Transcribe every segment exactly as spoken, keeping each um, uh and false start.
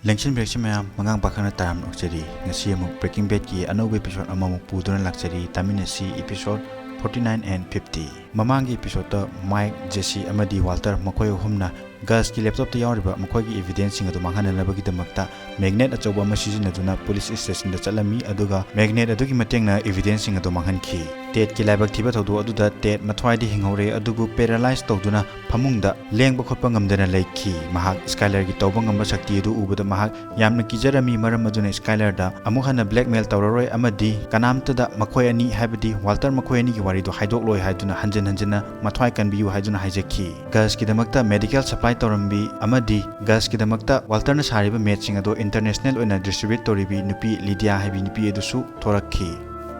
ꯂꯦꯡꯁꯤꯟꯕꯤꯔꯛꯁꯤ ꯃꯌꯥꯝ, ꯃꯉꯥꯡ ꯄꯥꯈꯪꯅ ꯇꯔꯥꯝꯅ ꯑꯣꯛꯆꯔꯤ꯫ ꯉꯁꯤ ꯑꯃꯨꯛ Breaking Badꯀꯤ ꯑꯅꯧꯕ episode ꯑꯃꯃꯨꯛ ꯄꯨꯗꯨꯅ ꯂꯥꯛꯆꯔꯤ꯫ ꯇꯥꯃꯤꯟꯅꯁꯤ episode forty nine and fifty꯫ ꯃꯃꯥꯡꯒꯤ episodeꯇ Mike, Jesse ꯑꯃꯗꯤ Walter ꯃꯈꯣꯏ ꯑꯍꯨꯝꯅ Gusꯀꯤ laptopꯇ ꯌꯥꯎꯔꯤꯕ ꯃꯈꯣꯏꯒꯤ evidenceꯁꯤꯡ ꯑꯗꯨ ꯃꯥꯡꯍꯟꯅꯅꯕꯒꯤꯗꯃꯛꯇ magnet ꯑꯆꯧꯕ ꯑꯃ ꯁꯤꯖꯤꯟꯅꯗꯨꯅ police stationꯗ ꯆꯠꯂꯝꯃꯤ, ꯑꯗꯨꯒ magnet ꯑꯗꯨꯒꯤ ꯃꯇꯦꯡꯅ evidenceꯁꯤꯡ ꯑꯗꯨ ꯃꯥꯡꯍꯟꯈꯤ꯫ Tedꯀꯤ ꯂꯥꯏꯕꯛ ꯊꯤꯕ ꯊꯧꯗꯣꯛ ꯑꯗꯨꯗ Ted ꯃꯊ꯭ꯋꯥꯏꯗꯤ ꯍꯤꯡꯍꯧꯔꯦ, ꯑꯗꯨꯕꯨ paralyze ꯇꯧꯗꯨꯅ ꯐꯃꯨꯡꯗ ꯂꯦꯡꯕ ꯈꯣꯠꯄ ꯉꯝꯗꯅ ꯂꯩꯈꯤ꯫ ꯃꯍꯥꯛ Skylerꯒꯤ ꯇꯧꯕ ꯉꯝꯕ ꯁꯛꯇꯤ ꯑꯗꯨ ꯎꯕꯗ ꯃꯍꯥꯛ ꯌꯥꯝꯅ ꯀꯤꯖꯔꯝꯃꯤ, ꯃꯔꯝ ꯑꯗꯨꯅ Skylerꯗ ꯑꯃꯨꯛ ꯍꯟꯅ blackmail ꯇꯧꯔꯔꯣꯏ ꯑꯃꯗꯤ ꯀꯅꯥꯝꯇꯗ ꯃꯈꯣꯏ ꯑꯅꯤ, ꯍꯥꯏꯕꯗꯤ Walter ꯃꯈꯣꯏ ꯑꯅꯤꯒꯤ ꯋꯥꯔꯤꯗꯨ ꯍꯥꯏꯗꯣꯛꯂꯣꯏ ꯍꯥꯏꯗꯨꯅ ꯍꯟꯖꯤꯟ ꯍꯟꯖꯤꯟꯅ ꯃꯊ꯭ꯋꯥꯏ ꯀꯟꯕꯤꯌꯨ ꯍꯥꯏꯗꯨꯅ ꯍꯥꯏꯖꯈꯤ꯫ Gusꯀꯤꯗꯃꯛꯇ medical supply ꯇꯧꯔꯝꯕꯤ ꯑꯃꯗꯤ Gusꯀꯤꯗꯃꯛꯇ Walterꯅ ꯁꯥꯔꯤꯕ ꯃꯦꯠꯁꯤꯡ ꯑꯗꯨ international ꯑꯣꯏꯅ distribute ꯇꯧꯔꯤꯕꯤ ꯅꯨꯄꯤ Lydia ꯍꯥꯏꯕꯤ ꯅꯨꯄꯤ ꯑꯗꯨꯁꯨ ꯊꯣꯔꯛꯈꯤ꯫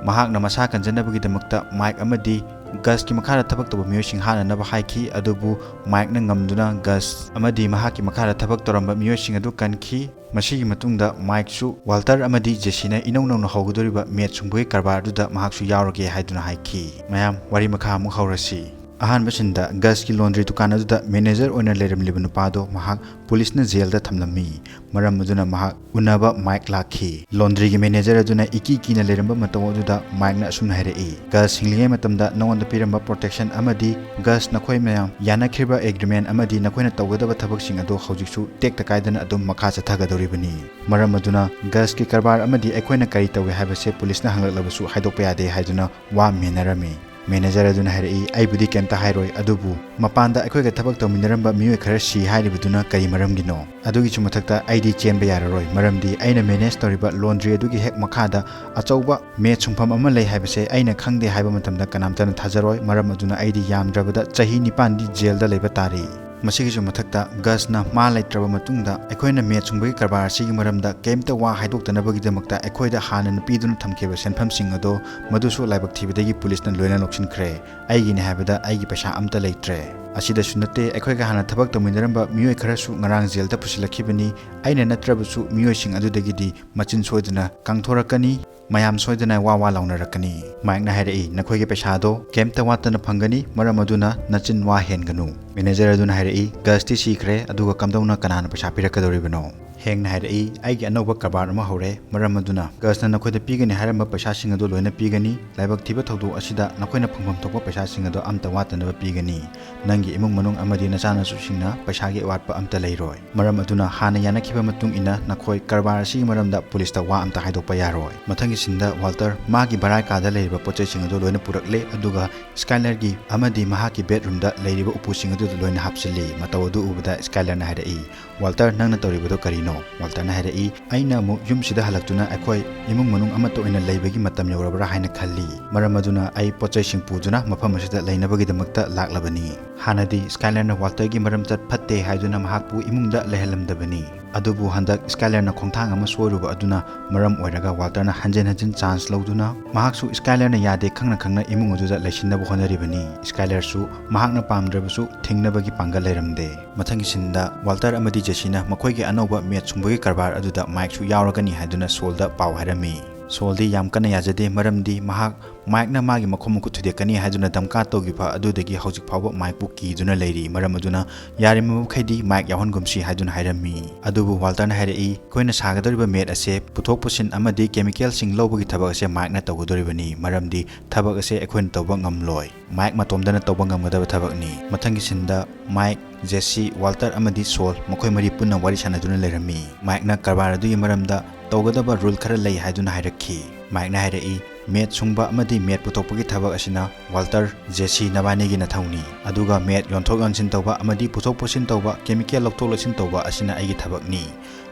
ꯃꯍꯥꯛꯅ ꯃꯁꯥ ꯀꯟꯖꯅꯕꯒꯤꯗꯃꯛꯇ Mike ꯑꯃꯗꯤ Gusꯀꯤ ꯃꯈꯥꯗ ꯊꯕꯛ ꯇꯧꯕ ꯃꯤꯑꯣꯏꯁꯤꯡ ꯍꯥꯠꯅꯅꯕ ꯍꯥꯏꯈꯤ, ꯑꯗꯨꯕꯨ Mikeꯅ ꯉꯝꯗꯨꯅ Gus ꯑꯃꯗꯤ ꯃꯍꯥꯛꯀꯤ ꯃꯈꯥꯗ ꯊꯕꯛ ꯇꯧꯔꯝꯕ ꯃꯤꯑꯣꯏꯁꯤꯡ ꯑꯗꯨ ꯀꯟꯈꯤ꯫ ꯃꯁꯤꯒꯤ ꯃꯇꯨꯡꯗ Mikeꯁꯨ Walter ꯑꯃꯗꯤ Jesseꯅ ꯏꯅꯧ ꯅꯧꯅ ꯍꯧꯒꯗꯧꯔꯤꯕ ꯃꯦꯠ ꯁꯨꯡꯕꯒꯤ ꯀꯔꯕꯥꯔ ꯑꯗꯨꯗ ꯃꯍꯥꯛꯁꯨ ꯌꯥꯎꯔꯒꯦ ꯍꯥꯏꯗꯨꯅ ꯍꯥꯏꯈꯤ꯫ ꯃꯌꯥꯝ, ꯋꯥꯔꯤ ꯃꯈꯥ ꯑꯃꯨꯛ ꯍꯧꯔꯁꯤ꯫ ꯑꯍꯥꯟꯕ sceneꯗ Gusꯀꯤ laundry ꯗꯨꯀꯥꯟ ꯑꯗꯨꯗ manager ꯑꯣꯏꯅ ꯂꯩꯔꯝꯂꯤꯕ ꯅꯨꯄꯥꯗꯣ ꯃꯍꯥꯛ policeꯅ jailꯗ ꯊꯝꯂꯝꯃꯤ꯫ ꯃꯔꯝ ꯑꯗꯨꯅ ꯃꯍꯥꯛ ꯎꯅꯕ Mike ꯂꯥꯛꯈꯤ꯫ Laundryꯒꯤ manager ꯑꯗꯨꯅ ꯏꯀꯤ ꯀꯤꯅ ꯂꯩꯔꯝꯕ ꯃꯇꯧ ꯑꯗꯨꯗ Mikeꯅ ꯑꯁꯨꯝꯅ ꯍꯥꯏꯔꯛꯏ, "Gus ꯍꯤꯡꯂꯤꯉꯩ ꯃꯇꯝꯗ ꯅꯉꯣꯟꯗ ꯄꯤꯔꯝꯕ protection ꯑꯃꯗꯤ Gus ꯅꯈꯣꯏ ꯃꯌꯥꯝ ꯌꯥꯅꯈꯤꯕ agreement ꯑꯃꯗꯤ ꯅꯈꯣꯏꯅ ꯇꯧꯒꯗꯕ ꯊꯕꯛꯁꯤꯡ ꯑꯗꯨ ꯍꯧꯖꯤꯛꯁꯨ ꯇꯦꯛꯇ ꯀꯥꯏꯗꯅ ꯑꯗꯨꯝ ꯃꯈꯥ ꯆꯠꯊꯒꯗꯧꯔꯤꯕꯅꯤ꯫ ꯃꯔꯝ ꯑꯗꯨꯅ Gusꯀꯤ ꯀꯔꯕꯥꯔ ꯑꯃꯗꯤ ꯑꯩꯈꯣꯏꯅ ꯀꯔꯤ ꯇꯧꯏ ꯍꯥꯏꯕꯁꯦ policeꯅ ꯍꯪꯂꯛꯂꯕꯁꯨ ꯍꯥꯏꯗꯣꯛꯄ ꯌꯥꯗꯦ" ꯍꯥꯏꯗꯨꯅ ꯋꯥ ꯃꯦꯟꯅꯔꯝꯃꯤ꯫ Manager ꯑꯗꯨꯅ ꯍꯥꯏꯔꯛꯏ, "ꯑꯩꯕꯨꯗꯤ ꯀꯩꯝꯇ ꯍꯥꯏꯔꯣꯏ, ꯑꯗꯨꯕꯨ ꯃꯄꯥꯟꯗ ꯑꯩꯈꯣꯏꯒ ꯊꯕꯛ ꯇꯧꯃꯤꯟꯅꯔꯝꯕ ꯃꯤꯑꯣꯏ ꯈꯔ ꯁꯤ ꯍꯥꯏꯔꯤꯕꯗꯨꯅ ꯀꯔꯤ ꯃꯔꯝꯒꯤꯅꯣ? ꯑꯗꯨꯒꯤꯁꯨ ꯃꯊꯛꯇ ꯑꯩꯗꯤ ꯆꯦꯟꯕ ꯌꯥꯔꯔꯣꯏ, ꯃꯔꯝꯗꯤ ꯑꯩꯅ manage ꯇꯧꯔꯤꯕ laundry ꯑꯗꯨꯒꯤ ꯍꯦꯛ ꯃꯈꯥꯗ ꯑꯆꯧꯕ ꯃꯦꯠ ꯁꯨꯡꯐꯝ ꯑꯃ ꯂꯩ ꯍꯥꯏꯕꯁꯦ ꯑꯩꯅ ꯈꯪꯗꯦ ꯍꯥꯏꯕ ꯃꯇꯝꯗ ꯀꯅꯥꯝꯇꯅ ꯊꯥꯖꯔꯣꯏ꯫ ꯃꯔꯝ ꯑꯗꯨꯅ ꯑꯩꯗꯤ ꯌꯥꯝꯗ꯭ꯔꯕꯗ ꯆꯍꯤ ꯅꯤꯄꯥꯟꯗꯤ jailꯗ ꯂꯩꯕ ꯇꯥꯔꯤ꯫ ꯃꯁꯤꯒꯤꯁꯨ ꯃꯊꯛꯇ Gusꯅ ꯃꯥ ꯂꯩꯇ꯭ꯔꯕ ꯃꯇꯨꯡꯗ ꯑꯩꯈꯣꯏꯅ ꯃꯦꯠ ꯁꯨꯡꯕꯒꯤ ꯀꯔꯕꯥꯔ ꯑꯁꯤꯒꯤ ꯃꯔꯝꯗ ꯀꯔꯤꯝꯇ ꯋꯥ ꯍꯥꯏꯗꯣꯛꯇꯅꯕꯒꯤꯗꯃꯛꯇ ꯑꯩꯈꯣꯏꯗ ꯍꯥꯟꯅꯅ ꯄꯤꯗꯨꯅ ꯊꯝꯈꯤꯕ ꯁꯦꯟꯐꯝꯁꯤꯡ ꯑꯗꯣ ꯃꯗꯨꯁꯨ ꯂꯥꯏꯕꯛ ꯊꯤꯕꯗꯒꯤ policeꯅ ꯂꯣꯏꯅ ꯂꯧꯁꯤꯟꯈ꯭ꯔꯦ꯫ ꯑꯩꯒꯤꯅꯤ ꯍꯥꯏꯕꯗ ꯑꯩꯒꯤ ꯄꯩꯁꯥ ꯑꯝꯇ ꯂꯩꯇ꯭ꯔꯦ꯫ ꯑꯁꯤꯗꯁꯨ ꯅꯠꯇꯦ, ꯑꯩꯈꯣꯏꯒ ꯍꯥꯟꯅ ꯊꯕꯛ ꯇꯧꯃꯤꯟꯅꯔꯝꯕ ꯃꯤꯑꯣꯏ ꯈꯔꯁꯨ ꯉꯔꯥꯡ ꯖꯦꯜꯗ ꯄꯨꯁꯤꯜꯂꯛꯈꯤꯕꯅꯤ꯫ ꯑꯩꯅ ꯅꯠꯇ꯭ꯔꯕꯁꯨ ꯃꯤꯑꯣꯏꯁꯤꯡ ꯑꯗꯨꯗꯒꯤꯗꯤ ꯃꯆꯤꯟ ꯁꯣꯏꯗꯅ ꯀꯥꯡꯊꯣꯔꯛꯀꯅꯤ, ꯃꯌꯥꯝ ꯁꯣꯏꯗꯅ ꯋꯥ ꯋꯥ ꯂꯥꯎꯅꯔꯛꯀꯅꯤ꯫ ꯃꯥꯏꯛꯅ ꯍꯥꯏꯔꯛꯏ, "ꯅꯈꯣꯏꯒꯤ ꯄꯩꯁꯥꯗꯣ ꯀꯩꯝꯇ ꯋꯥꯠꯇꯅ ꯐꯪꯒꯅꯤ, ꯃꯔꯝ ꯑꯗꯨꯅ ꯅꯆꯤꯟ ꯋꯥ ꯍꯦꯟꯒꯅꯨ"꯫ ꯃꯦꯅꯦꯖꯔ ꯑꯗꯨꯅ ꯍꯥꯏꯔꯛꯏ, "ꯒꯁꯇꯤ ꯁꯤꯈ꯭ꯔꯦ, ꯑꯗꯨꯒ ꯀꯝꯗꯧꯅ ꯀꯅꯥꯅ ꯄꯩꯁꯥ ꯄꯤꯔꯛꯀꯗꯧꯔꯤꯕꯅꯣ?" ꯍꯦꯡꯅ ꯍꯥꯏꯔꯛꯏ, "ꯑꯩꯒꯤ ꯑꯅꯧꯕ ꯀꯔꯕꯥꯔ ꯑꯃ ꯍꯧꯔꯦ, ꯃꯔꯝ ꯑꯗꯨꯅ ꯒꯁꯅ ꯅꯈꯣꯏꯗ ꯄꯤꯒꯅꯤ ꯍꯥꯏꯔꯝꯕ ꯄꯩꯁꯥꯁꯤꯡ ꯑꯗꯨ ꯂꯣꯏꯅ ꯄꯤꯒꯅꯤ꯫ ꯂꯥꯏꯕꯛ ꯊꯤꯕ ꯊꯧꯗꯣꯛ ꯑꯁꯤꯗ ꯅꯈꯣꯏꯅ ꯐꯪꯐꯝ ꯊꯣꯛꯄ ꯄꯩꯁꯥꯁꯤꯡ ꯑꯗꯨ ꯑꯝꯇ ꯋꯥꯠꯇꯅꯕ ꯄꯤꯒꯅꯤ꯫ ꯅꯪꯒꯤ ꯏꯃꯨꯡ ꯃꯅꯨꯡ ꯑꯃꯗꯤ ꯅꯆꯥꯅꯁꯨꯁꯤꯡꯅ ꯄꯩꯁꯥꯒꯤ ꯑꯋꯥꯠꯄ ꯑꯝꯇ ꯂꯩꯔꯣꯏ꯫ ꯃꯔꯝ ꯑꯗꯨꯅ ꯍꯥꯟꯅ ꯌꯥꯅꯈꯤꯕ ꯃꯇꯨꯡ ꯏꯟꯅ ꯅꯈꯣꯏ ꯀꯔꯕꯥꯔ ꯑꯁꯤꯒꯤ ꯃꯔꯝꯗ ꯄꯨꯂꯤꯁꯇ ꯋꯥ ꯑꯝꯇ ꯍꯥꯏꯗꯣꯛꯄ ꯌꯥꯔꯣꯏ"꯫ ꯃꯊꯪꯒꯤ ꯁꯤꯟꯗ ꯋꯥꯜꯇꯔ ꯃꯥꯒꯤ ꯚꯔꯥꯏ ꯀꯥꯗ ꯂꯩꯔꯤꯕ ꯄꯣꯠ ꯆꯩꯁꯤꯡ ꯑꯗꯨ ꯂꯣꯏꯅ ꯄꯨꯔꯛꯂꯦ, ꯑꯗꯨꯒ ꯁ꯭ꯀꯥꯏꯂꯔꯒꯤ ꯑꯃꯗꯤ ꯃꯍꯥꯛꯀꯤ ꯕꯦꯗꯔꯨꯝꯗ ꯂꯩꯔꯤꯕ ꯎꯄꯨꯁꯤꯡ ꯑꯗꯨꯗ ꯂꯣꯏꯅ ꯍꯥꯞꯆꯤꯜꯂꯤ꯫ ꯃꯇꯧ ꯑꯗꯨ ꯎꯕꯗ ꯁ꯭ꯀꯥꯏꯂꯔꯅ ꯍꯥꯏꯔꯛꯏ, "ꯋꯥꯜꯇꯔ, ꯅꯪꯅ ꯇꯧꯔꯤꯕꯗꯨ ꯀꯔꯤꯅꯣ?" ꯋꯥꯜꯇꯔꯅ ꯍꯥꯏꯔꯛꯏ, "ꯑꯩꯅ ꯑꯃꯨꯛ ꯌꯨꯝꯁꯤꯗ ꯍꯜꯂꯛꯇꯨꯅ ꯑꯩꯈꯣꯏ ꯏꯃꯨꯡ ꯃꯅꯨꯡ ꯑꯃꯠꯇ ꯑꯣꯏꯅ ꯂꯩꯕꯒꯤ ꯃꯇꯝ ꯌꯧꯔꯕ꯭ꯔꯥ ꯍꯥꯏꯅ ꯈꯜꯂꯤ꯫ ꯃꯔꯝ ꯑꯗꯨꯅ ꯑꯩ ꯄꯣꯠ ꯆꯩꯁꯤꯡ ꯄꯨꯗꯨꯅ ꯃꯐꯝ ꯑꯁꯤꯗ ꯂꯩꯅꯕꯒꯤꯗꯃꯛꯇ ꯂꯥꯛꯂꯕꯅꯤ꯫ ꯍꯥꯟꯅꯗꯤ ꯁ꯭ꯀꯥꯏꯂꯔꯅ ꯋꯥꯜꯇꯔꯒꯤ ꯃꯔꯝꯆꯠ ꯐꯠꯇꯦ ꯍꯥꯏꯗꯨꯅ ꯃꯍꯥꯛꯄꯨ ꯏꯃꯨꯡꯗ ꯂꯩꯍꯜꯂꯝꯗꯕꯅꯤ꯫ ꯑꯗꯨꯕꯨ ꯍꯟꯗꯛ ꯁ꯭ꯀꯥꯏꯂꯔꯅ ꯈꯣꯡꯊꯥꯡ ꯑꯃ ꯁꯣꯏꯔꯨꯕ ꯑꯗꯨꯅ ꯃꯔꯝ ꯑꯣꯏꯔꯒ ꯋꯥꯜꯇꯔꯅ ꯍꯟꯖꯤꯟ ꯍꯟꯖꯤꯟ ꯆꯥꯟꯁ ꯂꯧꯗꯨꯅ ꯃꯍꯥꯛꯁꯨ ꯁ꯭ꯀꯥꯏꯂꯔꯅ ꯌꯥꯗꯦ ꯈꯪꯅ ꯈꯪꯅ ꯏꯃꯨꯡ ꯑꯗꯨꯗ ꯂꯩꯁꯤꯟꯅꯕ ꯍꯣꯠꯅꯔꯤꯕꯅꯤ꯫ ꯁ꯭ꯀꯥꯏꯂꯔꯁꯨ ꯃꯍꯥꯛꯅ ꯄꯥꯝꯗ꯭ꯔꯕꯁꯨ ꯊꯤꯡꯅꯕꯒꯤ ꯄꯥꯡꯒꯜ ꯂꯩꯔꯝꯗꯦ"꯫ ꯃꯊꯪꯒꯤ ꯁꯤꯟꯗ ꯋꯥꯜꯇꯔ ꯑꯃꯗꯤ ꯖꯦꯁꯤꯅ ꯃꯈꯣꯏꯒꯤ ꯑꯅꯧꯕ ꯃꯦꯠ ꯁꯨꯡꯕꯒꯤ ꯀꯔꯕꯥꯔ ꯑꯗꯨꯗ ꯃꯥꯏꯛꯁꯨ ꯌꯥꯎꯔꯒꯅꯤ ꯍꯥꯏꯗꯨꯅ ꯁꯣꯜꯗ ꯄꯥꯎ ꯍꯥꯏꯔꯝꯃꯤ꯫ ꯁꯣꯜꯗꯤ ꯌꯥꯝ ꯀꯟꯅ ꯌꯥꯖꯗꯦ, ꯃꯔꯝꯗꯤ ꯃꯍꯥꯛ ꯃꯥꯏꯛꯅ ꯃꯥꯒꯤ ꯃꯈꯣꯡ ꯃꯈꯨꯠ ꯊꯨꯗꯦꯛꯀꯅꯤ ꯍꯥꯏꯗꯨꯅ ꯙꯝꯀꯥ ꯇꯧꯈꯤꯕ ꯑꯗꯨꯗꯒꯤ ꯍꯧꯖꯤꯛ ꯐꯥꯎꯕ ꯃꯥꯏꯛꯄꯨ ꯀꯤꯗꯨꯅ ꯂꯩꯔꯤ꯫ ꯃꯔꯝ ꯑꯗꯨꯅ ꯌꯥꯔꯤꯕ ꯃꯈꯩꯗꯤ ꯃꯥꯏꯛ ꯌꯥꯎꯍꯟꯒꯨꯝꯁꯤ ꯍꯥꯏꯗꯨꯅ ꯍꯥꯏꯔꯝꯃꯤ꯫ ꯑꯗꯨꯕꯨ ꯋꯥꯜꯇꯔꯅ ꯍꯥꯏꯔꯛꯏ, "ꯑꯩꯈꯣꯏꯅ ꯁꯥꯒꯗꯧꯔꯤꯕ ꯃꯦꯠ ꯑꯁꯦ ꯄꯨꯊꯣꯛ ꯄꯨꯁꯤꯟ ꯑꯃꯗꯤ ꯀꯦꯃꯤꯀꯦꯜꯁꯤꯡ ꯂꯧꯕꯒꯤ ꯊꯕꯛ ꯑꯁꯦ ꯃꯥꯏꯛꯅ ꯇꯧꯒꯗꯧꯔꯤꯕꯅꯤ, ꯃꯔꯝꯗꯤ ꯊꯕꯛ ꯑꯁꯦ ꯑꯩꯈꯣꯏꯅ ꯇꯧꯕ ꯉꯝꯂꯣꯏ꯫ ꯃꯥꯏꯛ ꯃꯇꯣꯝꯗꯅ ꯇꯧꯕ ꯉꯝꯒꯗꯕ ꯊꯕꯛꯅꯤ"꯫ ꯃꯊꯪꯒꯤ ꯁꯤꯟꯗ ꯃꯥꯏꯛ, ꯖꯦꯁꯤ, ꯋꯥꯜꯇꯔ ꯑꯃꯗꯤ ꯁꯣꯜ ꯃꯈꯣꯏ ꯃꯔꯤ ꯄꯨꯟꯅ ꯋꯥꯔꯤ ꯁꯥꯟꯅꯗꯨꯅ ꯂꯩꯔꯝꯃꯤ꯫ ꯃꯥꯏꯛꯅ ꯀꯔꯕꯥꯔ ꯑꯗꯨꯒꯤ ꯃꯔꯝꯗ ꯇꯧꯒꯗꯕ ꯔꯨꯜ ꯈꯔ ꯂꯩ ꯍꯥꯏꯗꯨꯅ ꯍꯥꯏꯔꯛꯈꯤ꯫ ꯃꯥꯏꯛꯅ ꯍꯥꯏꯔꯛꯏ, "ꯃꯦꯠ ꯁꯨꯡꯕ ꯑꯃꯗꯤ ꯃꯦꯠ ꯄꯨꯊꯣꯛꯄꯒꯤ ꯊꯕꯛ ꯑꯁꯤꯅ ꯋꯥꯜꯇꯔ, ꯖꯦꯁꯤ ꯅꯕꯥꯅꯤꯒꯤ ꯅꯊꯧꯅꯤ꯫ ꯑꯗꯨꯒ ꯃꯦꯠ ꯌꯣꯟꯊꯣꯛ ꯌꯣꯟꯁꯤꯟ ꯇꯧꯕ ꯑꯃꯗꯤ ꯄꯨꯊꯣꯛ ꯄꯨꯁꯤꯟ ꯇꯧꯕ, ꯀꯦꯃꯤꯀꯦꯜ ꯂꯧꯊꯣꯛ ꯂꯧꯁꯤꯟ ꯇꯧꯕ ꯑꯁꯤꯅ ꯑꯩꯒꯤ ꯊꯕꯛꯅꯤ꯫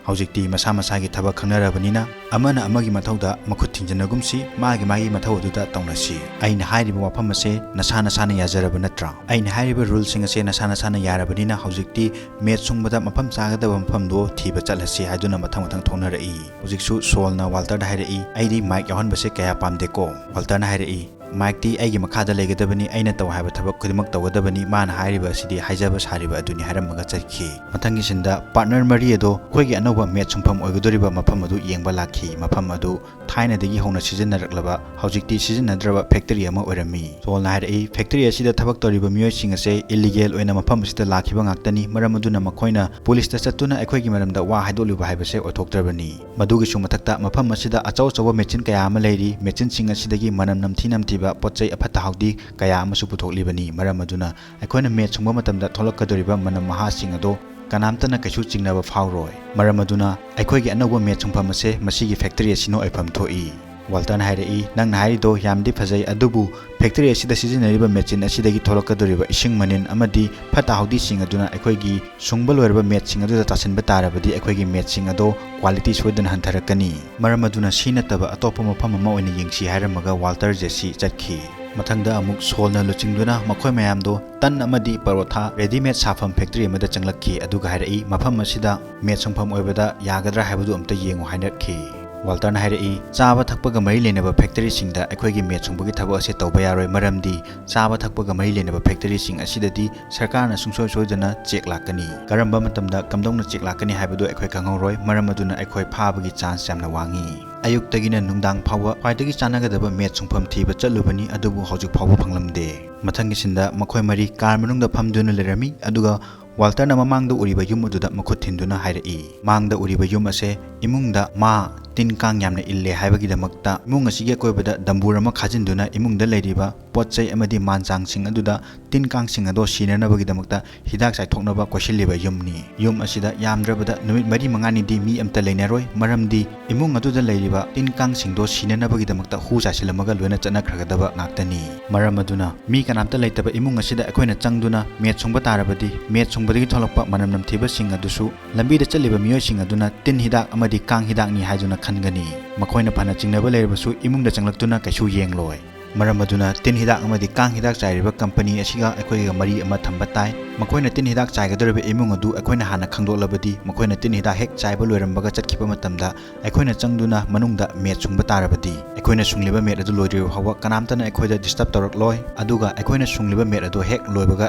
ꯍꯧꯖꯤꯛꯇꯤ ꯃꯁꯥ ꯃꯁꯥꯒꯤ ꯊꯕꯛ ꯈꯪꯅꯔꯕꯅꯤꯅ ꯑꯃꯅ ꯑꯃꯒꯤ ꯃꯊꯧꯗ ꯃꯈꯨꯠ ꯊꯤꯡꯖꯤꯟꯅꯒꯨꯝꯁꯤ, ꯃꯥꯒꯤ ꯃꯥꯒꯤ ꯃꯊꯧ ꯑꯗꯨꯗ ꯇꯧꯅꯁꯤ꯫ ꯑꯩꯅ ꯍꯥꯏꯔꯤꯕ ꯋꯥꯐꯝ ꯑꯁꯦ ꯅꯁꯥ ꯅꯁꯥꯅ ꯌꯥꯖꯔꯕ ꯅꯠꯇ꯭ꯔꯥ? ꯑꯩꯅ ꯍꯥꯏꯔꯤꯕ ꯔꯨꯜꯁꯤꯡ ꯑꯁꯦ ꯅꯁꯥ ꯅꯁꯥꯅ ꯌꯥꯔꯕꯅꯤꯅ ꯍꯧꯖꯤꯛꯇꯤ ꯃꯦꯠ ꯁꯨꯡꯕꯗ ꯃꯐꯝ ꯆꯥꯒꯗꯕ ꯃꯐꯝꯗꯣ ꯊꯤꯕ ꯆꯠꯂꯁꯤ" ꯍꯥꯏꯗꯨꯅ ꯃꯊꯪ ꯃꯊꯪ ꯊꯣꯛꯅꯔꯛꯏ꯫ ꯍꯧꯖꯤꯛꯁꯨ ꯁꯣꯜꯅ ꯋꯥꯜꯇꯔꯗ ꯍꯥꯏꯔꯛꯏ, "ꯑꯩꯗꯤ ꯃꯥꯏꯛ ꯌꯥꯎꯍꯟꯕꯁꯦ ꯀꯌꯥ ꯄꯥꯝꯗꯦꯀꯣ"꯫ ꯋꯥꯜꯇꯔꯅ ꯍꯥꯏꯔꯛꯏ, ꯃꯥꯏꯛꯇꯤ ꯑꯩꯒꯤ ꯃꯈꯥꯗ ꯂꯩꯒꯗꯕꯅꯤ, ꯑꯩꯅ ꯇꯧ ꯍꯥꯏꯕ ꯊꯕꯛ ꯈꯨꯗꯤꯡꯃꯛ ꯇꯧꯒꯗꯕꯅꯤ, ꯃꯥꯅ ꯍꯥꯏꯔꯤꯕ ꯑꯁꯤꯗꯤ ꯍꯥꯏꯖꯕ ꯁꯥꯔꯤꯕ ꯑꯗꯨꯅꯤ ꯍꯥꯏꯔꯝꯃꯒ ꯆꯠꯈꯤ꯫ ꯃꯊꯪꯒꯤ ꯁꯤꯟꯗ ꯄꯥꯔꯠꯅꯔ ꯃꯔꯤ ꯑꯗꯣ ꯑꯩꯈꯣꯏꯒꯤ ꯑꯅꯧꯕ ꯃꯦꯠ ꯁꯨꯡꯐꯝ ꯑꯣꯏꯒꯗꯧꯔꯤꯕ ꯃꯐꯝ ꯑꯗꯨ ꯌꯦꯡꯕ ꯂꯥꯛꯈꯤ꯫ ꯃꯐꯝ ꯑꯗꯨ ꯊꯥꯏꯅꯗꯒꯤ ꯍꯧꯅ ꯁꯤꯖꯤꯟꯅꯔꯛꯂꯕ, ꯍꯧꯖꯤꯛꯇꯤ ꯁꯤꯖꯤꯟꯅꯗ꯭ꯔꯕ ꯐꯦꯛꯇꯔꯤ ꯑꯃ ꯑꯣꯏꯔꯝꯃꯤ꯫ ꯁꯣꯜꯅ ꯍꯥꯏꯔꯛꯏ, ꯐꯦꯛꯇꯔꯤ ꯑꯁꯤꯗ ꯊꯕꯛ ꯇꯧꯔꯤꯕ ꯃꯤꯑꯣꯏꯁꯤꯡ ꯑꯁꯦ ꯏꯂꯤꯒꯦꯜ ꯑꯣꯏꯅ ꯃꯐꯝ ꯑꯁꯤꯗ ꯂꯥꯛꯈꯤꯕ ꯉꯥꯛꯇꯅꯤ, ꯃꯔꯝ ꯑꯗꯨꯅ ꯃꯈꯣꯏꯅ ꯄꯨꯂꯤꯁꯇ ꯆꯠꯇꯨꯅ ꯑꯩꯈꯣꯏꯒꯤ ꯃꯔꯝꯗ ꯋꯥ ꯍꯥꯏꯗꯣꯛꯂꯤꯕ ꯍꯥꯏꯕꯁꯦ ꯑꯣꯏꯊꯣꯛꯇ꯭ꯔꯕꯅꯤ꯫ ꯃꯗꯨꯒꯤꯁꯨ ꯃꯊꯛꯇ ꯃꯐꯝ ꯑꯁꯤꯗ ꯑꯆꯧ ꯑꯆꯧꯕ ꯃꯦꯆꯤꯟ ꯀꯌꯥ ꯑꯃ ꯂꯩꯔꯤ꯫ ꯃꯦꯆꯤꯟꯁꯤꯡ ꯑꯁꯤꯗꯒꯤ ꯃꯅꯝ ꯅꯝꯊꯤ ꯅꯝꯊꯤꯕ ꯄꯣꯠ ꯆꯩ ꯑꯐꯠꯇ ꯍꯥꯎꯗꯤ ꯀꯌꯥ ꯑꯃꯁꯨ ꯄꯨꯊꯣꯛꯂꯤꯕꯅꯤ꯫ ꯃꯔꯝ ꯑꯗꯨꯅ ꯑꯩꯈꯣꯏꯅ ꯃꯦꯠ ꯁꯨꯡꯕ ꯃꯇꯝꯗ ꯊꯣꯛꯂꯛꯀꯗꯧꯔꯤꯕ ꯃꯅꯝ ꯃꯍꯥꯁꯤꯡ ꯑꯗꯣ ꯀꯅꯥꯝꯇꯅ ꯀꯩꯁꯨ ꯆꯤꯡꯅꯕ ꯐꯥꯎꯔꯣꯏ꯫ ꯃꯔꯝ ꯑꯗꯨꯅ ꯑꯩꯈꯣꯏꯒꯤ ꯑꯅꯧꯕ ꯃꯦꯠ ꯁꯨꯡꯐꯝ ꯑꯁꯦ ꯃꯁꯤꯒꯤ ꯐꯦꯛꯇꯔꯤ ꯑꯁꯤꯅ ꯑꯣꯏꯐꯝ ꯊꯣꯛꯏ꯫ ꯋꯥꯜꯇꯔꯅ ꯍꯥꯏꯔꯛꯏ, "ꯅꯪꯅ ꯍꯥꯏꯔꯤꯗꯣ ꯌꯥꯝꯗꯤ ꯐꯖꯩ, ꯑꯗꯨꯕꯨ ꯐꯦꯛꯇꯔꯤ ꯑꯁꯤꯗ ꯁꯤꯖꯤꯟꯅꯔꯤꯕ ꯃꯦꯆꯤꯟ ꯑꯁꯤꯗꯒꯤ ꯊꯣꯛꯂꯛꯀꯗꯧꯔꯤꯕ ꯏꯁꯤꯡ ꯃꯅꯤꯟ ꯑꯃꯗꯤ ꯐꯠꯇ ꯍꯥꯎꯗꯤꯁꯤꯡ ꯑꯗꯨꯅ ꯑꯩꯈꯣꯏꯒꯤ ꯁꯨꯡꯕ ꯂꯣꯏꯔꯕ ꯃꯦꯠꯁꯤꯡ ꯑꯗꯨꯗ ꯇꯥꯁꯤꯟꯕ ꯇꯥꯔꯕꯗꯤ ꯑꯩꯈꯣꯏꯒꯤ ꯃꯦꯠꯁꯤꯡ ꯑꯗꯣ ꯀ꯭ꯋꯥꯂꯤꯇꯤ ꯁꯣꯏꯗꯅ ꯍꯟꯊꯔꯛꯀꯅꯤ꯫ ꯃꯔꯝ ꯑꯗꯨꯅ ꯁꯤ ꯅꯠꯇꯕ ꯑꯇꯣꯞꯄ ꯃꯐꯝ ꯑꯃ ꯑꯣꯏꯅ ꯌꯦꯡꯁꯤ" ꯍꯥꯏꯔꯝꯃꯒ ꯋꯥꯜꯇꯔ ꯖꯦꯁꯤ ꯆꯠꯈꯤ꯫ ꯃꯊꯪꯗ ꯑꯃꯨꯛ ꯁꯣꯜꯅ ꯂꯨꯆꯤꯡꯗꯨꯅ ꯃꯈꯣꯏ ꯃꯌꯥꯝꯗꯣ ꯇꯟ ꯑꯃꯗꯤ ꯄꯔꯣꯊꯥ ꯔꯦꯗꯤꯃꯦꯗ ꯁꯥꯐꯝ ꯐꯦꯛꯇꯔꯤ ꯑꯃꯗ ꯆꯪꯂꯛꯈꯤ, ꯑꯗꯨꯒ ꯍꯥꯏꯔꯛꯏ, "ꯃꯐꯝ ꯑꯁꯤꯗ ꯃꯦꯠ ꯁꯨꯡꯐꯝ ꯑꯣꯏꯕꯗ ꯌꯥꯒꯗ꯭ꯔꯥ ꯍꯥꯏꯕꯗꯨ ꯑꯝꯇ ꯌꯦꯡꯉꯨ" ꯍꯥꯏꯔꯛꯈꯤ꯫ ꯋꯥꯜꯇꯔꯅ ꯍꯥꯏꯔꯛꯏ, "ꯆꯥꯕ ꯊꯛꯄꯒ ꯃꯔꯤ ꯂꯩꯅꯕ ꯐꯦꯛꯇꯔꯤꯁꯤꯡꯗ ꯑꯩꯈꯣꯏꯒꯤ ꯃꯦꯠ ꯁꯨꯡꯕꯒꯤ ꯊꯕꯛ ꯑꯁꯦ ꯇꯧꯕ ꯌꯥꯔꯣꯏ, ꯃꯔꯝꯗꯤ ꯆꯥꯕ ꯊꯛꯄꯒ ꯃꯔꯤ ꯂꯩꯅꯕ ꯐꯦꯛꯇꯔꯤꯁꯤꯡ ꯑꯁꯤꯗꯗꯤ ꯁꯔꯀꯥꯔꯅ ꯁꯨꯡꯁꯣꯏ ꯁꯣꯏꯗꯅ ꯆꯦꯛ ꯂꯥꯛꯀꯅꯤ꯫ ꯀꯔꯝꯕ ꯃꯇꯝꯗ ꯀꯝꯗꯧꯅ ꯆꯦꯛ ꯂꯥꯛꯀꯅꯤ ꯍꯥꯏꯕꯗꯨ ꯑꯩꯈꯣꯏ ꯈꯪꯍꯧꯔꯣꯏ, ꯃꯔꯝ ꯑꯗꯨꯅ ꯑꯩꯈꯣꯏ ꯐꯥꯕꯒꯤ ꯆꯥꯟꯁ ꯌꯥꯝꯅ ꯋꯥꯡꯉꯤ꯫ ꯑꯌꯨꯛꯇꯒꯤꯅ ꯅꯨꯡꯗꯥꯡ ꯐꯥꯎꯕ ꯈ꯭ꯋꯥꯏꯗꯒꯤ ꯆꯥꯟꯅꯒꯗꯕ ꯃꯦꯠ ꯁꯨꯡꯐꯝ ꯊꯤꯕ ꯆꯠꯂꯨꯕꯅꯤ, ꯑꯗꯨꯕꯨ ꯍꯧꯖꯤꯛ ꯐꯥꯎꯕ ꯐꯪꯂꯝꯗꯦ"꯫ ꯃꯊꯪꯒꯤ ꯁꯤꯟꯗ ꯃꯈꯣꯏ ꯃꯔꯤ ꯀꯥꯔ ꯃꯅꯨꯡꯗ ꯐꯝꯗꯨꯅ ꯂꯩꯔꯝꯃꯤ, ꯑꯗꯨꯒ ꯋꯥꯜꯇꯔꯅ ꯃꯃꯥꯡꯗ ꯎꯔꯤꯕ ꯌꯨꯝ ꯑꯗꯨꯗ ꯃꯈꯨꯠ ꯊꯤꯟꯗꯨꯅ ꯍꯥꯏꯔꯛꯏ, "ꯃꯥꯡꯗ ꯎꯔꯤꯕ ꯌꯨꯝ ꯑꯁꯦ ꯏꯃꯨꯡꯗ ꯃꯥ ꯇꯤꯟ ꯀꯥꯡ ꯌꯥꯝꯅ ꯏꯜꯂꯦ ꯍꯥꯏꯕꯒꯤꯗꯃꯛꯇ ꯏꯃꯨꯡ ꯑꯁꯤꯒꯤ ꯑꯀꯣꯏꯕꯗ ꯗꯝꯕꯨꯔ ꯑꯃ ꯈꯥꯖꯤꯟꯗꯨꯅ ꯏꯃꯨꯡꯗ ꯂꯩꯔꯤꯕ ꯄꯣꯠ ꯆꯩ ꯑꯃꯗꯤ ꯃꯥꯟ ꯆꯥꯡꯁꯤꯡ ꯑꯗꯨꯗ ꯇꯤꯟ ꯀꯥꯡꯁꯤꯡ ꯑꯗꯣ ꯁꯤꯅꯅꯕꯒꯤꯗꯃꯛꯇ ꯍꯤꯗꯥꯛ ꯆꯥꯏꯊꯣꯛꯅꯕ ꯀꯣꯏꯁꯤꯜꯂꯤꯕ ꯌꯨꯝꯅꯤ꯫ ꯌꯨꯝ ꯑꯁꯤꯗ ꯌꯥꯝꯗ꯭ꯔꯕꯗ ꯅꯨꯃꯤꯠ ꯃꯔꯤ ꯃꯉꯥꯅꯤꯗꯤ ꯃꯤ ꯑꯝꯇ ꯂꯩꯅꯔꯣꯏ, ꯃꯔꯝꯗꯤ ꯏꯃꯨꯡ ꯑꯗꯨꯗ ꯂꯩꯔꯤꯕ ꯇꯤꯟ ꯀꯥꯡꯁꯤꯡꯗꯣ ꯁꯤꯅꯅꯕꯒꯤꯗꯃꯛꯇ ꯍꯨ ꯆꯥꯏꯁꯤꯜꯂꯝꯃꯒ ꯂꯣꯏꯅ ꯆꯠꯅꯈ꯭ꯔꯒꯗꯕ ꯉꯥꯛꯇꯅꯤ꯫ ꯃꯔꯝ ꯑꯗꯨꯅ ꯃꯤ ꯀꯅꯥꯝꯇ ꯂꯩꯇꯕ ꯏꯃꯨꯡ ꯑꯁꯤꯗ ꯑꯩꯈꯣꯏꯅ ꯆꯪꯗꯨꯅ ꯃꯦꯠ ꯁꯨꯡꯕ ꯇꯥꯔꯕꯗꯤ, ꯃꯦꯠ ꯁꯨꯡꯕꯗꯒꯤ ꯊꯣꯛꯂꯛꯄ ꯃꯅꯝ ꯅꯝꯊꯤꯕꯁꯤꯡ ꯑꯗꯨꯁꯨ ꯂꯝꯕꯤꯗ ꯆꯠꯂꯤꯕ ꯃꯤꯑꯣꯏꯁꯤꯡ ꯑꯗꯨꯅ ꯇꯤꯟ ꯍꯤꯗꯥꯛ ꯑꯃꯗꯤ ꯀꯥꯡ ꯍꯤꯗꯥꯛꯅꯤ ꯍꯥꯏꯗꯨꯅ ꯈꯟꯒꯅꯤ꯫ ꯃꯈꯣꯏꯅ ꯐꯅ ꯆꯤꯡꯅꯕ ꯂꯩꯔꯕꯁꯨ ꯏꯃꯨꯡꯗ ꯆꯪꯂꯛꯇꯨꯅ ꯀꯩꯁꯨ ꯌꯦꯡꯂꯣꯏ꯫ ꯃꯔꯝ ꯑꯗꯨꯅ ꯇꯤꯟ ꯍꯤꯗꯥꯛ ꯑꯃꯗꯤ ꯀꯥꯡ ꯍꯤꯗꯥꯛ ꯆꯥꯏꯔꯤꯕ ꯀꯝꯄꯅꯤ ꯑꯁꯤꯒ ꯑꯩꯈꯣꯏꯒ ꯃꯔꯤ ꯑꯃ ꯊꯝꯕ ꯇꯥꯏ꯫ ꯃꯈꯣꯏꯅ ꯇꯤꯟ ꯍꯤꯗꯥꯛ ꯆꯥꯏꯒꯗꯧꯔꯤꯕ ꯏꯃꯨꯡ ꯑꯗꯨ ꯑꯩꯈꯣꯏꯅ ꯍꯥꯟꯅ ꯈꯪꯗꯣꯛꯂꯕꯗꯤ, ꯃꯈꯣꯏꯅ ꯇꯤꯟ ꯍꯤꯗꯥꯛ ꯍꯦꯛ ꯆꯥꯏꯕ ꯂꯣꯏꯔꯝꯕꯒ ꯆꯠꯈꯤꯕ ꯃꯇꯝꯗ ꯑꯩꯈꯣꯏꯅ ꯆꯪꯗꯨꯅ ꯃꯅꯨꯡꯗ ꯃꯦꯠ ꯁꯨꯡꯕ ꯇꯥꯔꯕꯗꯤ, ꯑꯩꯈꯣꯏꯅ ꯁꯨꯡꯂꯤꯕ ꯃꯦꯠ ꯑꯗꯨ ꯂꯣꯏꯗ꯭ꯔꯤꯕ ꯐꯥꯎꯕ ꯀꯅꯥꯝꯇꯅ ꯑꯩꯈꯣꯏꯗ ꯗꯤꯁꯇꯔꯕ ꯇꯧꯔꯛꯂꯣꯏ꯫ ꯑꯗꯨꯒ ꯑꯩꯈꯣꯏꯅ ꯁꯨꯡꯂꯤꯕ ꯃꯦꯠ ꯑꯗꯨ ꯍꯦꯛ ꯂꯣꯏꯕꯒ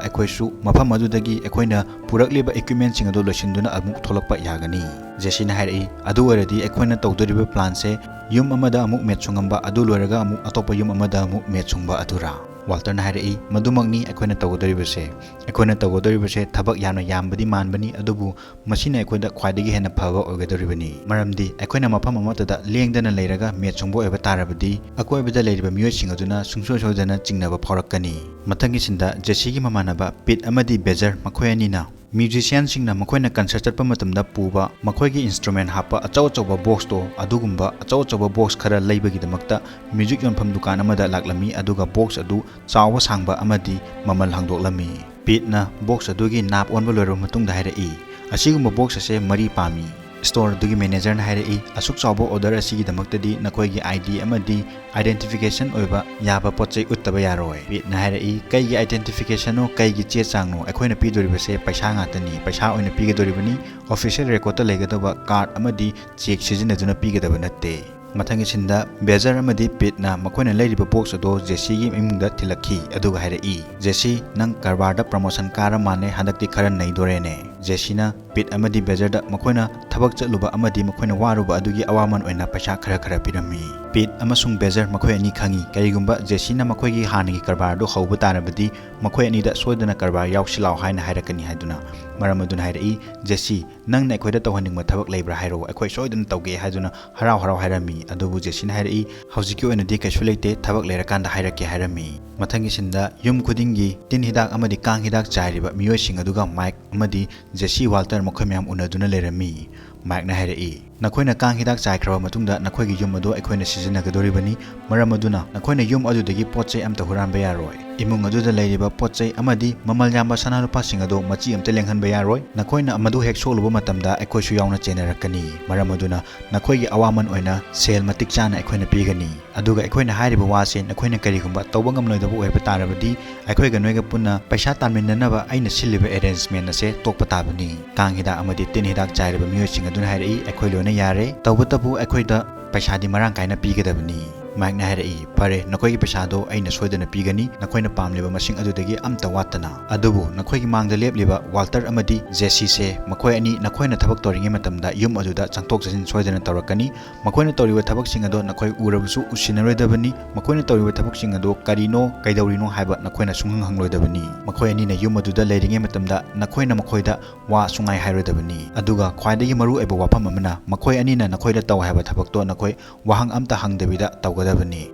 ꯑꯩꯈꯣꯏꯁꯨ ꯃꯐꯝ ꯑꯗꯨꯗꯒꯤ ꯑꯩꯈꯣꯏꯅ ꯄꯨꯔꯛꯂꯤꯕ ꯏꯀ꯭ꯋꯤꯞꯃꯦꯟꯁꯤꯡ ꯑꯗꯨ ꯂꯣꯏꯁꯤꯟꯗꯨꯅ ꯑꯃꯨꯛ ꯊꯣꯛꯂꯛꯄ ꯌꯥꯒꯅꯤ꯫ ꯖꯦꯁꯤꯅ ꯍꯥꯏꯔꯛꯏ, ꯑꯗꯨ ꯑꯣꯏꯔꯗꯤ ꯑꯩꯈꯣꯏꯅ ꯇꯧꯗꯣꯔꯤꯕ ꯄ꯭ꯂꯥꯟꯁꯦ ꯌꯨꯝ ꯑꯃꯗ ꯑꯃꯨꯛ ꯃꯦꯠ ꯁꯨꯡꯉꯝꯕ, ꯑꯗꯨ ꯂꯣꯏꯔꯒ ꯑꯃꯨꯛ ꯑꯇꯣꯞꯄ ꯌꯨꯝ ꯑꯃꯗ ꯑꯃꯨꯛ ꯃꯦꯠ ꯁꯨꯡꯕ ꯑꯗꯨꯔꯥ? ꯋꯥꯜꯇꯔꯅ ꯍꯥꯏꯔꯛꯏ, ꯃꯗꯨꯃꯛꯅꯤ ꯑꯩꯈꯣꯏꯅ ꯇꯧꯒꯗꯧꯔꯤꯕꯁꯦ꯫ ꯑꯩꯈꯣꯏꯅ ꯇꯧꯒꯗꯧꯔꯤꯕꯁꯦ ꯊꯕꯛ ꯌꯥꯝꯅ ꯌꯥꯝꯕꯗꯤ ꯃꯥꯟꯕꯅꯤ, ꯑꯗꯨꯕꯨ ꯃꯁꯤꯅ ꯑꯩꯈꯣꯏꯗ ꯈ꯭ꯋꯥꯏꯗꯒꯤ ꯍꯦꯟꯅ ꯐꯕ ꯑꯣꯏꯒꯗꯧꯔꯤꯕꯅꯤ꯫ ꯃꯔꯝꯗꯤ ꯑꯩꯈꯣꯏꯅ ꯃꯐꯝ ꯑꯃꯠꯇꯗ ꯂꯦꯡꯗꯅ ꯂꯩꯔꯒ ꯃꯦꯠ ꯁꯨꯡꯕ ꯑꯣꯏꯕ ꯇꯥꯔꯕꯗꯤ, ꯑꯀꯣꯏꯕꯗ ꯂꯩꯔꯤꯕ ꯃꯤꯑꯣꯏꯁꯤꯡ ꯑꯗꯨꯅ ꯁꯨꯡꯁꯣꯏ ꯁꯣꯏꯗꯅ ꯆꯤꯡꯅꯕ ꯐꯥꯎꯔꯛꯀꯅꯤ꯫ ꯃꯊꯪꯒꯤ ꯁꯤꯟꯗ ꯖꯦꯁꯤꯒꯤ ꯃꯃꯥꯟꯅꯕ ꯄꯤꯠ ꯑꯃꯗꯤ ꯕꯦꯖꯔ, ꯃꯈꯣꯏ ꯑꯅꯤꯅ ꯃ꯭ꯌꯨꯖꯤꯁꯤꯌꯥꯟꯁꯤꯡꯅ ꯃꯈꯣꯏꯅ ꯀꯟꯁꯔꯠ ꯆꯠꯄ ꯃꯇꯝꯗ ꯄꯨꯕ ꯃꯈꯣꯏꯒꯤ ꯏꯟꯁꯇ꯭ꯔꯨꯃꯦꯟ ꯍꯥꯞꯄ ꯑꯆꯧ ꯑꯆꯧꯕ ꯕꯣꯛꯁꯇꯣ, ꯑꯗꯨꯒꯨꯝꯕ ꯑꯆꯧ ꯑꯆꯧꯕ ꯕꯣꯛꯁ ꯈꯔ ꯂꯩꯕꯒꯤꯗꯃꯛꯇ ꯃ꯭ꯌꯨꯖꯤꯛ ꯌꯣꯟꯐꯝ ꯗꯨꯀꯥꯟ ꯑꯃꯗ ꯂꯥꯛꯂꯝꯃꯤ, ꯑꯗꯨꯒ ꯕꯣꯛꯁ ꯑꯗꯨ ꯆꯥꯎꯕ ꯁꯥꯡꯕ ꯑꯃꯗꯤ ꯃꯃꯜ ꯍꯪꯗꯣꯛꯂꯝꯃꯤ꯫ ꯄꯤꯠꯅ ꯕꯣꯛꯁ ꯑꯗꯨꯒꯤ ꯅꯥꯞ ꯑꯣꯟꯕ ꯂꯣꯏꯔꯕ ꯃꯇꯨꯡꯗ ꯍꯥꯏꯔꯛꯏ, "ꯑꯁꯤꯒꯨꯝꯕ ꯕꯣꯛꯁ ꯑꯁꯦ ꯃꯔꯤ ꯄꯥꯝꯃꯤ꯫" ꯁ꯭ꯇꯣꯔ ꯑꯗꯨꯒꯤ ꯃꯦꯅꯦꯖꯔꯅ ꯍꯥꯏꯔꯛꯏ, "ꯑꯁꯨꯛ ꯆꯥꯎꯕ ꯑꯣꯔꯗꯔ ꯑꯁꯤꯒꯤꯗꯃꯛꯇꯗꯤ ꯅꯈꯣꯏꯒꯤ ꯑꯥꯏ ꯗꯤ ꯑꯃꯗꯤ ꯑꯥꯏꯗꯦꯟꯇꯤꯐꯤꯀꯦꯁꯟ ꯑꯣꯏꯕ ꯌꯥꯕ ꯄꯣꯠ ꯆꯩ ꯎꯠꯇꯕ ꯌꯥꯔꯣꯏ꯫" ꯄꯤꯠꯅ ꯍꯥꯏꯔꯛꯏ, "ꯀꯩꯒꯤ ꯑꯥꯏꯗꯦꯟꯇꯤꯐꯤꯀꯦꯁꯟꯅꯣ, ꯀꯩꯒꯤ ꯆꯦ ꯆꯥꯡꯅꯣ? ꯑꯩꯈꯣꯏꯅ ꯄꯤꯗꯣꯔꯤꯕꯁꯦ ꯄꯩꯁꯥ ꯉꯥꯛꯇꯅꯤ, ꯄꯩꯁꯥ ꯑꯣꯏꯅ ꯄꯤꯒꯗꯧꯔꯤꯕꯅꯤ꯫ ꯑꯣꯐꯤꯁꯤꯌꯦꯜ ꯔꯦꯀꯣꯔꯗꯇ ꯂꯩꯒꯗꯕ ꯀꯥꯔꯗ ꯑꯃꯗꯤ ꯆꯦꯛ ꯁꯤꯖꯤꯟꯅꯗꯨꯅ ꯄꯤꯒꯗꯕ ꯅꯠꯇꯦ꯫" ꯃꯊꯪꯒꯤ ꯁꯤꯟꯗ ꯕꯦꯖꯔ ꯑꯃꯗꯤ ꯄꯤꯠꯅ ꯃꯈꯣꯏꯅ ꯂꯩꯔꯤꯕ ꯕꯣꯛꯁ ꯑꯗꯨ ꯖꯦꯁꯤꯒꯤ ꯏꯃꯨꯡꯗ ꯊꯤꯜꯂꯛꯈꯤ, ꯑꯗꯨꯒ ꯍꯥꯏꯔꯛꯏ, "ꯖꯦꯁꯤ, ꯅꯪ ꯀꯔꯕꯥꯔꯗ ꯄ꯭ꯔꯃꯣꯁꯟ ꯀꯥꯔ ꯃꯥꯜꯂꯦ, ꯍꯟꯗꯛꯇꯤ ꯈꯔ ꯅꯩꯗꯣꯔꯦꯅꯦ꯫" ꯖꯦꯁꯤꯅ ꯄꯤꯠ ꯑꯃꯗꯤ ꯕꯦꯖꯔꯗ ꯃꯈꯣꯏꯅ ꯊꯕꯛ ꯆꯠꯂꯨꯕ ꯑꯃꯗꯤ ꯃꯈꯣꯏꯅ ꯋꯥꯔꯨꯕ ꯑꯗꯨꯒꯤ ꯑꯋꯥꯃꯟ ꯑꯣꯏꯅ ꯄꯩꯁꯥ ꯈꯔ ꯈꯔ ꯄꯤꯔꯝꯃꯤ꯫ ꯄꯤꯠ ꯑꯃꯁꯨꯡ ꯕꯦꯖꯔ ꯃꯈꯣꯏ ꯑꯅꯤ ꯈꯪꯏ, ꯀꯔꯤꯒꯨꯝꯕ ꯖꯦꯁꯤꯅ ꯃꯈꯣꯏꯒꯤ ꯍꯥꯟꯅꯒꯤ ꯀꯔꯕꯥꯔ ꯑꯗꯨ ꯍꯧꯕ ꯇꯥꯔꯕꯗꯤ ꯃꯈꯣꯏ ꯑꯅꯤꯗ ꯁꯣꯏꯗꯅ ꯀꯔꯕꯥꯔ ꯌꯥꯎꯁꯤꯜꯂꯛꯑꯣ ꯍꯥꯏꯅ ꯍꯥꯏꯔꯛꯀꯅꯤ ꯍꯥꯏꯗꯨꯅ꯫ ꯃꯔꯝ ꯑꯗꯨꯅ ꯍꯥꯏꯔꯛꯏ, "ꯖꯦꯁꯤ, ꯅꯪꯅ ꯑꯩꯈꯣꯏꯗ ꯇꯧꯍꯟꯅꯤꯡꯕ ꯊꯕꯛ ꯂꯩꯕ꯭ꯔꯥ ꯍꯥꯏꯔꯛꯑꯣ, ꯑꯩꯈꯣꯏ ꯁꯣꯏꯗꯅ ꯇꯧꯒꯦ" ꯍꯥꯏꯗꯨꯅ ꯍꯔꯥꯎ ꯍꯔꯥꯎ ꯍꯥꯏꯔꯝꯃꯤ꯫ ꯑꯗꯨꯕꯨ ꯖꯦꯁꯤꯅ ꯍꯥꯏꯔꯛꯏ, "ꯍꯧꯖꯤꯛꯀꯤ ꯑꯣꯏꯅꯗꯤ ꯀꯩꯁꯨ ꯂꯩꯇꯦ, ꯊꯕꯛ ꯂꯩꯔꯀꯥꯟꯗ ꯍꯥꯏꯔꯛꯀꯦ" ꯍꯥꯏꯔꯝꯃꯤ꯫ ꯃꯊꯪꯒꯤ ꯁꯤꯟꯗ ꯌꯨꯝ ꯈꯨꯗꯤꯡꯒꯤ ꯇꯤꯟ ꯍꯤꯗꯥꯛ ꯑꯃꯗꯤ ꯀꯥꯡ ꯍꯤꯗꯥꯛ ꯆꯥꯏꯔꯤꯕ ꯃꯤꯑꯣꯏꯁꯤꯡ ꯑꯗꯨꯒ ꯃꯥꯏꯛ ꯑꯃꯗꯤ ꯖꯦꯁꯤ ꯋꯥꯜꯇꯔ ꯃꯈꯣꯏ ꯃꯌꯥꯝ ꯎꯅꯗꯨꯅ ꯂꯩꯔꯝꯃꯤ꯫ ꯃꯥꯏꯛꯅ ꯍꯥꯏꯔꯛꯏ, ꯅꯈꯣꯏꯅ ꯀꯥꯡ ꯍꯤꯗꯥꯛ ꯆꯥꯏꯈ꯭ꯔꯕ ꯃꯇꯨꯡꯗ ꯅꯈꯣꯏꯒꯤ ꯌꯨꯝ ꯑꯗꯨ ꯑꯩꯈꯣꯏꯅ ꯁꯤꯖꯤꯟꯅꯒꯗꯧꯔꯤꯕꯅꯤ꯫ ꯃꯔꯝ ꯑꯗꯨꯅ ꯅꯈꯣꯏꯅ ꯌꯨꯝ ꯑꯗꯨꯗꯒꯤ ꯄꯣꯠ ꯆꯩ ꯑꯃꯠꯇ ꯍꯨꯔꯥꯟꯕ ꯌꯥꯔꯣꯏ꯫ ꯏꯃꯨꯡ ꯑꯗꯨꯗ ꯂꯩꯔꯤꯕ ꯄꯣꯠ ꯆꯩ ꯑꯃꯗꯤ ꯃꯃꯜ ꯌꯥꯝꯕ ꯁꯅꯥ ꯂꯨꯄꯥꯁꯤꯡ ꯑꯗꯨ ꯃꯆꯤ ꯑꯃꯠꯇ ꯂꯦꯡꯍꯟꯕ ꯌꯥꯔꯣꯏ꯫ ꯅꯈꯣꯏꯅ ꯃꯗꯨ ꯍꯦꯛ ꯁꯣꯛꯂꯨꯕ ꯃꯇꯝꯗ ꯑꯩꯈꯣꯏꯁꯨ ꯌꯥꯎꯅ ꯆꯦꯟꯅꯔꯛꯀꯅꯤ꯫ ꯃꯔꯝ ꯑꯗꯨꯅ ꯅꯈꯣꯏꯒꯤ ꯑꯋꯥꯃꯟ ꯑꯣꯏꯅ ꯁꯦꯜ ꯃꯇꯤꯛ ꯆꯥꯅ ꯑꯩꯈꯣꯏꯅ ꯄꯤꯒꯅꯤ꯫ ꯑꯗꯨꯒ ꯑꯩꯈꯣꯏꯅ ꯍꯥꯏꯔꯤꯕ ꯋꯥꯁꯦ ꯅꯈꯣꯏꯅ ꯀꯔꯤꯒꯨꯝꯕ ꯇꯧꯕ ꯉꯝꯂꯣꯏꯗꯕ ꯑꯣꯏꯕ ꯇꯥꯔꯕꯗꯤ, ꯑꯩꯈꯣꯏꯒ ꯅꯣꯏꯒ ꯄꯨꯟꯅ ꯄꯩꯁꯥ ꯇꯥꯟꯃꯤꯟꯅꯅꯕ ꯑꯩꯅ ꯁꯤꯜꯂꯤꯕ arrangement ꯑꯁꯦ ꯇꯣꯛꯄ ꯇꯥꯕꯅꯤ꯫ ꯀꯥꯡ ꯍꯤꯗꯥꯛ ꯑꯃꯗꯤ ꯇꯤꯟ ꯍꯤꯗꯥꯛ ꯆꯥꯏꯔꯤꯕ ꯃꯤꯑꯣꯏꯁꯤꯡ ꯑꯗꯨꯅ ꯍꯥꯏꯔꯛꯏ, "ꯑꯩꯈꯣꯏ ꯂꯣꯏꯅ ꯌꯥꯔꯦ, ꯇꯧꯕꯇꯕꯨ ꯑꯩꯈꯣꯏꯗ ꯄꯩꯁꯥꯗꯤ ꯃꯔꯥꯡ ꯀꯥꯏꯅ ꯄꯤꯒꯗꯕꯅꯤ"꯫ ꯃꯥꯏꯛꯅ ꯍꯥꯏꯔꯛꯏ, "ꯐꯔꯦ, ꯅꯈꯣꯏꯒꯤ ꯄꯩꯁꯥꯗꯣ ꯑꯩꯅ ꯁꯣꯏꯗꯅ ꯄꯤꯒꯅꯤ, ꯅꯈꯣꯏꯅ ꯄꯥꯝꯂꯤꯕ ꯃꯁꯤꯡ ꯑꯗꯨꯗꯒꯤ ꯑꯝꯇ ꯋꯥꯠꯇꯅ꯫ ꯑꯗꯨꯕꯨ ꯅꯈꯣꯏꯒꯤ ꯃꯥꯡꯗ ꯂꯦꯞꯂꯤꯕ ꯋꯥꯜꯇꯔ ꯑꯃꯗꯤ ꯖꯦꯁꯤꯁꯦ, ꯃꯈꯣꯏ ꯑꯅꯤ ꯅꯈꯣꯏꯅ ꯊꯕꯛ ꯇꯧꯔꯤꯉꯩ ꯃꯇꯝꯗ ꯌꯨꯝ ꯑꯗꯨꯗ ꯆꯪꯊꯣꯛ ꯆꯪꯁꯤꯟ ꯁꯣꯏꯗꯅ ꯇꯧꯔꯛꯀꯅꯤ꯫ ꯃꯈꯣꯏꯅ ꯇꯧꯔꯤꯕ ꯊꯕꯛꯁꯤꯡ ꯑꯗꯣ ꯅꯈꯣꯏ ꯎꯔꯕꯁꯨ ꯎꯁꯤꯟꯅꯔꯣꯏꯗꯕꯅꯤ꯫ ꯃꯈꯣꯏꯅ ꯇꯧꯔꯤꯕ ꯊꯕꯛꯁꯤꯡ ꯑꯗꯣ ꯀꯔꯤꯅꯣ, ꯀꯩꯗꯧꯔꯤꯅꯣ ꯍꯥꯏꯕ ꯅꯈꯣꯏꯅ ꯁꯨꯡꯍꯪ ꯍꯪꯂꯣꯏꯗꯕꯅꯤ꯫ ꯃꯈꯣꯏ ꯑꯅꯤꯅ ꯌꯨꯝ ꯑꯗꯨꯗ ꯂꯩꯔꯤꯉꯩ ꯃꯇꯝꯗ ꯅꯈꯣꯏꯅ ꯃꯈꯣꯏꯗ ꯋꯥ ꯁꯨꯡꯉꯥꯏ ꯍꯥꯏꯔꯣꯏꯗꯕꯅꯤ꯫ ꯑꯗꯨꯒ ꯈ꯭ꯋꯥꯏꯗꯒꯤ ꯃꯔꯨ ꯑꯣꯏꯕ ꯋꯥꯐꯝ ꯑꯃꯅ, ꯃꯈꯣꯏ ꯑꯅꯤꯅ ꯅꯈꯣꯏꯗ ꯇꯧ ꯍꯥꯏꯕ ꯊꯕꯛꯇꯣ ꯅꯈꯣꯏ ꯋꯥꯍꯪ ꯑꯝꯇ ꯍꯪꯗꯕꯤꯗ ꯇꯧꯒꯗꯕꯅꯤ꯫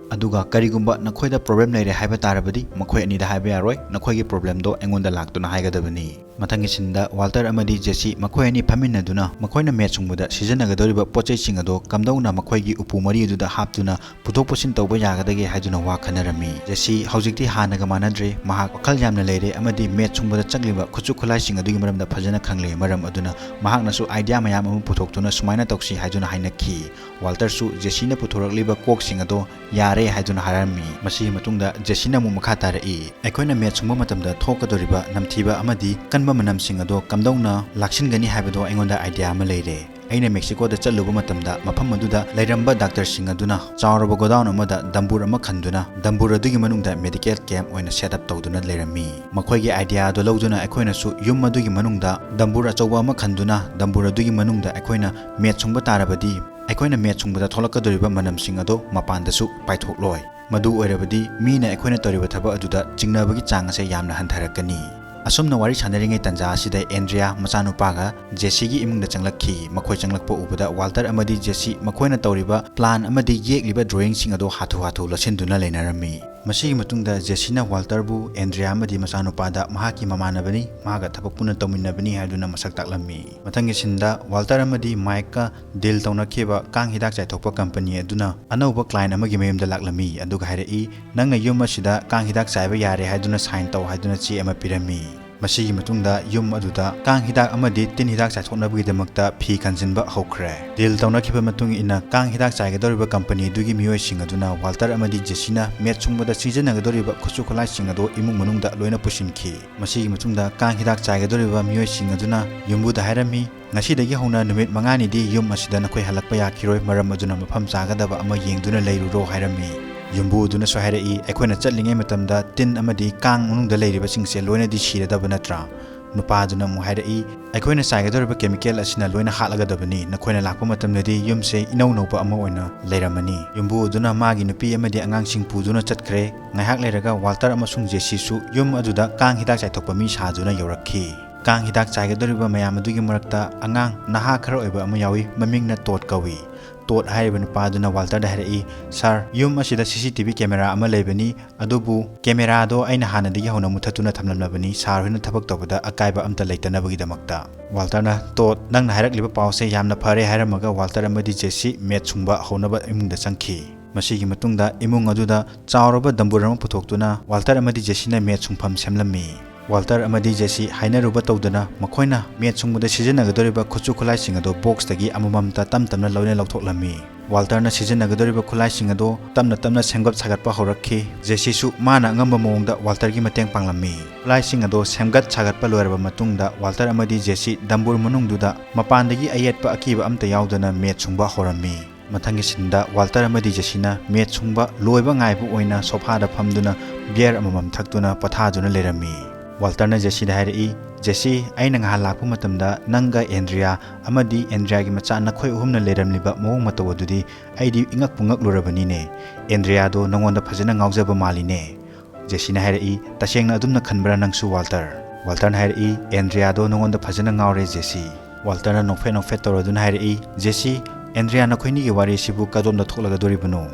ꯑꯗꯨꯒ ꯀꯔꯤꯒꯨꯝꯕ ꯅꯈꯣꯏꯗ problem ꯂꯩꯔꯦ ꯍꯥꯏꯕ ꯇꯥꯔꯕꯗꯤ, ꯃꯈꯣꯏ ꯑꯅꯤꯗ ꯍꯥꯏꯕ ꯌꯥꯔꯣꯏ, ꯅꯈꯣꯏꯒꯤ problemꯗꯣ ꯑꯩꯉꯣꯟꯗ ꯂꯥꯛꯇꯨꯅ ꯍꯥꯏꯒꯗꯕꯅꯤ꯫ ꯃꯊꯪꯒꯤ ꯁꯤꯟꯗ ꯋꯥꯜꯇꯔ ꯑꯃꯗꯤ ꯖꯦꯁꯤ ꯃꯈꯣꯏ ꯑꯅꯤ ꯐꯝꯃꯤꯟꯅꯗꯨꯅ ꯃꯈꯣꯏꯅ ꯃꯦꯠ ꯁꯨꯡꯕꯗ ꯁꯤꯖꯤꯟꯅꯒꯗꯧꯔꯤꯕ ꯄꯣꯠꯆꯩꯁꯤꯡ ꯑꯗꯣ ꯀꯝꯗꯧꯅ ꯃꯈꯣꯏꯒꯤ ꯎꯄꯨ ꯃꯔꯤ ꯑꯗꯨꯗ ꯍꯥꯞꯇꯨꯅ ꯄꯨꯊꯣꯛ ꯄꯨꯁꯤꯟ ꯇꯧꯕ ꯌꯥꯒꯗꯒꯦ ꯍꯥꯏꯗꯨꯅ ꯋꯥ ꯈꯟꯅꯔꯝꯃꯤ꯫ ꯖꯦꯁꯤ ꯍꯧꯖꯤꯛꯇꯤ ꯍꯥꯟꯅꯒ ꯃꯥꯟꯅꯗ꯭ꯔꯦ, ꯃꯍꯥꯛ ꯋꯥꯈꯜ ꯌꯥꯝꯅ ꯂꯩꯔꯦ ꯑꯃꯗꯤ ꯃꯦꯠ ꯁꯨꯡꯕꯗ ꯆꯪꯂꯤꯕ ꯈꯨꯠꯁꯨ ꯈꯨꯠꯂꯥꯏꯁꯤꯡ ꯑꯗꯨꯒꯤ ꯃꯔꯝꯗ ꯐꯖꯅ ꯈꯪꯂꯦ꯫ ꯃꯔꯝ ꯑꯗꯨꯅ ꯃꯍꯥꯛꯅꯁꯨ idea ꯃꯌꯥꯝ ꯑꯃ ꯄꯨꯊꯣꯛꯇꯨꯅ ꯁꯨꯃꯥꯏꯅ ꯇꯧꯁꯤ ꯍꯥꯏꯗꯨꯅ ꯍꯥꯏꯅꯈꯤ꯫ ꯋꯥꯜꯇꯔꯁꯨ ꯖꯦꯁꯤꯅ ꯄꯨꯊꯣꯔꯛꯂꯤꯕ ꯀꯣꯛꯁꯤꯡ ꯑꯗꯣ ꯌꯥꯔꯦ ꯍꯥꯏꯗꯨꯅ ꯍꯥꯏꯔꯝꯃꯤ꯫ ꯃꯁꯤꯒꯤ ꯃꯇꯨꯡꯗ ꯖꯦꯁꯤꯅ ꯑꯃꯨꯛ ꯃꯈꯥ ꯇꯥꯔꯛꯏ, "ꯑꯩꯈꯣꯏꯅ ꯃꯦꯠ ꯁꯨꯡꯕ ꯃꯇꯝꯗ ꯊꯣꯛꯀꯗꯧꯔꯤꯕ ꯅꯝꯊꯤꯕ ꯑꯃꯗꯤ ꯀꯟꯕ ꯃꯅꯝꯁꯤꯡ ꯑꯗꯣ ꯀꯝꯗꯧꯅ ꯂꯥꯛꯁꯤꯟꯒꯅꯤ ꯍꯥꯏꯕꯗꯣ ꯑꯩꯉꯣꯟꯗ idea ꯑꯃ ꯂꯩꯔꯦ꯫ ꯑꯩꯅ ꯃꯦꯛꯁꯤꯀꯣꯗ ꯆꯠꯂꯨꯕ ꯃꯇꯝꯗ ꯃꯐꯝ ꯑꯗꯨꯗ ꯂꯩꯔꯝꯕ ꯗꯥꯛꯇꯔꯁꯤꯡ ꯑꯗꯨꯅ ꯆꯥꯎꯔꯕ ꯒꯣꯗꯥꯎꯟ ꯑꯃꯗ ꯗꯝꯕꯨꯔ ꯑꯃ ꯈꯟꯗꯨꯅ ꯗꯝꯕꯨꯔ ꯑꯗꯨꯒꯤ ꯃꯅꯨꯡꯗ medical camp ꯑꯣꯏꯅ set up ꯇꯧꯗꯨꯅ ꯂꯩꯔꯝꯃꯤ꯫ ꯃꯈꯣꯏꯒꯤ idea ꯑꯗꯨ ꯂꯧꯗꯨꯅ ꯑꯩꯈꯣꯏꯅꯁꯨ ꯌꯨꯝ ꯑꯗꯨꯒꯤ ꯃꯅꯨꯡꯗ ꯗꯝꯕꯨꯔ ꯑꯆꯧꯕ ꯑꯃ ꯈꯟꯗꯨꯅ ꯗꯝꯕꯨꯔ ꯑꯗꯨꯒꯤ ꯃꯅꯨꯡꯗ ꯑꯩꯈꯣꯏꯅ ꯃꯦꯠ ꯁꯨꯡꯕ ꯇꯥꯔꯕꯗꯤ ꯑꯩꯈꯣꯏꯅ ꯃꯦꯠ ꯁꯨꯡꯕꯗ ꯊꯣꯛꯂꯛꯀꯗꯧꯔꯤꯕ ꯃꯅꯝꯁꯤꯡ ꯑꯗꯣ ꯃꯄꯥꯟꯗꯁꯨ ꯄꯥꯏꯊꯣꯛꯂꯣꯏ꯫ ꯃꯗꯨ ꯑꯣꯏꯔꯕꯗꯤ ꯃꯤꯅ ꯑꯩꯈꯣꯏꯅ ꯇꯧꯔꯤꯕ ꯊꯕꯛ ꯑꯗꯨꯗ ꯆꯤꯡꯅꯕꯒꯤ ꯆꯥꯡ ꯑꯁꯦ ꯌꯥꯝꯅ ꯍꯟꯊꯔꯛꯀꯅꯤ"꯫ ꯑꯁꯨꯝꯅ ꯋꯥꯔꯤ ꯁꯥꯟꯅꯔꯤꯉꯩ ꯇꯟꯖꯥ ꯑꯁꯤꯗ ꯑꯦꯟꯗ꯭ꯔꯤꯌꯥ ꯃꯆꯥꯅꯨꯄꯥꯒ ꯖꯦꯁꯤꯒꯤ ꯏꯃꯨꯡꯗ ꯆꯪꯂꯛꯈꯤ꯫ ꯃꯈꯣꯏ ꯆꯪꯂꯛꯄ ꯎꯕꯗ ꯋꯥꯜꯇꯔ ꯑꯃꯗꯤ ꯖꯦꯁꯤ ꯃꯈꯣꯏꯅ ꯇꯧꯔꯤꯕ plan ꯑꯃꯗꯤ ꯌꯦꯛꯂꯤꯕ drawingꯁꯤꯡ ꯑꯗꯨ ꯍꯥꯊꯨ ꯍꯥꯊꯨ ꯂꯣꯠꯁꯤꯟꯗꯨꯅ ꯂꯩꯅꯔꯝꯃꯤ꯫ ꯃꯁꯤꯒꯤ ꯃꯇꯨꯡꯗ ꯖꯦꯁꯤꯅ ꯋꯥꯜꯇꯔꯕꯨ ꯑꯦꯟꯗ꯭ꯔꯤꯌꯥ ꯑꯃꯗꯤ ꯃꯆꯥꯅꯨꯄꯥꯗ ꯃꯍꯥꯛꯀꯤ ꯃꯃꯥꯟꯅꯕꯅꯤ, ꯃꯍꯥꯛꯀ ꯊꯕꯛ ꯄꯨꯟꯅ ꯇꯧꯃꯤꯟꯅꯕꯅꯤ ꯍꯥꯏꯗꯨꯅ ꯃꯁꯛ ꯇꯥꯛꯂꯝꯃꯤ꯫ ꯃꯊꯪꯒꯤ ꯁꯤꯟꯗ ꯋꯥꯜꯇꯔ ꯑꯃꯗꯤ ꯃꯥꯏꯛꯀ ꯗꯤꯜ ꯇꯧꯅꯈꯤꯕ ꯀꯥꯡ ꯍꯤꯗꯥꯛ ꯆꯥꯏꯊꯣꯛꯄ ꯀꯝꯄꯅꯤ ꯑꯗꯨꯅ ꯑꯅꯧꯕ ꯀ꯭ꯂꯥꯏꯟ ꯑꯃꯒꯤ ꯃꯌꯨꯝꯗ ꯂꯥꯛꯂꯝꯃꯤ, ꯑꯗꯨꯒ ꯍꯥꯏꯔꯛꯏ, "ꯅꯪꯅ ꯌꯨꯝ ꯑꯁꯤꯗ ꯀꯥꯡ ꯍꯤꯗꯥꯛ ꯆꯥꯏꯕ ꯌꯥꯔꯦ ꯍꯥꯏꯗꯨꯅ ꯁꯥꯏꯟ ꯇꯧ" ꯍꯥꯏꯗꯨꯅ ꯆꯦ ꯑꯃ ꯄꯤꯔꯝꯃꯤ꯫ ꯃꯁꯤꯒꯤ ꯃꯇꯨꯡꯗ ꯌꯨꯝ ꯑꯗꯨꯗ ꯀꯥꯡ ꯍꯤꯗꯥꯛ ꯑꯃꯗꯤ ꯇꯤꯟ ꯍꯤꯗꯥꯛ ꯆꯥꯏꯊꯣꯛꯅꯕꯒꯤꯗꯃꯛꯇ ꯐꯤ ꯈꯟꯖꯤꯟꯕ ꯍꯧꯈ꯭ꯔꯦ꯫ ꯗꯤꯜ ꯇꯧꯅꯈꯤꯕ ꯃꯇꯨꯡ ꯏꯟꯅ ꯀꯥꯡ ꯍꯤꯗꯥꯛ ꯆꯥꯏꯒꯗꯧꯔꯤꯕ ꯀꯝꯄꯅꯤ ꯑꯗꯨꯒꯤ ꯃꯤꯑꯣꯏꯁꯤꯡ ꯑꯗꯨꯅ ꯋꯥꯜꯇꯔ ꯑꯃꯗꯤ ꯖꯦꯁꯤꯅ ꯃꯦꯠ ꯁꯨꯡꯕꯗ ꯁꯤꯖꯤꯟꯅꯒꯗꯧꯔꯤꯕ ꯈꯨꯠꯁꯨ ꯈꯨꯠꯂꯥꯏꯁꯤꯡ ꯑꯗꯨ ꯏꯃꯨꯡ ꯃꯅꯨꯡꯗ ꯂꯣꯏꯅ ꯄꯨꯁꯤꯟꯈꯤ꯫ ꯃꯁꯤꯒꯤ ꯃꯇꯨꯡꯗ ꯀꯥꯡ ꯍꯤꯗꯥꯛ ꯆꯥꯏꯒꯗꯧꯔꯤꯕ ꯃꯤꯑꯣꯏꯁꯤꯡ ꯑꯗꯨꯅ ꯌꯨꯝꯕꯨꯗ ꯍꯥꯏꯔꯝꯃꯤ, "ꯉꯁꯤꯗꯒꯤ ꯍꯧꯅ ꯅꯨꯃꯤꯠ ꯃꯉꯥꯅꯤꯗꯤ ꯌꯨꯝ ꯑꯁꯤꯗ ꯅꯈꯣꯏ ꯍꯜꯂꯛꯄ ꯌꯥꯈꯤꯔꯣꯏ, ꯃꯔꯝ ꯑꯗꯨꯅ ꯃꯐꯝ ꯆꯥꯒꯗꯕ ꯑꯃ ꯌꯦꯡꯗꯨꯅ ꯂꯩꯔꯨꯔꯣ" ꯍꯥꯏꯔꯝꯃꯤ꯫ ꯌꯨꯝꯕꯨ ꯑꯗꯨꯅꯁꯨ ꯍꯥꯏꯔꯛꯏ, "ꯑꯩꯈꯣꯏꯅ ꯆꯠꯂꯤꯉꯩ ꯃꯇꯝꯗ ꯇꯤꯟ ꯑꯃꯗꯤ ꯀꯥꯡ ꯃꯅꯨꯡꯗ ꯂꯩꯔꯤꯕꯁꯤꯡꯁꯦ ꯂꯣꯏꯅꯗꯤ ꯁꯤꯔꯗꯕ ꯅꯠꯇ꯭ꯔꯥ?" ꯅꯨꯄꯥ ꯑꯗꯨꯅ ꯑꯃꯨꯛ ꯍꯥꯏꯔꯛꯏ, "ꯑꯩꯈꯣꯏꯅ ꯆꯥꯏꯒꯗꯧꯔꯤꯕ ꯀꯦꯃꯤꯀꯦꯜ ꯑꯁꯤꯅ ꯂꯣꯏꯅ ꯍꯥꯠꯂꯒꯗꯕꯅꯤ, ꯅꯈꯣꯏꯅ ꯂꯥꯛꯄ ꯃꯇꯝꯗꯗꯤ ꯌꯨꯝꯁꯦ ꯏꯅꯧ ꯅꯧꯕ ꯑꯃ ꯑꯣꯏꯅ ꯂꯩꯔꯝꯃꯅꯤ"꯫ ꯌꯨꯝꯕꯨ ꯑꯗꯨꯅ ꯃꯥꯒꯤ ꯅꯨꯄꯤ ꯑꯃꯗꯤ ꯑꯉꯥꯡꯁꯤꯡ ꯄꯨꯗꯨꯅ ꯆꯠꯈ꯭ꯔꯦ꯫ ꯉꯥꯏꯍꯥꯛ ꯂꯩꯔꯒ ꯋꯥꯜꯇꯔ ꯑꯃꯁꯨꯡ ꯖꯦꯁꯤꯁꯨ ꯌꯨꯝ ꯑꯗꯨꯗ ꯀꯥꯡ ꯍꯤꯗꯥꯛ ꯆꯥꯏꯊꯣꯛꯄ ꯃꯤ ꯁꯥꯗꯨꯅ ꯌꯧꯔꯛꯈꯤ꯫ ꯀꯥꯡ ꯍꯤꯗꯥꯛ ꯆꯥꯏꯒꯗꯧꯔꯤꯕ ꯃꯌꯥꯝ ꯑꯗꯨꯒꯤ ꯃꯔꯛꯇ ꯑꯉꯥꯡ ꯅꯍꯥ ꯈꯔ ꯑꯣꯏꯕ ꯑꯃ ꯌꯥꯎꯏ, ꯃꯃꯤꯡꯅ ꯇꯣꯠ ꯀꯧꯏ꯫ ꯇꯣꯠ ꯍꯥꯏꯔꯤꯕ ꯅꯨꯄꯥ ꯑꯗꯨꯅ ꯋꯥꯜꯇꯔꯗ ꯍꯥꯏꯔꯛꯏ, "ꯁꯥꯔ, ꯌꯨꯝ ꯑꯁꯤꯗ ꯁꯤ ꯁꯤ ꯇꯤ ꯚꯤ ꯀꯦꯃꯦꯔꯥ ꯑꯃ ꯂꯩꯕꯅꯤ, ꯑꯗꯨꯕꯨ ꯀꯦꯃꯦꯔꯥꯗꯣ ꯑꯩꯅ ꯍꯥꯟꯅꯗꯒꯤ ꯍꯧꯅ ꯃꯨꯊꯠꯇꯨꯅ ꯊꯝꯂꯝꯂꯕꯅꯤ, ꯁꯥꯔ ꯍꯣꯏꯅ ꯊꯕꯛ ꯇꯧꯕꯗ ꯑꯀꯥꯏꯕ ꯑꯝꯇ ꯂꯩꯇꯅꯕꯒꯤꯗꯃꯛꯇ"꯫ ꯋꯥꯜꯇꯔꯅ, "ꯇꯣꯠ, ꯅꯪꯅ ꯍꯥꯏꯔꯛꯂꯤꯕ ꯄꯥꯎꯁꯦ ꯌꯥꯝꯅ ꯐꯔꯦ" ꯍꯥꯏꯔꯝꯃꯒ ꯋꯥꯜꯇꯔ ꯑꯃꯗꯤ ꯖꯦꯁꯤ ꯃꯦꯠ ꯁꯨꯡꯕ ꯍꯧꯅꯕ ꯏꯃꯨꯡꯗ ꯆꯪꯈꯤ꯫ ꯃꯁꯤꯒꯤ ꯃꯇꯨꯡꯗ ꯏꯃꯨꯡ ꯑꯗꯨꯗ ꯆꯥꯎꯔꯕ ꯗꯝꯕꯨꯔ ꯑꯃ ꯄꯨꯊꯣꯛꯇꯨꯅ ꯋꯥꯜꯇꯔ ꯑꯃꯗꯤ ꯖꯦꯁꯤꯅ ꯃꯦꯠ ꯁꯨꯡꯐꯝ ꯁꯦꯝꯂꯝꯃꯤ꯫ ꯋꯥꯜꯇꯔ ꯑꯃꯗꯤ ꯖꯦꯁꯤ ꯍꯥꯏꯅꯔꯨꯕ ꯇꯧꯗꯅ ꯃꯈꯣꯏꯅ ꯃꯦꯠ ꯁꯨꯡꯕꯗ ꯁꯤꯖꯤꯟꯅꯒꯗꯧꯔꯤꯕ ꯈꯨꯠꯁꯨ ꯈꯨꯠꯂꯥꯏꯁꯤꯡ ꯑꯗꯨ ꯕꯣꯛꯁꯇꯒꯤ ꯑꯃꯃꯝꯇ ꯇꯞ ꯇꯞꯅ ꯂꯣꯏꯅ ꯂꯧꯊꯣꯛꯂꯝꯃꯤ꯫ ꯋꯥꯜꯇꯔꯅ ꯁꯤꯖꯤꯟꯅꯒꯗꯧꯔꯤꯕ ꯈꯨꯠꯂꯥꯏꯁꯤꯡ ꯑꯗꯨ ꯇꯞꯅ ꯇꯞꯅ ꯁꯦꯝꯒꯠ ꯁꯥꯒꯠꯄ ꯍꯧꯔꯛꯈꯤ꯫ ꯖꯦꯁꯤꯁꯨ ꯃꯥꯅ ꯑꯉꯝꯕ ꯃꯑꯣꯡꯗ ꯋꯥꯜꯇꯔꯒꯤ ꯃꯇꯦꯡ ꯄꯥꯡꯂꯝꯃꯤ꯫ ꯈꯨꯠꯂꯥꯏꯁꯤꯡ ꯑꯗꯨ ꯁꯦꯝꯒꯠ ꯁꯥꯒꯠꯄ ꯂꯣꯏꯔꯕ ꯃꯇꯨꯡꯗ ꯋꯥꯜꯇꯔ ꯑꯃꯗꯤ ꯖꯦꯁꯤ ꯗꯝꯕꯨꯔ ꯃꯅꯨꯡꯗꯨꯗ ꯃꯄꯥꯟꯗꯒꯤ ꯑꯌꯦꯠꯄ ꯑꯀꯤꯕ ꯑꯝꯇ ꯌꯥꯎꯗꯅ ꯃꯦꯠ ꯁꯨꯡꯕ ꯍꯧꯔꯝꯃꯤ꯫ ꯃꯊꯪꯒꯤ ꯁꯤꯟꯗ ꯋꯥꯜꯇꯔ ꯑꯃꯗꯤ ꯖꯦꯁꯤꯅ ꯃꯦꯠ ꯁꯨꯡꯕ ꯂꯣꯏꯕ ꯉꯥꯏꯕ ꯑꯣꯏꯅ ꯁꯣꯐꯥꯗ ꯐꯝꯗꯨꯅ ꯕꯤꯌꯔ ꯑꯃꯃꯝ ꯊꯛꯇꯨꯅ ꯄꯣꯊꯥꯗꯨꯅ ꯂꯩꯔꯝꯃꯤ꯫ ꯋꯥꯜꯇꯔꯅ ꯖꯦꯁꯤꯗ ꯍꯥꯏꯔꯛꯏ, "ꯖꯦꯁꯤ, ꯑꯩꯅ ꯉꯍꯥꯟ ꯂꯥꯛꯄ ꯃꯇꯝꯗ ꯅꯪꯒ ꯑꯦꯟꯗ꯭ꯔꯤꯌꯥ ꯑꯃꯗꯤ ꯑꯦꯟꯗ꯭ꯔꯤꯌꯥꯒꯤ ꯃꯆꯥ ꯅꯈꯣꯏ ꯑꯍꯨꯝꯅ ꯂꯩꯔꯝꯂꯤꯕ ꯃꯑꯣꯡ ꯃꯇꯧ ꯑꯗꯨꯗꯤ ꯑꯩꯗꯤ ꯏꯉꯛꯄꯨ ꯉꯛꯂꯨꯔꯕꯅꯤꯅꯦ꯫ ꯑꯦꯟꯗ꯭ꯔꯤꯌꯥꯗꯣ ꯅꯉꯣꯟꯗ ꯐꯖꯅ ꯉꯥꯎꯖꯕ ꯃꯥꯜꯂꯤꯅꯦ"꯫ ꯖꯦꯁꯤꯅ ꯍꯥꯏꯔꯛꯏ, "ꯇꯁꯦꯡꯅ ꯑꯗꯨꯝꯅ ꯈꯟꯕ꯭ꯔꯥ ꯅꯪꯁꯨ, ꯋꯥꯜꯇꯔ?" ꯋꯥꯜꯇꯔꯅ ꯍꯥꯏꯔꯛꯏ, "ꯑꯦꯟꯗ꯭ꯔꯤꯌꯥꯗꯣ ꯅꯉꯣꯟꯗ ꯐꯖꯅ ꯉꯥꯎꯔꯦ, ꯖꯦꯁꯤ"꯫ ꯋꯥꯜꯇꯔꯅ ꯅꯣꯛꯐꯦꯠ ꯅꯣꯛꯐꯦꯠ ꯇꯧꯔꯗꯨꯅ ꯍꯥꯏꯔꯛꯏ, "ꯖꯦꯁꯤ, ꯑꯦꯟꯗ꯭ꯔꯤꯌꯥ ꯅꯈꯣꯏꯅꯤꯒꯤ ꯋꯥꯔꯤꯁꯤꯕꯨ ꯀꯗꯣꯝꯗ ꯊꯣꯛꯂꯒꯗꯣꯔꯤꯕꯅꯣ?"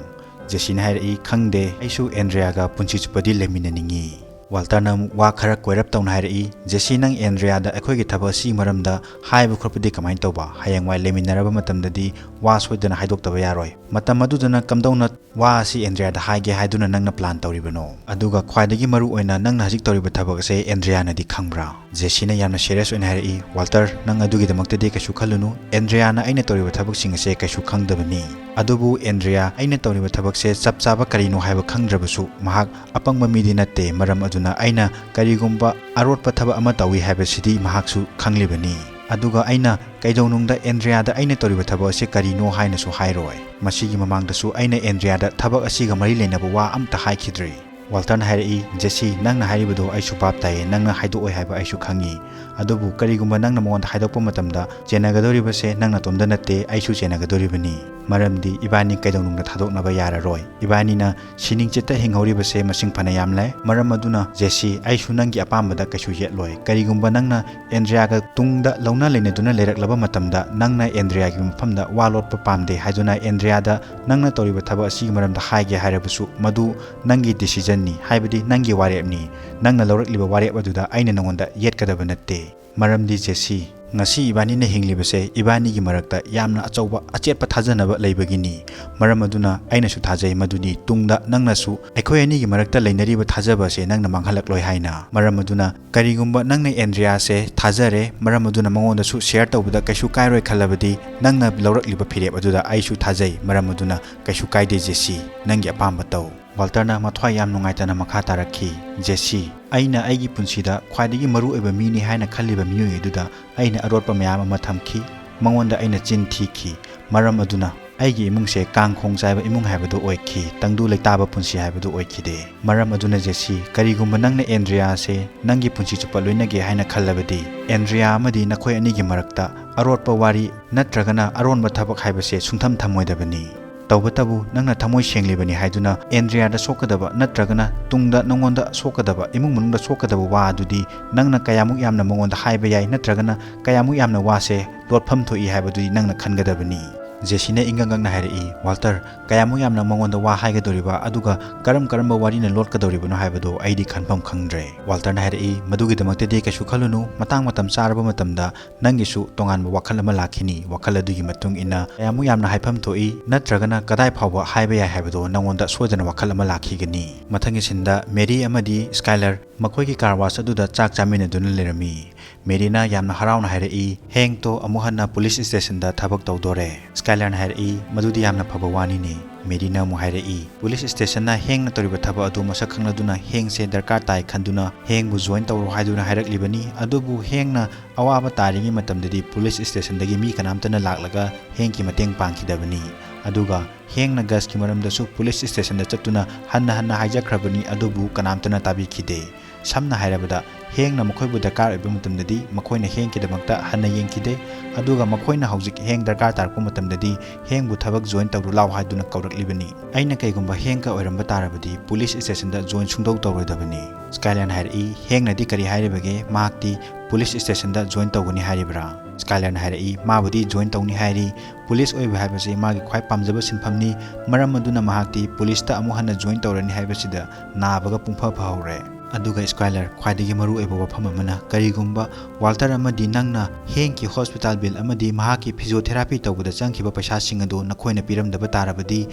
ꯖꯦꯁꯤꯅ ꯍꯥꯏꯔꯛꯏ, "ꯈꯪꯗꯦ, ꯑꯩꯁꯨ ꯑꯦꯟꯗ꯭ꯔꯤꯌꯥꯒ ꯄꯨꯟꯁꯤ ꯆꯨꯞꯄꯗꯤ ꯂꯩꯃꯤꯟꯅꯅꯤꯡꯉꯤ"꯫ ꯋꯥꯜꯇꯔꯅ ꯑꯃꯨꯛ ꯋꯥ ꯈꯔ ꯀꯣꯏꯔꯞ ꯇꯧꯅ ꯍꯥꯏꯔꯛꯏ, "ꯖꯦꯁꯤ, ꯅꯪ ꯑꯦꯟꯗ꯭ꯔꯤꯌꯥꯗ ꯑꯩꯈꯣꯏꯒꯤ ꯊꯕꯛ ꯑꯁꯤꯒꯤ ꯃꯔꯝꯗ ꯍꯥꯏꯕ ꯈꯣꯠꯄꯗꯤ ꯀꯃꯥꯏꯅ ꯇꯧꯕ? ꯍꯌꯦꯡꯋꯥꯏ ꯂꯩꯃꯤꯟꯅꯔꯕ ꯃꯇꯝꯗꯗꯤ ꯋꯥ ꯁꯣꯏꯗꯅ ꯍꯥꯏꯗꯣꯛꯇꯕ ꯌꯥꯔꯣꯏ꯫ ꯃꯇꯝ ꯑꯗꯨꯗꯅ ꯀꯝꯗꯧꯅ ꯋꯥ ꯑꯁꯤ ꯑꯦꯟꯗ꯭ꯔꯤꯌꯥꯗ ꯍꯥꯏꯒꯦ ꯍꯥꯏꯗꯨꯅ ꯅꯪꯅ ꯄ꯭ꯂꯥꯟ ꯇꯧꯔꯤꯕꯅꯣ? ꯑꯗꯨꯒ ꯈ꯭ꯋꯥꯏꯗꯒꯤ ꯃꯔꯨ ꯑꯣꯏꯅ ꯅꯪꯅ ꯍꯧꯖꯤꯛ ꯇꯧꯔꯤꯕ ꯊꯕꯛ ꯑꯁꯦ ꯑꯦꯟꯗ꯭ꯔꯤꯌꯥꯅꯗꯤ ꯈꯪꯕ꯭ꯔꯥ?" ꯖꯦꯁꯤꯅ ꯌꯥꯝꯅ ꯁꯤꯔꯤꯌꯁ ꯑꯣꯏꯅ ꯍꯥꯏꯔꯛꯏ, "ꯋꯥꯜꯇꯔ, ꯅꯪ ꯑꯗꯨꯒꯤꯗꯃꯛꯇꯗꯤ ꯀꯩꯁꯨ ꯈꯜꯂꯨꯅꯨ꯫ ꯑꯦꯟꯗ꯭ꯔꯤꯌꯥꯅ ꯑꯩꯅ ꯇꯧꯔꯤꯕ ꯊꯕꯛꯁꯤꯡ ꯑꯁꯦ ꯀꯩꯁꯨ ꯈꯪꯗꯕꯅꯤ꯫ ꯑꯗꯨꯕꯨ ꯑꯦꯟꯗ꯭ꯔꯤꯌꯥ, ꯑꯩꯅ ꯇꯧꯔꯤꯕ ꯊꯕꯛꯁꯦ ꯆꯞ ꯆꯥꯕ ꯀꯔꯤꯅꯣ ꯍꯥꯏꯕ ꯈꯪꯗ꯭ꯔꯕꯁꯨ ꯃꯍꯥꯛ ꯑꯄꯪꯕ ꯃꯤꯗꯤ ꯅꯠꯇꯦ꯫ ꯃꯔꯝ ꯑꯗꯨꯅ ꯑꯩꯅ ꯀꯔꯤꯒꯨꯝꯕ ꯑꯔꯣꯠꯄ ꯊꯕꯛ ꯑꯃ ꯇꯧꯏ ꯍꯥꯏꯕꯁꯤꯗꯤ ꯃꯍꯥꯛꯁꯨ ꯈꯪꯂꯤꯕꯅꯤ꯫ ꯑꯗꯨꯒ ꯑꯩꯅ ꯀꯩꯗꯧꯅꯨꯡꯗ ꯑꯦꯟꯗ꯭ꯔꯤꯌꯥꯗ ꯑꯩꯅ ꯇꯧꯔꯤꯕ ꯊꯕꯛ ꯑꯁꯤ ꯀꯔꯤꯅꯣ ꯍꯥꯏꯅꯁꯨ ꯍꯥꯏꯔꯣꯏ꯫ ꯃꯁꯤꯒꯤ ꯃꯃꯥꯡꯗꯁꯨ ꯑꯩꯅ ꯑꯦꯟꯗ꯭ꯔꯤꯌꯥꯗ ꯊꯕꯛ ꯑꯁꯤꯒ ꯃꯔꯤ ꯂꯩꯅꯕ ꯋꯥ ꯑꯝꯇ ꯍꯥꯏꯈꯤꯗ꯭ꯔꯤ"꯫ ꯋꯥꯜꯇꯔꯅ ꯍꯥꯏꯔꯛꯏ, "ꯖꯦꯁꯤ, ꯅꯪꯅ ꯍꯥꯏꯔꯤꯕꯗꯣ ꯑꯩꯁꯨ ꯚꯥꯞ ꯇꯥꯏꯌꯦ, ꯅꯪꯅ ꯍꯥꯏꯗꯣꯛꯑꯣꯏ ꯍꯥꯏꯕ ꯑꯩꯁꯨ ꯈꯪꯉꯤ꯫ ꯑꯗꯨꯕꯨ ꯀꯔꯤꯒꯨꯝꯕ ꯅꯪꯅ ꯃꯉꯣꯟꯗ ꯍꯥꯏꯗꯣꯛꯄ ꯃꯇꯝꯗ ꯆꯦꯟꯅꯒꯗꯧꯔꯤꯕꯁꯦ ꯅꯪ ꯅꯇꯣꯝꯇ ꯅꯠꯇꯦ, ꯑꯩꯁꯨ ꯆꯦꯟꯅꯒꯗꯧꯔꯤꯕꯅꯤ꯫ ꯃꯔꯝꯗꯤ ꯏꯕꯥꯅꯤ ꯀꯩꯗꯧꯅꯨꯡꯗ ꯊꯥꯗꯣꯛꯅꯕ ꯌꯥꯔꯔꯣꯏ꯫ ꯏꯕꯥꯅꯤꯅ ꯁꯤꯅꯤꯡꯆꯤꯠꯇ ꯍꯤꯡꯍꯧꯔꯤꯕꯁꯦ ꯃꯁꯤꯡ ꯐꯅ ꯌꯥꯝꯂꯦ꯫ ꯃꯔꯝ ꯑꯗꯨꯅ ꯖꯦꯁꯤ, ꯑꯩꯁꯨ ꯅꯪꯒꯤ ꯑꯄꯥꯝꯕꯗ ꯀꯩꯁꯨ ꯌꯦꯠꯂꯣꯏ꯫ ꯀꯔꯤꯒꯨꯝꯕ ꯅꯪꯅ ꯑꯦꯟꯗ꯭ꯔꯤꯌꯥꯒ ꯇꯨꯡꯗ ꯂꯧꯅ ꯂꯩꯅꯗꯨꯅ ꯂꯩꯔꯛꯂꯕ ꯃꯇꯝꯗ ꯅꯪꯅ ꯑꯦꯟꯗ꯭ꯔꯤꯌꯥꯒꯤ ꯃꯐꯝꯗ ꯋꯥ ꯂꯣꯠꯄ ꯄꯥꯝꯗꯦ ꯍꯥꯏꯗꯨꯅ ꯑꯦꯟꯗ꯭ꯔꯤꯌꯥꯗ ꯅꯪꯅ ꯇꯧꯔꯤꯕ ꯊꯕꯛ ꯑꯁꯤꯒꯤ ꯃꯔꯝꯗ ꯍꯥꯏꯒꯦ ꯍꯥꯏꯔꯕꯁꯨ ꯃꯗꯨ ꯅꯪꯒꯤ ꯗꯤꯁꯤꯖꯟꯅꯤ, ꯍꯥꯏꯕꯗꯤ ꯅꯪꯒꯤ ꯋꯥꯔꯦꯞꯅꯤ꯫ ꯅꯪꯅ ꯂꯧꯔꯛꯂꯤꯕ ꯋꯥꯔꯦꯞ ꯑꯗꯨꯗ ꯑꯩꯅ ꯅꯉꯣꯟꯗ ꯌꯦꯠꯀꯗꯕ ꯅꯠꯇꯦ꯫ ꯃꯔꯝꯗꯤ ꯖꯦꯁꯤ, ꯉꯁꯤ ꯏꯕꯥꯅꯤꯅ ꯍꯤꯡꯂꯤꯕꯁꯦ ꯏꯕꯥꯅꯤꯒꯤ ꯃꯔꯛꯇ ꯌꯥꯝꯅ ꯑꯆꯧꯕ ꯑꯆꯦꯠꯄ ꯊꯥꯖꯅꯕ ꯂꯩꯕꯒꯤꯅꯤ꯫ ꯃꯔꯝ ꯑꯗꯨꯅ ꯑꯩꯅꯁꯨ ꯊꯥꯖꯩ ꯃꯗꯨꯗꯤ ꯇꯨꯡꯗ ꯅꯪꯅꯁꯨ ꯑꯩꯈꯣꯏ ꯑꯅꯤꯒꯤ ꯃꯔꯛꯇ ꯂꯩꯅꯔꯤꯕ ꯊꯥꯖꯕ ꯑꯁꯦ ꯅꯪꯅ ꯃꯥꯡꯍꯜꯂꯛꯂꯣꯏ ꯍꯥꯏꯅ꯫ ꯃꯔꯝ ꯑꯗꯨꯅ ꯀꯔꯤꯒꯨꯝꯕ ꯅꯪꯅ ꯑꯦꯟꯗ꯭ꯔꯤꯌꯥꯁꯦ ꯊꯥꯖꯔꯦ, ꯃꯔꯝ ꯑꯗꯨꯅ ꯃꯉꯣꯟꯗꯁꯨ ꯁꯤꯌꯔ ꯇꯧꯕꯗ ꯀꯩꯁꯨ ꯀꯥꯏꯔꯣꯏ ꯈꯜꯂꯕꯗꯤ ꯅꯪꯅ ꯂꯧꯔꯛꯂꯤꯕ ꯐꯤꯔꯦꯞ ꯑꯗꯨꯗ ꯑꯩꯁꯨ ꯊꯥꯖꯩ꯫ ꯃꯔꯝ ꯑꯗꯨꯅ ꯀꯩꯁꯨ ꯀꯥꯏꯗꯦ ꯖꯦꯁꯤ, ꯅꯪꯒꯤ ꯑꯄꯥꯝꯕ ꯇꯧ꯫ ꯋꯥꯜꯇꯔꯅ ꯃꯊ꯭ꯋꯥꯏ ꯌꯥꯝ ꯅꯨꯡꯉꯥꯏꯇꯅ ꯃꯈꯥ ꯇꯥꯔꯛꯈꯤ, "ꯖꯦꯁꯤ, ꯑꯩꯅ ꯑꯩꯒꯤ ꯄꯨꯟꯁꯤꯗ ꯈ꯭ꯋꯥꯏꯗꯒꯤ ꯃꯔꯨ ꯑꯣꯏꯕ ꯃꯤꯅꯤ ꯍꯥꯏꯅ ꯈꯜꯂꯤꯕ ꯃꯤꯑꯣꯏ ꯑꯗꯨꯗ ꯑꯩꯅ ꯑꯔꯣꯠꯄ ꯃꯌꯥꯝ ꯑꯃ ꯊꯝꯈꯤ꯫ ꯃꯉꯣꯟꯗ ꯑꯩꯅ ꯆꯤꯟ ꯊꯤꯈꯤ꯫ ꯃꯔꯝ ꯑꯗꯨꯅ ꯑꯩꯒꯤ ꯏꯃꯨꯡꯁꯦ ꯀꯥꯡ ꯈꯣꯡ ꯆꯥꯏꯕ ꯏꯃꯨꯡ ꯍꯥꯏꯕꯗꯨ ꯑꯣꯏꯈꯤ, ꯇꯪꯗꯨ ꯂꯩꯇꯥꯕ ꯄꯨꯟꯁꯤ ꯍꯥꯏꯕꯗꯨ ꯑꯣꯏꯈꯤꯗꯦ꯫ ꯃꯔꯝ ꯑꯗꯨꯅ ꯖꯦꯁꯤ, ꯀꯔꯤꯒꯨꯝꯕ ꯅꯪꯅ ꯑꯦꯟꯗ꯭ꯔꯤꯌꯥꯁꯦ ꯅꯪꯒꯤ ꯄꯨꯟꯁꯤ ꯆꯨꯞꯄ ꯂꯣꯏꯅꯒꯦ ꯍꯥꯏꯅ ꯈꯜꯂꯕꯗꯤ, ꯑꯦꯟꯗ꯭ꯔꯤꯌꯥ ꯑꯃꯗꯤ ꯅꯈꯣꯏ ꯑꯅꯤꯒꯤ ꯃꯔꯛꯇ ꯑꯔꯣꯠꯄ ꯋꯥꯔꯤ ꯅꯠꯇ꯭ꯔꯒꯅ ꯑꯔꯣꯟꯕ ꯊꯕꯛ ꯍꯥꯏꯕꯁꯦ ꯁꯨꯡꯊꯝ ꯊꯝꯃꯣꯏꯗꯕꯅꯤ꯫ ꯇꯧꯕꯇꯕꯨ ꯅꯪꯅ ꯊꯃꯣꯏ ꯁꯦꯡꯂꯤꯕꯅꯤ ꯍꯥꯏꯗꯨꯅ ꯑꯦꯟꯗ꯭ꯔꯤꯌꯥꯗ ꯁꯣꯛꯀꯗꯕ ꯅꯠꯇ꯭ꯔꯒꯅ ꯇꯨꯡꯗ ꯅꯉꯣꯟꯗ ꯁꯣꯛꯀꯗꯕ, ꯏꯃꯨꯡ ꯃꯅꯨꯡꯗ ꯁꯣꯛꯀꯗꯕ ꯋꯥ ꯑꯗꯨꯗꯤ ꯅꯪꯅ ꯀꯌꯥꯃꯨꯛ ꯌꯥꯝꯅ ꯃꯉꯣꯟꯗ ꯍꯥꯏꯕ ꯌꯥꯏ ꯅꯠꯇ꯭ꯔꯒꯅ ꯀꯌꯥꯃꯨꯛ ꯌꯥꯝꯅ ꯋꯥꯁꯦ ꯂꯣꯠꯐꯝ ꯊꯣꯛꯏ ꯍꯥꯏꯕꯗꯨꯗꯤ ꯅꯪꯅ ꯈꯟꯒꯗꯕꯅꯤ"꯫ ꯖꯦꯁꯤꯅ ꯏꯪꯒꯪꯒꯪꯅ ꯍꯥꯏꯔꯛꯏ, "ꯋꯥꯜꯇꯔ, ꯀꯌꯥꯃꯨꯛ ꯌꯥꯝꯅ ꯃꯉꯣꯟꯗ ꯋꯥ ꯍꯥꯏꯒꯗꯧꯔꯤꯕ, ꯑꯗꯨꯒ ꯀꯔꯝ ꯀꯔꯝꯕ ꯋꯥꯔꯤꯅ ꯂꯣꯠꯀꯗꯧꯔꯤꯕꯅꯣ ꯍꯥꯏꯕꯗꯣ ꯑꯩꯗꯤ ꯈꯟꯐꯝ ꯈꯪꯗ꯭ꯔꯦ꯫" ꯋꯥꯜꯇꯔꯅ ꯍꯥꯏꯔꯛꯏ, "ꯃꯗꯨꯒꯤꯗꯃꯛꯇꯗꯤ ꯀꯩꯁꯨ ꯈꯜꯂꯨꯅꯨ, ꯃꯇꯥꯡ ꯃꯇꯝ ꯆꯥꯔꯕ ꯃꯇꯝꯗ ꯅꯪꯒꯤꯁꯨ ꯇꯣꯉꯥꯟꯕ ꯋꯥꯈꯜ ꯑꯃ ꯂꯥꯛꯈꯤꯅꯤ꯫ ꯋꯥꯈꯜ ꯑꯗꯨꯒꯤ ꯃꯇꯨꯡ ꯏꯟꯅ ꯀꯌꯥꯃꯨꯛ ꯌꯥꯝꯅ ꯍꯥꯏꯐꯝ ꯊꯣꯛꯏ, ꯅꯠꯇ꯭ꯔꯒꯅ ꯀꯗꯥꯏ ꯐꯥꯎꯕ ꯍꯥꯏꯕ ꯌꯥꯏ ꯍꯥꯏꯕꯗꯣ ꯅꯪꯉꯣꯟꯗ ꯁꯣꯏꯗꯅ ꯋꯥꯈꯜ ꯑꯃ ꯂꯥꯛꯈꯤꯒꯅꯤ꯫" ꯃꯊꯪꯒꯤ ꯁꯤꯟꯗ ꯃꯦꯔꯤ ꯑꯃꯗꯤ ꯁ꯭ꯀꯥꯏꯂꯔ ꯃꯈꯣꯏꯒꯤ ꯀꯥꯔ ꯋꯥꯁ ꯑꯗꯨꯗ ꯆꯥꯛ ꯆꯥꯃꯤꯟꯅꯗꯨꯅ ꯂꯩꯔꯝꯃꯤ꯫ ꯃꯦꯔꯤꯅ ꯌꯥꯝꯅ ꯍꯔꯥꯎꯅ ꯍꯥꯏꯔꯛꯏ, "ꯍꯦꯡꯇꯣ ꯑꯃꯨꯛ ꯍꯟꯅ ꯄꯨꯂꯤꯁ ꯁ꯭ꯇꯦꯁꯟꯗ ꯊꯕꯛ ꯇꯧꯗꯣꯔꯦ꯫" ꯁ꯭ꯀꯥꯏꯂꯔꯅ ꯍꯥꯏꯔꯛꯏ, "ꯃꯗꯨꯗꯤ ꯌꯥꯝꯅ ꯐꯕ ꯋꯥꯅꯤꯅꯦ꯫" ꯃꯦꯔꯤꯅ ꯑꯃꯨꯛ ꯍꯥꯏꯔꯛꯏ, "ꯄꯨꯂꯤꯁ ꯁ꯭ꯇꯦꯁꯟꯅ ꯍꯦꯡꯅ ꯇꯧꯔꯤꯕ ꯊꯕꯛ ꯑꯗꯨ ꯃꯁꯛ ꯈꯪꯂꯗꯨꯅ ꯍꯦꯡꯁꯦ ꯗꯔꯀꯥꯔ ꯇꯥꯏ ꯈꯟꯗꯨꯅ ꯍꯦꯡꯕꯨ ꯖꯣꯏꯟ ꯇꯧꯔꯣ ꯍꯥꯏꯗꯨꯅ ꯍꯥꯏꯔꯛꯂꯤꯕꯅꯤ, ꯑꯗꯨꯕꯨ ꯍꯦꯡꯅ ꯑꯋꯥꯕ ꯇꯥꯔꯤꯉꯩ ꯃꯇꯝꯗꯗꯤ ꯄꯨꯂꯤꯁ ꯁ꯭ꯇꯦꯁꯟꯗꯒꯤ ꯃꯤ ꯀꯅꯥꯝꯇꯅ ꯂꯥꯛꯂꯒ ꯍꯦꯡꯒꯤ ꯃꯇꯦꯡ ꯄꯥꯡꯈꯤꯗꯕꯅꯤ꯫ ꯑꯗꯨꯒ ꯍꯦꯡꯅ ꯒꯁꯀꯤ ꯃꯔꯝꯗꯁꯨ ꯄꯨꯂꯤꯁ ꯁ꯭ꯇꯦꯁꯟꯗ ꯆꯠꯇꯨꯅ ꯍꯟꯅ ꯍꯟꯅ ꯍꯥꯏꯖꯈ꯭ꯔꯕꯅꯤ, ꯑꯗꯨꯕꯨ ꯀꯅꯥꯝꯇꯅ ꯇꯥꯕꯤꯈꯤꯗꯦ꯫ ꯁꯝꯅ ꯍꯥꯏꯔꯕꯗ, ꯍꯦꯡꯅ ꯃꯈꯣꯏꯕꯨ ꯗꯔꯀꯥꯔ ꯑꯣꯏꯕ ꯃꯇꯝꯗꯗꯤ ꯃꯈꯣꯏꯅ ꯍꯦꯡꯒꯤꯗꯃꯛꯇ ꯍꯟꯅ ꯌꯦꯡꯈꯤꯗꯦ, ꯑꯗꯨꯒ ꯃꯈꯣꯏꯅ ꯍꯧꯖꯤꯛ ꯍꯦꯡ ꯗꯔꯀꯥꯔ ꯇꯥꯔꯛꯄ ꯃꯇꯝꯗꯗꯤ ꯍꯦꯡꯕꯨ ꯊꯕꯛ ꯖꯣꯏꯟ ꯇꯧꯔꯨ ꯂꯥꯎ ꯍꯥꯏꯗꯨꯅ ꯀꯧꯔꯛꯂꯤꯕꯅꯤ꯫ ꯑꯩꯅ ꯀꯩꯒꯨꯝꯕ ꯍꯦꯡꯒ ꯑꯣꯏꯔꯝꯕ ꯇꯥꯔꯕꯗꯤ ꯄꯨꯂꯤꯁ ꯁ꯭ꯇꯦꯁꯟꯗ ꯖꯣꯏꯟ ꯁꯨꯡꯇꯧ ꯇꯧꯔꯣꯏꯗꯕꯅꯤ꯫" ꯁ꯭ꯀꯥꯏꯂꯔꯅ ꯍꯥꯏꯔꯛꯏ, "ꯍꯦꯡꯅꯗꯤ ꯀꯔꯤ ꯍꯥꯏꯔꯤꯕꯒꯦ? ꯃꯍꯥꯛꯇꯤ ꯄꯨꯂꯤꯁ ꯁ꯭ꯇꯦꯁꯟꯗ ꯖꯣꯏꯟ ꯇꯧꯒꯅꯤ ꯍꯥꯏꯔꯤꯕ꯭ꯔꯥ?" ꯁ꯭ꯀꯥꯏꯂꯔꯅ ꯍꯥꯏꯔꯛꯏ, "ꯃꯥꯕꯨꯗꯤ ꯖꯣꯏꯟ ꯇꯧꯅꯤ ꯍꯥꯏꯔꯤ꯫ ꯄꯨꯂꯤꯁ ꯑꯣꯏꯕ ꯍꯥꯏꯕꯁꯤ ꯃꯥꯒꯤ ꯈ꯭ꯋꯥꯏ ꯄꯥꯝꯖꯕ ꯁꯤꯟꯐꯝꯅꯤ꯫ ꯃꯔꯝ ꯑꯗꯨꯅ ꯃꯍꯥꯛꯇꯤ ꯄꯨꯂꯤꯁꯇ ꯑꯃꯨꯛ ꯍꯟꯅ ꯖꯣꯏꯟ ꯇꯧꯔꯅꯤ ꯍꯥꯏꯕꯁꯤꯗ ꯅꯥꯕꯒ ꯄꯨꯡꯐ ꯐꯍꯧꯔꯦ꯫" ꯑꯗꯨꯒ ꯁ꯭ꯀꯥꯏꯂꯔ, ꯈ꯭ꯋꯥꯏꯗꯒꯤ ꯃꯔꯨ ꯑꯣꯏꯕ ꯋꯥꯐꯝ ꯑꯃꯅ, ꯀꯔꯤꯒꯨꯝꯕ ꯋꯥꯜꯇꯔ ꯑꯃꯗꯤ ꯅꯪꯅ ꯍꯦꯡꯀꯤ ꯍꯣꯁꯄꯤꯇꯥꯜ ꯕꯤꯜ ꯑꯃꯗꯤ ꯃꯍꯥꯛꯀꯤ ꯐꯤꯖꯤꯑꯣꯊꯦꯔꯥꯄꯤ ꯇꯧꯕꯗ ꯆꯪꯈꯤꯕ ꯄꯩꯁꯥꯁꯤꯡ ꯑꯗꯨ ꯅꯈꯣꯏꯅ ꯄꯤꯔꯝꯗꯕ ꯇꯥꯔꯕꯗꯤ,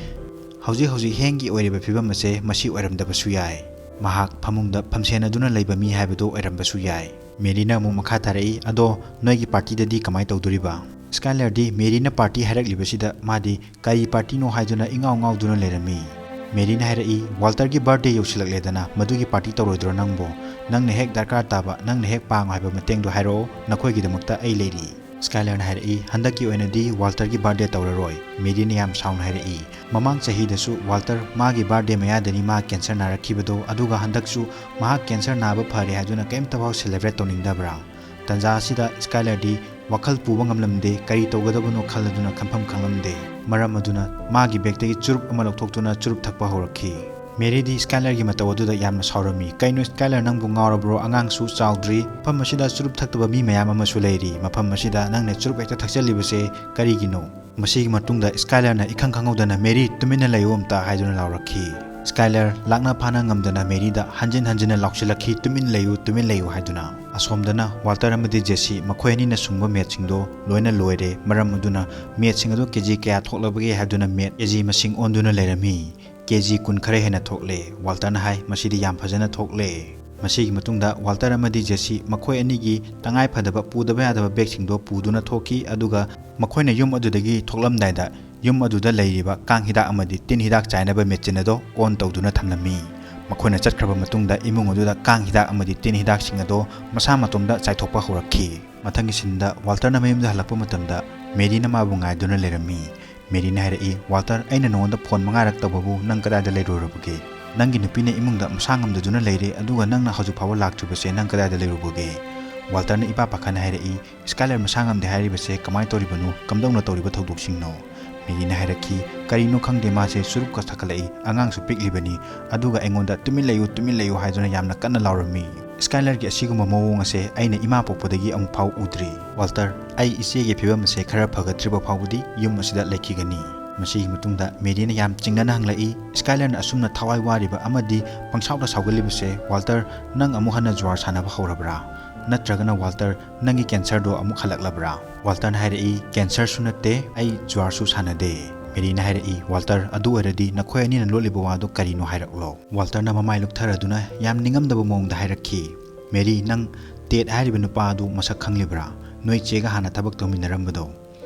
ꯍꯧꯖꯤꯛ ꯍꯧꯖꯤꯛ ꯍꯦꯡꯒꯤ ꯑꯣꯏꯔꯤꯕ ꯐꯤꯕꯝ ꯑꯁꯦ ꯃꯁꯤ ꯑꯣꯏꯔꯝꯗꯕꯁꯨ ꯌꯥꯏ꯫ ꯃꯍꯥꯛ ꯐꯃꯨꯡꯗ ꯐꯝꯁꯦꯟꯅꯗꯨꯅ ꯂꯩꯕ ꯃꯤ ꯍꯥꯏꯕꯗꯨ ꯑꯣꯏꯔꯝꯕꯁꯨ ꯌꯥꯏ꯫ ꯃꯦꯔꯤꯅ ꯑꯃꯨꯛ ꯃꯈꯥ ꯇꯥꯔꯛꯏ, "ꯑꯗꯣ ꯅꯣꯏꯒꯤ ꯄꯥꯔꯇꯤꯗꯗꯤ ꯀꯃꯥꯏ ꯇꯧꯗꯣꯔꯤꯕ?" ꯁ꯭ꯀꯥꯏꯂꯔꯗꯤ ꯃꯦꯔꯤꯅ ꯄꯥꯔꯇꯤ ꯍꯥꯏꯔꯛꯂꯤꯕꯁꯤꯗ ꯃꯥꯗꯤ ꯀꯔꯤ ꯄꯥꯔꯇꯤꯅꯣ ꯍꯥꯏꯗꯨꯅ ꯏꯉꯥꯎ ꯉꯥꯎꯗꯨꯅ ꯂꯩꯔꯝꯃꯤ꯫ ꯃꯦꯔꯤꯅ ꯍꯥꯏꯔꯛꯏ, "ꯋꯥꯜꯇꯔꯒꯤ ꯕꯥꯔꯗꯦ ꯌꯧꯁꯤꯜꯂꯛꯂꯦꯗꯅ, ꯃꯗꯨꯒꯤ ꯄꯥꯔꯇꯤ ꯇꯧꯔꯣꯏꯗ꯭ꯔꯣ ꯅꯪꯕꯣ? ꯅꯪꯅ ꯍꯦꯛ ꯗꯔꯀꯥꯔ ꯇꯥꯕ, ꯅꯪꯅ ꯍꯦꯛ ꯄꯥꯡꯉꯣ ꯍꯥꯏꯕ ꯃꯇꯦꯡꯗꯣ ꯍꯥꯏꯔꯛꯑꯣ, ꯅꯈꯣꯏꯒꯤꯗꯃꯛꯇ ꯑꯩ ꯂꯩꯔꯤ꯫" ꯁ꯭ꯀꯥꯏꯂꯔꯅ ꯍꯥꯏꯔꯛꯏ, "ꯍꯟꯗꯛꯀꯤ ꯑꯣꯏꯅꯗꯤ ꯋꯥꯜꯇꯔꯒꯤ ꯕꯥꯔꯗꯦ ꯇꯧꯔꯔꯣꯏ꯫" ꯃꯦꯔꯤꯅ ꯌꯥꯝ ꯁꯥꯎꯅ ꯍꯥꯏꯔꯛꯏ, "ꯃꯃꯥꯡ ꯆꯍꯤꯗꯁꯨ ꯋꯥꯜꯇꯔ ꯃꯥꯒꯤ ꯕꯥꯔꯗꯦ ꯃꯌꯥꯗꯅꯤ ꯃꯥ ꯀꯦꯟꯁꯔ ꯅꯥꯔꯛꯈꯤꯕꯗꯣ, ꯑꯗꯨꯒ ꯍꯟꯗꯛꯁꯨ ꯃꯍꯥꯛ ꯀꯦꯟꯁꯔ ꯅꯥꯕ ꯐꯔꯦ ꯍꯥꯏꯗꯨꯅ ꯀꯔꯤꯝꯇꯐꯥꯎ ꯁꯦꯂꯦꯕ꯭ꯔꯦꯠ ꯇꯧꯅꯤꯡꯗꯕ꯭ꯔꯥ?" ꯇꯟꯖꯥ ꯑꯁꯤꯗ ꯁ꯭ꯀꯥꯏꯂꯔꯗꯤ ꯋꯥꯈꯜ ꯄꯨꯕ ꯉꯝꯂꯝꯗꯦ, ꯀꯔꯤ ꯇꯧꯒꯗꯕꯅꯣ ꯈꯜꯂꯗꯨꯅ ꯈꯟꯐꯝ ꯈꯪꯂꯝꯗꯦ꯫ ꯃꯔꯝ ꯑꯗꯨꯅ ꯃꯥꯒꯤ ꯕꯦꯒꯇꯒꯤ ꯆꯨꯔꯨꯞ ꯑꯃ ꯂꯧꯊꯣꯛꯇꯨꯅ ꯆꯨꯔꯨꯞ ꯊꯛꯄ ꯍꯧꯔꯛꯈꯤ꯫ ꯃꯦꯔꯤꯗꯤ ꯁ꯭ꯀꯥꯏꯂꯔꯒꯤ ꯃꯇꯧ ꯑꯗꯨꯗ ꯌꯥꯝꯅ ꯁꯥꯎꯔꯝꯃꯤ꯫ "ꯀꯩꯅꯣ ꯁ꯭ꯀꯥꯏꯂꯔ, ꯅꯪꯕꯨ ꯉꯥꯎꯔꯕ꯭ꯔꯣ? ꯑꯉꯥꯡꯁꯨ ꯆꯥꯎꯗ꯭ꯔꯤ꯫ ꯃꯐꯝ ꯑꯁꯤꯗ ꯆꯨꯔꯨꯞ ꯊꯛꯇꯕ ꯃꯤ ꯃꯌꯥꯝ ꯑꯃꯁꯨ ꯂꯩꯔꯤ꯫ ꯃꯐꯝ ꯑꯁꯤꯗ ꯅꯪꯅ ꯆꯨꯔꯨꯞ ꯍꯦꯛꯇ ꯊꯛꯆꯜꯂꯤꯕꯁꯦ ꯀꯔꯤꯒꯤꯅꯣ?" ꯃꯁꯤꯒꯤ ꯃꯇꯨꯡꯗ ꯁ꯭ꯀꯥꯏꯂꯔꯅ ꯏꯈꯪ ꯈꯪꯍꯧꯗꯅ, "ꯃꯦꯔꯤ, ꯇꯨꯃꯤꯟꯅ ꯂꯩꯌꯨ ꯑꯝꯇ" ꯍꯥꯏꯗꯨꯅ ꯂꯥꯎꯔꯛꯈꯤ꯫ ꯁ꯭ꯀꯥꯏꯂꯔ ꯂꯥꯛꯅ ꯐꯥꯅ ꯉꯝꯗꯅ ꯃꯦꯔꯤꯗ ꯍꯟꯖꯤꯟ ꯍꯟꯖꯤꯟꯅ ꯂꯥꯎꯁꯤꯜꯂꯛꯈꯤ, "ꯇꯨꯃꯤꯟ ꯂꯩꯌꯨ, ꯇꯨꯃꯤꯟ ꯂꯩꯌꯨ" ꯍꯥꯏꯗꯨꯅ꯫ ꯑꯁꯣꯝꯗꯅ ꯋꯥꯜꯇꯔ ꯑꯃꯗꯤ ꯖꯦꯁꯤ ꯃꯈꯣꯏ ꯑꯅꯤꯅ ꯁꯨꯡꯕ ꯃꯦꯠꯁꯤꯡꯗꯣ ꯂꯣꯏꯅ ꯂꯣꯏꯔꯦ꯫ ꯃꯔꯝ ꯑꯗꯨꯅ ꯃꯦꯠꯁꯤꯡ ꯑꯗꯨ ꯀꯦ ꯖꯤ ꯀꯌꯥ ꯊꯣꯛꯂꯕꯒꯦ ꯍꯥꯏꯗꯨꯅ ꯃꯦꯠ ꯀꯦ ꯖꯤ ꯃꯁꯤꯡ ꯑꯣꯟꯗꯨꯅ ꯂꯩꯔꯝꯃꯤ꯫ ꯀꯦ ꯖꯤ ꯀꯨꯟ ꯈꯔ ꯍꯦꯟꯅ ꯊꯣꯛꯂꯦ꯫ ꯋꯥꯜꯇꯔꯅ ꯍꯥꯏ, "ꯃꯁꯤꯗꯤ ꯌꯥꯝ ꯐꯖꯅ ꯊꯣꯛꯂꯦ"꯫ ꯃꯁꯤꯒꯤ ꯃꯇꯨꯡꯗ ꯋꯥꯜꯇꯔ ꯑꯃꯗꯤ ꯖꯦꯁꯤ ꯃꯈꯣꯏ ꯑꯅꯤꯒꯤ ꯇꯉꯥꯏ ꯐꯗꯕ ꯄꯨꯗꯕ ꯌꯥꯗꯕ ꯕꯦꯒꯁꯤꯡꯗꯣ ꯄꯨꯗꯨꯅ ꯊꯣꯛꯈꯤ, ꯑꯗꯨꯒ ꯃꯈꯣꯏꯅ ꯌꯨꯝ ꯑꯗꯨꯗꯒꯤ ꯊꯣꯛꯂꯝꯗꯥꯏꯗ ꯌꯨꯝ ꯑꯗꯨꯗ ꯂꯩꯔꯤꯕ ꯀꯥꯡ ꯍꯤꯗꯥꯛ ꯑꯃꯗꯤ ꯇꯤꯟ ꯍꯤꯗꯥꯛ ꯆꯥꯏꯅꯕ ꯃꯦꯆꯤꯟ ꯑꯗꯣ ꯑꯣꯟ ꯇꯧꯗꯨꯅ ꯊꯝꯂꯝꯃꯤ꯫ ꯃꯈꯣꯏꯅ ꯆꯠꯈ꯭ꯔꯕ ꯃꯇꯨꯡꯗ ꯏꯃꯨꯡ ꯑꯗꯨꯗ ꯀꯥꯡ ꯍꯤꯗꯥꯛ ꯑꯃꯗꯤ ꯇꯤꯟ ꯍꯤꯗꯥꯛꯁꯤꯡ ꯑꯗꯣ ꯃꯁꯥ ꯃꯇꯣꯝꯗ ꯆꯥꯏꯊꯣꯛꯄ ꯍꯧꯔꯛꯈꯤ꯫ ꯃꯊꯪꯒꯤ ꯁꯤꯟꯗ ꯋꯥꯜꯇꯔꯅ ꯃꯌꯨꯝꯗ ꯍꯜꯂꯛꯄ ꯃꯇꯝꯗ ꯃꯦꯔꯤꯅ ꯃꯥꯕꯨ ꯉꯥꯏꯗꯨꯅ ꯂꯩꯔꯝꯃꯤ꯫ ꯃꯦꯔꯤꯅ ꯍꯥꯏꯔꯛꯏ, "ꯋꯥꯜꯇꯔ, ꯑꯩꯅ ꯅꯉꯣꯟꯗ ꯐꯣꯟ ꯃꯉꯥꯔꯛ ꯇꯧꯕꯕꯨ ꯅꯪ ꯀꯗꯥꯏꯗ ꯂꯩꯔꯨꯔꯕꯒꯦ? ꯅꯪꯒꯤ ꯅꯨꯄꯤꯅ ꯏꯃꯨꯡꯗ ꯃꯁꯥ ꯉꯝꯗꯗꯨꯅ ꯂꯩꯔꯦ, ꯑꯗꯨꯒ ꯅꯪꯅ ꯍꯧꯖꯤꯛ ꯐꯥꯎꯕ ꯂꯥꯛꯇ꯭ꯔꯤꯕꯁꯦ ꯅꯪ ꯀꯗꯥꯏꯗ ꯂꯩꯔꯨꯕꯒꯦ?" ꯋꯥꯜꯇꯔꯅ ꯏꯄꯥ ꯄꯥꯈꯠꯅ ꯍꯥꯏꯔꯛꯏ, "ꯁ꯭ꯀꯥꯏꯂꯔ ꯃꯁꯥ ꯉꯝꯗꯦ ꯍꯥꯏꯔꯤꯕꯁꯦ ꯀꯃꯥꯏꯅ ꯇꯧꯔꯤꯕꯅꯣ? ꯀꯝꯗꯧꯅ ꯇꯧꯔꯤꯕ ꯊꯧꯗꯣꯛꯁꯤꯡꯅꯣ?" ꯃꯦꯔꯤꯅ ꯍꯥꯏꯔꯛꯈꯤ, "ꯀꯔꯤꯅꯣ ꯈꯪꯗꯦ, ꯃꯥꯁꯦ ꯆꯨꯔꯨꯞꯀ ꯊꯛꯀꯠꯂꯛꯏ, ꯑꯉꯥꯡꯁꯨ ꯄꯤꯛꯂꯤꯕꯅꯤ, ꯑꯗꯨꯒ ꯑꯩꯉꯣꯟꯗ 'ꯇꯨꯃꯤꯟ ꯂꯩꯌꯨ, ꯇꯨꯃꯤꯟ ꯂꯩꯌꯨ' ꯍꯥꯏꯗꯨꯅ ꯌꯥꯝꯅ ꯀꯟꯅ ꯂꯥꯎꯔꯝꯃꯤ꯫ ꯁ꯭ꯀꯥꯏꯂꯔꯒꯤ ꯑꯁꯤꯒꯨꯝꯕ ꯃꯑꯣꯡ ꯑꯁꯦ ꯑꯩꯅ ꯏꯃꯥ ꯄꯣꯛꯄꯗꯒꯤ ꯑꯃꯨꯛ ꯐꯥꯎ ꯎꯗ꯭ꯔꯤ꯫ ꯋꯥꯜꯇꯔ, ꯑꯩ ꯏꯆꯦꯒꯤ ꯐꯤꯕꯝ ꯑꯁꯦ ꯈꯔ ꯐꯒꯠꯇ꯭ꯔꯤꯕ ꯐꯥꯎꯕꯗꯤ ꯌꯨꯝ ꯑꯁꯤꯗ ꯂꯩꯈꯤꯒꯅꯤ"꯫ ꯃꯁꯤꯒꯤ ꯃꯇꯨꯡꯗ ꯃꯦꯔꯤꯅ ꯌꯥꯝ ꯆꯤꯡꯅꯅ ꯍꯪꯂꯛꯏ, "ꯁ꯭ꯀꯥꯏꯂꯔꯅ ꯑꯁꯨꯝꯅ ꯊꯋꯥꯏ ꯋꯥꯔꯤꯕ ꯑꯃꯗꯤ ꯄꯪꯁꯥꯎꯗ ꯁꯥꯎꯒꯜꯂꯤꯕꯁꯦ, ꯋꯥꯜꯇꯔ, ꯅꯪ ꯑꯃꯨꯛ ꯍꯟꯅ ꯖꯨꯋꯥꯔ ꯁꯥꯟꯅꯕ ꯍꯧꯔꯕ꯭ꯔꯥ? ꯅꯠꯇ꯭ꯔꯒꯅ ꯋꯥꯜꯇꯔ, ꯅꯪꯒꯤ ꯀꯦꯟꯁꯔꯗꯣ ꯑꯃꯨꯛ ꯍꯜꯂꯛꯂꯕ꯭ꯔꯥ?" ꯋꯥꯜꯇꯔꯅ ꯍꯥꯏꯔꯛꯏ, "ꯀꯦꯟꯁꯔꯁꯨ ꯅꯠꯇꯦ, ꯑꯩ ꯖꯨꯋꯥꯔꯁꯨ ꯁꯥꯟꯅꯗꯦ"꯫ ꯃꯦꯔꯤꯅ ꯍꯥꯏꯔꯛꯏ, "ꯋꯥꯜꯇꯔ, ꯑꯗꯨ ꯑꯣꯏꯔꯗꯤ ꯅꯈꯣꯏ ꯑꯅꯤꯅ ꯂꯣꯠꯂꯤꯕ ꯋꯥꯗꯣ ꯀꯔꯤꯅꯣ ꯍꯥꯏꯔꯛꯂꯣ"꯫ ꯋꯥꯜꯇꯔꯅ ꯃꯃꯥꯏ ꯂꯨꯛꯊꯔꯗꯨꯅ ꯌꯥꯝ ꯅꯤꯡꯉꯝꯗꯕ ꯃꯑꯣꯡꯗ ꯍꯥꯏꯔꯛꯈꯤ, "ꯃꯦꯔꯤ, ꯅꯪ ꯇꯦꯠ ꯍꯥꯏꯔꯤꯕ ꯅꯨꯄꯥ ꯑꯗꯨ ꯃꯁꯛ ꯈꯪꯂꯤꯕ꯭ꯔꯥ? ꯅꯣꯏ ꯆꯦꯒ ꯍꯥꯟꯅ ꯊꯕꯛ ꯇꯧꯃꯤꯟꯅꯔꯝꯕꯗꯣ?"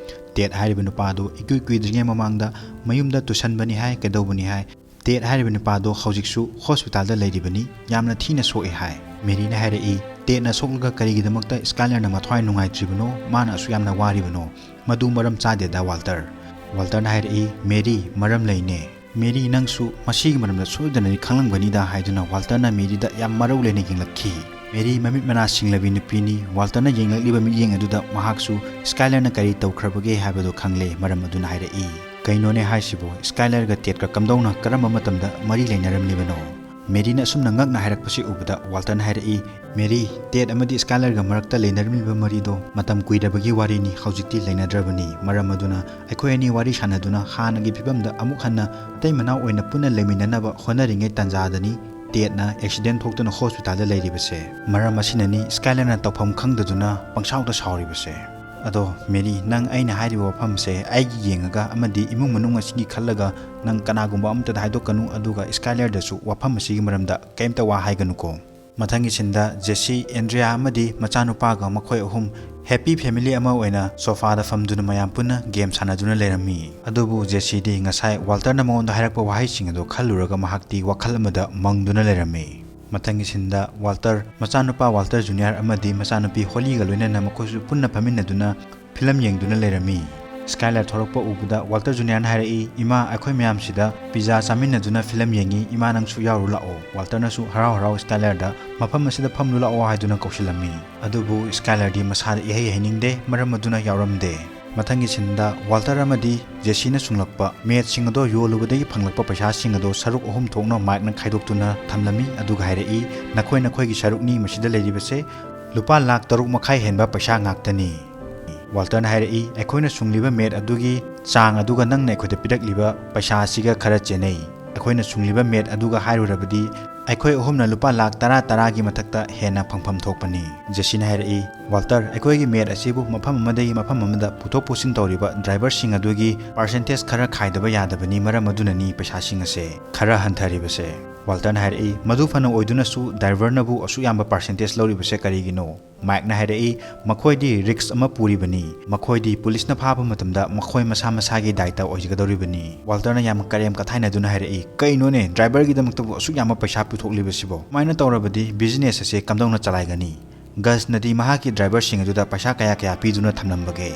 ꯇꯦꯠ ꯍꯥꯏꯔꯤꯕ ꯅꯨꯄꯥ ꯑꯗꯨ ꯏꯀꯨꯏ ꯀꯨꯏꯗ꯭ꯔꯤꯉꯩ ꯃꯃꯥꯡꯗ ꯃꯌꯨꯝꯗ ꯇꯨꯁꯟꯕꯅꯤ ꯍꯥꯏ, ꯀꯩꯗꯧꯕꯅꯤ ꯍꯥꯏ, ꯇꯦꯠ ꯍꯥꯏꯔꯤꯕ ꯅꯨꯄꯥꯗꯣ ꯍꯧꯖꯤꯛꯁꯨ ꯍꯣꯁꯄꯤꯇꯥꯜꯗ ꯂꯩꯔꯤꯕꯅꯤ, ꯌꯥꯝꯅ ꯊꯤꯅ ꯁꯣꯛꯑꯦ ꯍꯥꯏ꯫ ꯃꯦꯔꯤꯅ ꯍꯥꯏꯔꯛꯏ, "ꯇꯦꯠꯅ ꯁꯣꯛꯂꯒ ꯀꯔꯤꯒꯤꯗꯃꯛꯇ ꯁ꯭ꯀꯥꯏꯂꯔꯅ ꯃꯊ꯭ꯋꯥꯏ ꯅꯨꯡꯉꯥꯏꯇ꯭ꯔꯤꯕꯅꯣ? ꯃꯥꯅ ꯑꯁꯨꯛ ꯌꯥꯝꯅ ꯋꯥꯔꯤꯕꯅꯣ? ꯃꯗꯨ ꯃꯔꯝ ꯆꯥꯗꯦꯗ, ꯋꯥꯜꯇꯔ"꯫ ꯋꯥꯜꯇꯔꯅ ꯍꯥꯏꯔꯛꯏ, "ꯃꯦꯔꯤ, ꯃꯔꯝ ꯂꯩꯅꯦ꯫ ꯃꯦꯔꯤ, ꯅꯪꯁꯨ ꯃꯁꯤꯒꯤ ꯃꯔꯝꯗ ꯁꯣꯏꯗꯅꯗꯤ ꯈꯪꯂꯝꯒꯅꯤꯗ" ꯍꯥꯏꯗꯨꯅ ꯋꯥꯜꯇꯔꯅ ꯃꯦꯔꯤꯗ ꯌꯥꯝ ꯃꯔꯧ ꯂꯩꯅ ꯌꯦꯡꯂꯛꯈꯤ꯫ ꯃꯦꯔꯤ ꯃꯃꯤꯠ ꯃꯅꯥ ꯁꯤꯡꯂꯕꯤ ꯅꯨꯄꯤꯅꯤ꯫ ꯋꯥꯜꯇꯔꯅ ꯌꯦꯡꯂꯛꯂꯤꯕ ꯃꯤꯠꯌꯦꯡ ꯑꯗꯨꯗ ꯃꯍꯥꯛꯁꯨ ꯁ꯭ꯀꯥꯏꯂꯔꯅ ꯀꯔꯤ ꯇꯧꯈ꯭ꯔꯕꯒꯦ ꯍꯥꯏꯕꯗꯨ ꯈꯪꯂꯦ꯫ ꯃꯔꯝ ꯑꯗꯨꯅ ꯍꯥꯏꯔꯛꯏ, "ꯀꯩꯅꯣꯅꯦ ꯍꯥꯏꯁꯤꯕꯣ? ꯁ꯭ꯀꯥꯏꯂꯔꯒ ꯇꯦꯠꯀ ꯀꯝꯗꯧꯅ ꯀꯔꯝꯕ ꯃꯇꯝꯗ ꯃꯔꯤ ꯂꯩꯅꯔꯝꯂꯤꯕꯅꯣ?" ꯃꯦꯔꯤꯅ ꯑꯁꯨꯝꯅ ꯉꯛꯅ ꯍꯥꯏꯔꯛꯄꯁꯤ ꯎꯕꯗ ꯋꯥꯜꯇꯔꯅ ꯍꯥꯏꯔꯛꯏ, "ꯃꯦꯔꯤ, ꯇꯦꯠ ꯑꯃꯗꯤ ꯁ꯭ꯀꯥꯏꯂꯔꯒ ꯃꯔꯛꯇ ꯂꯩꯅꯔꯝꯂꯤꯕ ꯃꯔꯤꯗꯣ ꯃꯇꯝ ꯀꯨꯏꯔꯕꯒꯤ ꯋꯥꯔꯤꯅꯤ, ꯍꯧꯖꯤꯛꯇꯤ ꯂꯩꯅꯗ꯭ꯔꯕꯅꯤ꯫ ꯃꯔꯝ ꯑꯗꯨꯅ ꯑꯩꯈꯣꯏ ꯑꯅꯤ ꯋꯥꯔꯤ ꯁꯥꯟꯅꯗꯨꯅ ꯍꯥꯟꯅꯒꯤ ꯐꯤꯕꯝꯗ ꯑꯃꯨꯛ ꯍꯟꯅ ꯃꯇꯩ ꯃꯅꯥꯎ ꯑꯣꯏꯅ ꯄꯨꯟꯅ ꯂꯩꯃꯤꯟꯅꯅꯕ ꯍꯣꯠꯅꯔꯤꯉꯩ ꯇꯥꯟꯖꯥꯗꯅꯤ ꯇꯦꯠꯅ ꯑꯦꯛꯁꯤꯗꯦꯟ ꯊꯣꯛꯇꯨꯅ ꯍꯣꯁꯄꯤꯇꯥꯜꯗ ꯂꯩꯔꯤꯕꯁꯦ꯫ ꯃꯔꯝ ꯑꯁꯤꯅꯅꯤ ꯁ꯭ꯀꯥꯏꯂꯔꯅ ꯇꯧꯐꯝ ꯈꯪꯗꯗꯨꯅ ꯄꯪꯁꯥꯎꯗ ꯁꯥꯎꯔꯤꯕꯁꯦ꯫ ꯑꯗꯣ ꯃꯦꯔꯤ, ꯅꯪ ꯑꯩꯅ ꯍꯥꯏꯔꯤꯕ ꯋꯥꯐꯝꯁꯦ ꯑꯩꯒꯤ ꯌꯦꯡꯉꯒ ꯑꯃꯗꯤ ꯏꯃꯨꯡ ꯃꯅꯨꯡ ꯑꯁꯤꯒꯤ ꯈꯜꯂꯒ ꯅꯪ ꯀꯅꯥꯒꯨꯝꯕ ꯑꯃꯠꯇꯗ ꯍꯥꯏꯗꯣꯛꯀꯅꯨ, ꯑꯗꯨꯒ ꯁ꯭ꯀꯥꯏꯂꯔꯗꯁꯨ ꯋꯥꯐꯝ ꯑꯁꯤꯒꯤ ꯃꯔꯝꯗ ꯀꯩꯝꯇ ꯋꯥ ꯍꯥꯏꯒꯅꯨꯀꯣ꯫" ꯃꯊꯪꯒꯤ ꯁꯤꯟꯗ ꯖꯦꯁꯤ, ꯑꯦꯟꯗ꯭ꯔꯤꯌꯥ ꯑꯃꯗꯤ ꯃꯆꯥꯅꯨꯄꯥꯒ ꯃꯈꯣꯏ ꯑꯍꯨꯝ ꯍꯦꯄꯤ ꯐꯦꯃꯤꯂꯤ ꯑꯃ ꯑꯣꯏꯅ ꯁꯣꯐꯥꯗ ꯐꯝꯗꯨꯅ ꯃꯌꯥꯝ ꯄꯨꯟꯅ ꯒꯦꯝ ꯁꯥꯟꯅꯗꯨꯅ ꯂꯩꯔꯝꯃꯤ꯫ ꯑꯗꯨꯕꯨ ꯖꯦꯁꯤꯗꯤ ꯉꯁꯥꯏ ꯋꯥꯜꯇꯔꯅ ꯃꯉꯣꯟꯗ ꯍꯥꯏꯔꯛꯄ ꯋꯥꯍꯩꯁꯤꯡ ꯑꯗꯨ ꯈꯜꯂꯨꯔꯒ ꯃꯍꯥꯛꯇꯤ ꯋꯥꯈꯜ ꯑꯃꯗ ꯃꯪꯗꯨꯅ ꯂꯩꯔꯝꯃꯤ꯫ ꯃꯊꯪꯒꯤ ꯁꯤꯟꯗ ꯋꯥꯜꯇꯔ, ꯃꯆꯥꯅꯨꯄꯥ ꯋꯥꯜꯇꯔ ꯖꯨꯅꯤꯌꯔ ꯑꯃꯗꯤ ꯃꯆꯥꯅꯨꯄꯤ ꯍꯣꯂꯤꯒ ꯂꯣꯏꯅꯅ ꯃꯈꯣꯏꯁꯨ ꯄꯨꯟꯅ ꯐꯝꯃꯤꯟꯅꯗꯨꯅ ꯐꯤꯂꯝ ꯌꯦꯡꯗꯨꯅ ꯂꯩꯔꯝꯃꯤ꯫ ꯁ꯭ꯀꯥꯏꯂꯔ ꯊꯣꯔꯛꯄ ꯎꯕꯗ ꯋꯥꯜꯇꯔ ꯖꯨꯅꯤꯌꯔꯅ ꯍꯥꯏꯔꯛꯏ, "ꯏꯃꯥ, ꯑꯩꯈꯣꯏ ꯃꯌꯥꯝꯁꯤꯗ ꯄꯤꯖꯥ ꯆꯥꯃꯤꯟꯅꯗꯨꯅ ꯐꯤꯂꯝ ꯌꯦꯡꯉꯤ, ꯏꯃꯥ ꯅꯪꯁꯨ ꯌꯥꯎꯔꯨ ꯂꯥꯛꯑꯣ꯫" ꯋꯥꯜꯇꯔꯅꯁꯨ ꯍꯔꯥꯎ ꯍꯔꯥꯎ ꯁ꯭ꯀꯥꯏꯂꯔꯗ ꯃꯐꯝ ꯑꯁꯤꯗ ꯐꯝꯂꯨ ꯂꯥꯛꯑꯣ ꯍꯥꯏꯗꯨꯅ ꯀꯧꯁꯤꯜꯂꯝꯃꯤ꯫ ꯑꯗꯨꯕꯨ ꯁ꯭ꯀꯥꯏꯂꯔꯗꯤ ꯃꯁꯥꯗ ꯏꯍꯩ ꯍꯩꯅꯤꯡꯗꯦ, ꯃꯔꯝ ꯑꯗꯨꯅ ꯌꯥꯎꯔꯝꯗꯦ꯫ ꯃꯊꯪꯒꯤ ꯁꯤꯟꯗ ꯋꯥꯜꯇꯔ ꯑꯃꯗꯤ ꯖꯦꯁꯤꯅ ꯁꯨꯡꯂꯛꯄ ꯃꯦꯠꯁꯤꯡ ꯑꯗꯣ ꯌꯣꯜꯂꯨꯕꯗꯒꯤ ꯐꯪꯂꯛꯄ ꯄꯩꯁꯥꯁꯤꯡ ꯑꯗꯣ ꯁꯔꯨꯛ ꯑꯍꯨꯝ ꯊꯣꯛꯅ ꯃꯥꯏꯛꯅ ꯈꯥꯏꯗꯣꯛꯇꯨꯅ ꯊꯝꯂꯝꯃꯤ, ꯑꯗꯨꯒ ꯍꯥꯏꯔꯛꯏ, "ꯅꯈꯣꯏ ꯅꯈꯣꯏꯒꯤ ꯁꯔꯨꯛꯅꯤ ꯃꯁꯤꯗ ꯂꯩꯔꯤꯕꯁꯦ, ꯂꯨꯄꯥ ꯂꯥꯛ ꯇꯔꯨꯛ ꯃꯈꯥꯏ ꯍꯦꯟꯕ ꯄꯩꯁꯥ ꯉꯥꯛꯇꯅꯤ꯫" ꯋꯥꯜꯇꯔꯅ ꯍꯥꯏꯔꯛꯏ, "ꯑꯩꯈꯣꯏꯅ ꯁꯨꯡꯂꯤꯕ ꯃꯦꯠ ꯑꯗꯨꯒꯤ ꯆꯥꯡ ꯑꯗꯨꯒ ꯅꯪꯅ ꯑꯩꯈꯣꯏꯗ ꯄꯤꯔꯛꯂꯤꯕ ꯄꯩꯁꯥ ꯑꯁꯤꯒ ꯈꯔ ꯆꯦꯟꯅꯩ꯫ ꯑꯩꯈꯣꯏꯅ ꯁꯨꯡꯂꯤꯕ ꯃꯦꯠ ꯑꯗꯨꯒ ꯍꯥꯏꯔꯨꯔꯕꯗꯤ ꯑꯩꯈꯣꯏ ꯑꯍꯨꯝꯅ ꯂꯨꯄꯥ ꯂꯥꯛ ꯇꯔꯥ ꯇꯔꯥꯒꯤ ꯃꯊꯛꯇ ꯍꯦꯟꯅ ꯐꯪꯐꯝ ꯊꯣꯛꯄꯅꯤ꯫" ꯖꯦꯁꯤꯅ ꯍꯥꯏꯔꯛꯏ, "ꯋꯥꯜꯇꯔ, ꯑꯩꯈꯣꯏꯒꯤ ꯃꯦꯠ ꯑꯁꯤꯕꯨ ꯃꯐꯝ ꯑꯃꯗꯒꯤ ꯃꯐꯝ ꯑꯃꯗ ꯄꯨꯊꯣꯛ ꯄꯨꯁꯤꯟ ꯇꯧꯔꯤꯕ ꯗ꯭ꯔꯥꯏꯚꯔꯁꯤꯡ ꯑꯗꯨꯒꯤ ꯄꯥꯔꯁꯦꯟꯇꯦꯖ ꯈꯔ ꯈꯥꯏꯗꯕ ꯌꯥꯗꯕꯅꯤ, ꯃꯔꯝ ꯑꯗꯨꯅꯅꯤ ꯄꯩꯁꯥꯁꯤꯡ ꯑꯁꯦ ꯈꯔ ꯍꯟꯊꯔꯤꯕꯁꯦ꯫" ꯋꯥꯜꯇꯔꯅ ꯍꯥꯏꯔꯛꯏ, "ꯃꯗꯨ ꯐꯅ ꯑꯣꯏꯗꯨꯅꯁꯨ ꯗ꯭ꯔꯥꯏꯚꯔꯅꯕꯨ ꯑꯁꯨꯛ ꯌꯥꯝꯕ ꯄꯥꯔꯁꯦꯟꯇꯦꯖ ꯂꯧꯔꯤꯕꯁꯦ ꯀꯔꯤꯒꯤꯅꯣ?" ꯃꯥꯏꯛꯅ ꯍꯥꯏꯔꯛꯏ, "ꯃꯈꯣꯏꯗꯤ ꯔꯤꯁ꯭ꯛ ꯑꯃ ꯄꯨꯔꯤꯕꯅꯤ꯫ ꯃꯈꯣꯏꯗꯤ ꯄꯨꯂꯤꯁꯅ ꯐꯥꯕ ꯃꯇꯝꯗ ꯃꯈꯣꯏ ꯃꯁꯥ ꯃꯁꯥꯒꯤ ꯗꯥꯏꯇ ꯑꯣꯏꯖꯒꯗꯧꯔꯤꯕꯅꯤ꯫" ꯋꯥꯜꯇꯔꯅ ꯌꯥꯝ ꯀꯔꯦꯝ ꯀꯊꯥꯏꯅꯗꯨꯅ ꯍꯥꯏꯔꯛꯏ, "ꯀꯩꯅꯣꯅꯦ, ꯗ꯭ꯔꯥꯏꯚꯔꯒꯤꯗꯃꯛꯇꯕꯨ ꯑꯁꯨꯛ ꯌꯥꯝꯕ ꯄꯩꯁꯥ ꯄꯨꯊꯣꯛꯂꯤꯕꯁꯤꯕꯣ? ꯁꯨꯃꯥꯏꯅ ꯇꯧꯔꯕꯗꯤ ꯕꯤꯖꯤꯅꯦꯁ ꯑꯁꯦ ꯀꯝꯗꯧꯅ ꯆꯂꯥꯏꯒꯅꯤ?" ꯒꯁꯅꯗꯤ ꯃꯍꯥꯛꯀꯤ ꯗ꯭ꯔꯥꯏꯚꯔꯁꯤꯡ ꯑꯗꯨꯗ ꯄꯩꯁꯥ ꯀꯌꯥ ꯀꯌꯥ ꯄꯤꯗꯨꯅ ꯊꯝꯂꯝꯕꯒꯦ?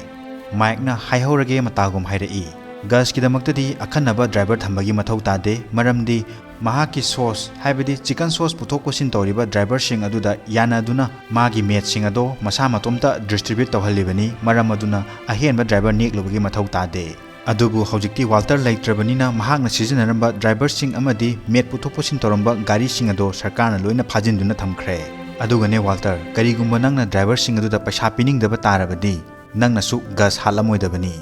ꯃꯥꯏꯛꯅ ꯍꯥꯏꯍꯧꯔꯒꯦ ꯃꯇꯥꯒꯨꯝ ꯍꯥꯏꯔꯛꯏ, ꯒꯁꯀꯤꯗꯃꯛꯇꯗꯤ ꯑꯈꯟꯅꯕ ꯗ꯭ꯔꯥꯏꯚꯔ ꯊꯝꯕꯒꯤ ꯃꯊꯧ ꯇꯥꯗꯦ, ꯃꯔꯝꯗꯤ ꯃꯍꯥꯛꯀꯤ ꯁꯣꯁ, ꯍꯥꯏꯕꯗꯤ ꯆꯤꯀꯟ ꯁꯣꯁ ꯄꯨꯊꯣꯛ ꯄꯨꯁꯤꯟ ꯇꯧꯔꯤꯕ ꯗ꯭ꯔꯥꯏꯚꯔꯁꯤꯡ ꯑꯗꯨꯗ ꯌꯥꯅꯗꯨꯅ ꯃꯥꯒꯤ ꯃꯦꯠꯁꯤꯡ ꯑꯗꯣ ꯃꯁꯥ ꯃꯇꯣꯝꯇ ꯗꯤꯁꯇ꯭ꯔꯤꯕ꯭ꯌꯨꯠ ꯇꯧꯍꯜꯂꯤꯕꯅꯤ꯫ ꯃꯔꯝ ꯑꯗꯨꯅ ꯑꯍꯦꯟꯕ ꯗ꯭ꯔꯥꯏꯚꯔ ꯅꯦꯛꯂꯨꯕꯒꯤ ꯃꯊꯧ ꯇꯥꯗꯦ꯫ ꯑꯗꯨꯕꯨ ꯍꯧꯖꯤꯛꯇꯤ ꯋꯥꯜꯇꯔ ꯂꯩꯇ꯭ꯔꯕꯅꯤꯅ ꯃꯍꯥꯛꯅ ꯁꯤꯖꯤꯟꯅꯔꯝꯕ ꯗ꯭ꯔꯥꯏꯚꯔꯁꯤꯡ ꯑꯃꯗꯤ ꯃꯦꯠ ꯄꯨꯊꯣꯛ ꯄꯨꯁꯤꯟ ꯇꯧꯔꯝꯕ ꯒꯥꯔꯤꯁꯤꯡ ꯑꯗꯣ ꯁꯔꯀꯥꯔꯅ ꯂꯣꯏꯅ ꯐꯥꯖꯤꯟꯗꯨꯅ ꯊꯝꯈ꯭ꯔꯦ꯫ ꯑꯗꯨꯒꯅꯦ ꯋꯥꯜꯇꯔ, ꯀꯔꯤꯒꯨꯝꯕ ꯅꯪꯅ ꯗ꯭ꯔꯥꯏꯚꯔꯁꯤꯡ ꯑꯗꯨꯗ ꯄꯩꯁꯥ ꯄꯤꯅꯤꯡꯗꯕ ꯇꯥꯔꯕꯗꯤ ꯅꯪꯅꯁꯨ ꯒꯁ ꯍꯥꯠꯂꯝꯃꯣꯏꯗꯕꯅꯤ꯫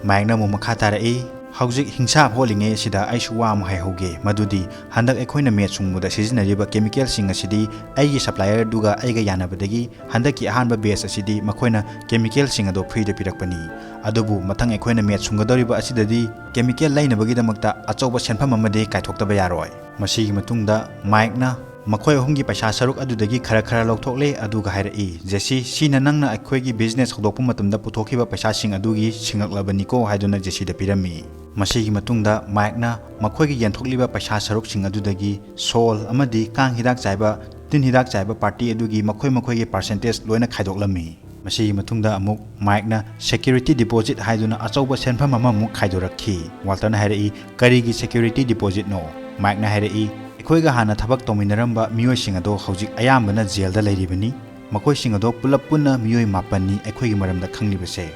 ꯃꯥꯏꯛꯅ ꯑꯃꯨꯛ ꯃꯈꯥ ꯇꯥꯔꯛꯏ, "ꯍꯧꯖꯤꯛ ꯍꯤꯡꯁꯥ ꯍꯣꯜꯂꯤꯉꯩ ꯑꯁꯤꯗ ꯑꯩꯁꯨ ꯋꯥ ꯑꯃ ꯍꯥꯏꯍꯧꯒꯦ, ꯃꯗꯨꯗꯤ ꯍꯟꯗꯛ ꯑꯩꯈꯣꯏꯅ ꯃꯦꯠ ꯁꯨꯡꯕꯗ ꯁꯤꯖꯤꯟꯅꯔꯤꯕ ꯀꯦꯃꯤꯀꯦꯜꯁꯤꯡ ꯑꯁꯤꯗꯤ ꯑꯩꯒꯤ ꯁꯄ꯭ꯂꯥꯏꯌꯔꯗꯨꯒ ꯑꯩꯒ ꯌꯥꯅꯕꯗꯒꯤ ꯍꯟꯗꯛꯀꯤ ꯑꯍꯥꯟꯕ ꯕꯦꯆ ꯑꯁꯤꯗꯤ ꯃꯈꯣꯏꯅ ꯀꯦꯃꯤꯀꯦꯜꯁꯤꯡ ꯑꯗꯣ ꯐ꯭ꯔꯤꯗ ꯄꯤꯔꯛꯄꯅꯤ꯫ ꯑꯗꯨꯕꯨ ꯃꯊꯪ ꯑꯩꯈꯣꯏꯅ ꯃꯦꯠ ꯁꯨꯡꯒꯗꯧꯔꯤꯕ ꯑꯁꯤꯗꯗꯤ ꯀꯦꯃꯤꯀꯦꯜ ꯂꯩꯅꯕꯒꯤꯗꯃꯛꯇ ꯑꯆꯧꯕ ꯁꯦꯟꯐꯝ ꯑꯃꯗꯤ ꯀꯥꯏꯊꯣꯛꯇꯕ ꯌꯥꯔꯣꯏ"꯫ ꯃꯁꯤꯒꯤ ꯃꯇꯨꯡꯗ ꯃꯥꯏꯛꯅ ꯃꯈꯣꯏ ꯑꯍꯨꯝꯒꯤ ꯄꯩꯁꯥ ꯁꯔꯨꯛ ꯑꯗꯨꯗꯒꯤ ꯈꯔ ꯈꯔ ꯂꯧꯊꯣꯛꯂꯦ, ꯑꯗꯨꯒ ꯍꯥꯏꯔꯛꯏ, "ꯖꯦꯁꯤ, ꯁꯤꯅ ꯅꯪꯅ ꯑꯩꯈꯣꯏꯒꯤ ꯕꯤꯖꯤꯅꯦꯁ ꯍꯧꯗꯣꯛꯄ ꯃꯇꯝꯗ ꯄꯨꯊꯣꯛꯈꯤꯕ ꯄꯩꯁꯥꯁꯤꯡ ꯑꯗꯨꯒꯤ ꯁꯤꯡꯉꯛꯂꯕꯅꯤꯀꯣ" ꯍꯥꯏꯗꯨꯅ ꯖꯦꯁꯤꯗ ꯄꯤꯔꯝꯃꯤ꯫ ꯃꯁꯤꯒꯤ ꯃꯇꯨꯡꯗ ꯃꯥꯏꯛꯅ ꯃꯈꯣꯏꯒꯤ ꯌꯦꯟꯊꯣꯛꯂꯤꯕ ꯄꯩꯁꯥ ꯁꯔꯨꯛꯁꯤꯡ ꯑꯗꯨꯗꯒꯤ ꯁꯣꯜ ꯑꯃꯗꯤ ꯀꯥꯡ ꯍꯤꯗꯥꯛ ꯆꯥꯏꯕ, ꯇꯤꯟ ꯍꯤꯗꯥꯛ ꯆꯥꯏꯕ ꯄꯥꯔꯇꯤ ꯑꯗꯨꯒꯤ ꯃꯈꯣꯏ ꯃꯈꯣꯏꯒꯤ ꯄꯥꯔꯁꯦꯟꯇꯦꯖ ꯂꯣꯏꯅ ꯈꯥꯏꯗꯣꯛꯂꯝꯃꯤ꯫ ꯃꯁꯤꯒꯤ ꯃꯇꯨꯡꯗ ꯑꯃꯨꯛ ꯃꯥꯏꯛꯅ ꯁꯦꯀ꯭ꯌꯨꯔꯤꯇꯤ ꯗꯤꯄꯣꯖꯤꯠ ꯍꯥꯏꯗꯨꯅ ꯑꯆꯧꯕ ꯁꯦꯟꯐꯝ ꯑꯃꯃꯨꯛ ꯈꯥꯏꯗꯣꯔꯛꯈꯤ꯫ ꯋꯥꯜꯇꯔꯅ ꯍꯥꯏꯔꯛꯏ, "ꯀꯔꯤꯒꯤ ꯁꯦꯀ꯭ꯌꯨꯔꯤꯇꯤ ꯗꯤꯄꯣꯖꯤꯠꯅꯣ?" ꯃꯥꯏꯛꯅ ꯍꯥꯏꯔꯛꯏ, "ꯑꯩꯈꯣꯏꯒ ꯍꯥꯟꯅ ꯊꯕꯛ ꯇꯧꯃꯤꯟꯅꯔꯝꯕ ꯃꯤꯑꯣꯏꯁꯤꯡ ꯑꯗꯣ ꯍꯧꯖꯤꯛ ꯑꯌꯥꯝꯕꯅ ꯖꯦꯜꯗ ꯂꯩꯔꯤꯕꯅꯤ꯫ ꯃꯈꯣꯏꯁꯤꯡ ꯑꯗꯣ ꯄꯨꯂꯞ ꯄꯨꯟꯅ ꯃꯤꯑꯣꯏ ꯃꯥꯄꯟꯅꯤ ꯑꯩꯈꯣꯏꯒꯤ ꯃꯔꯝꯗ ꯈꯪꯂꯤꯕꯁꯦ꯫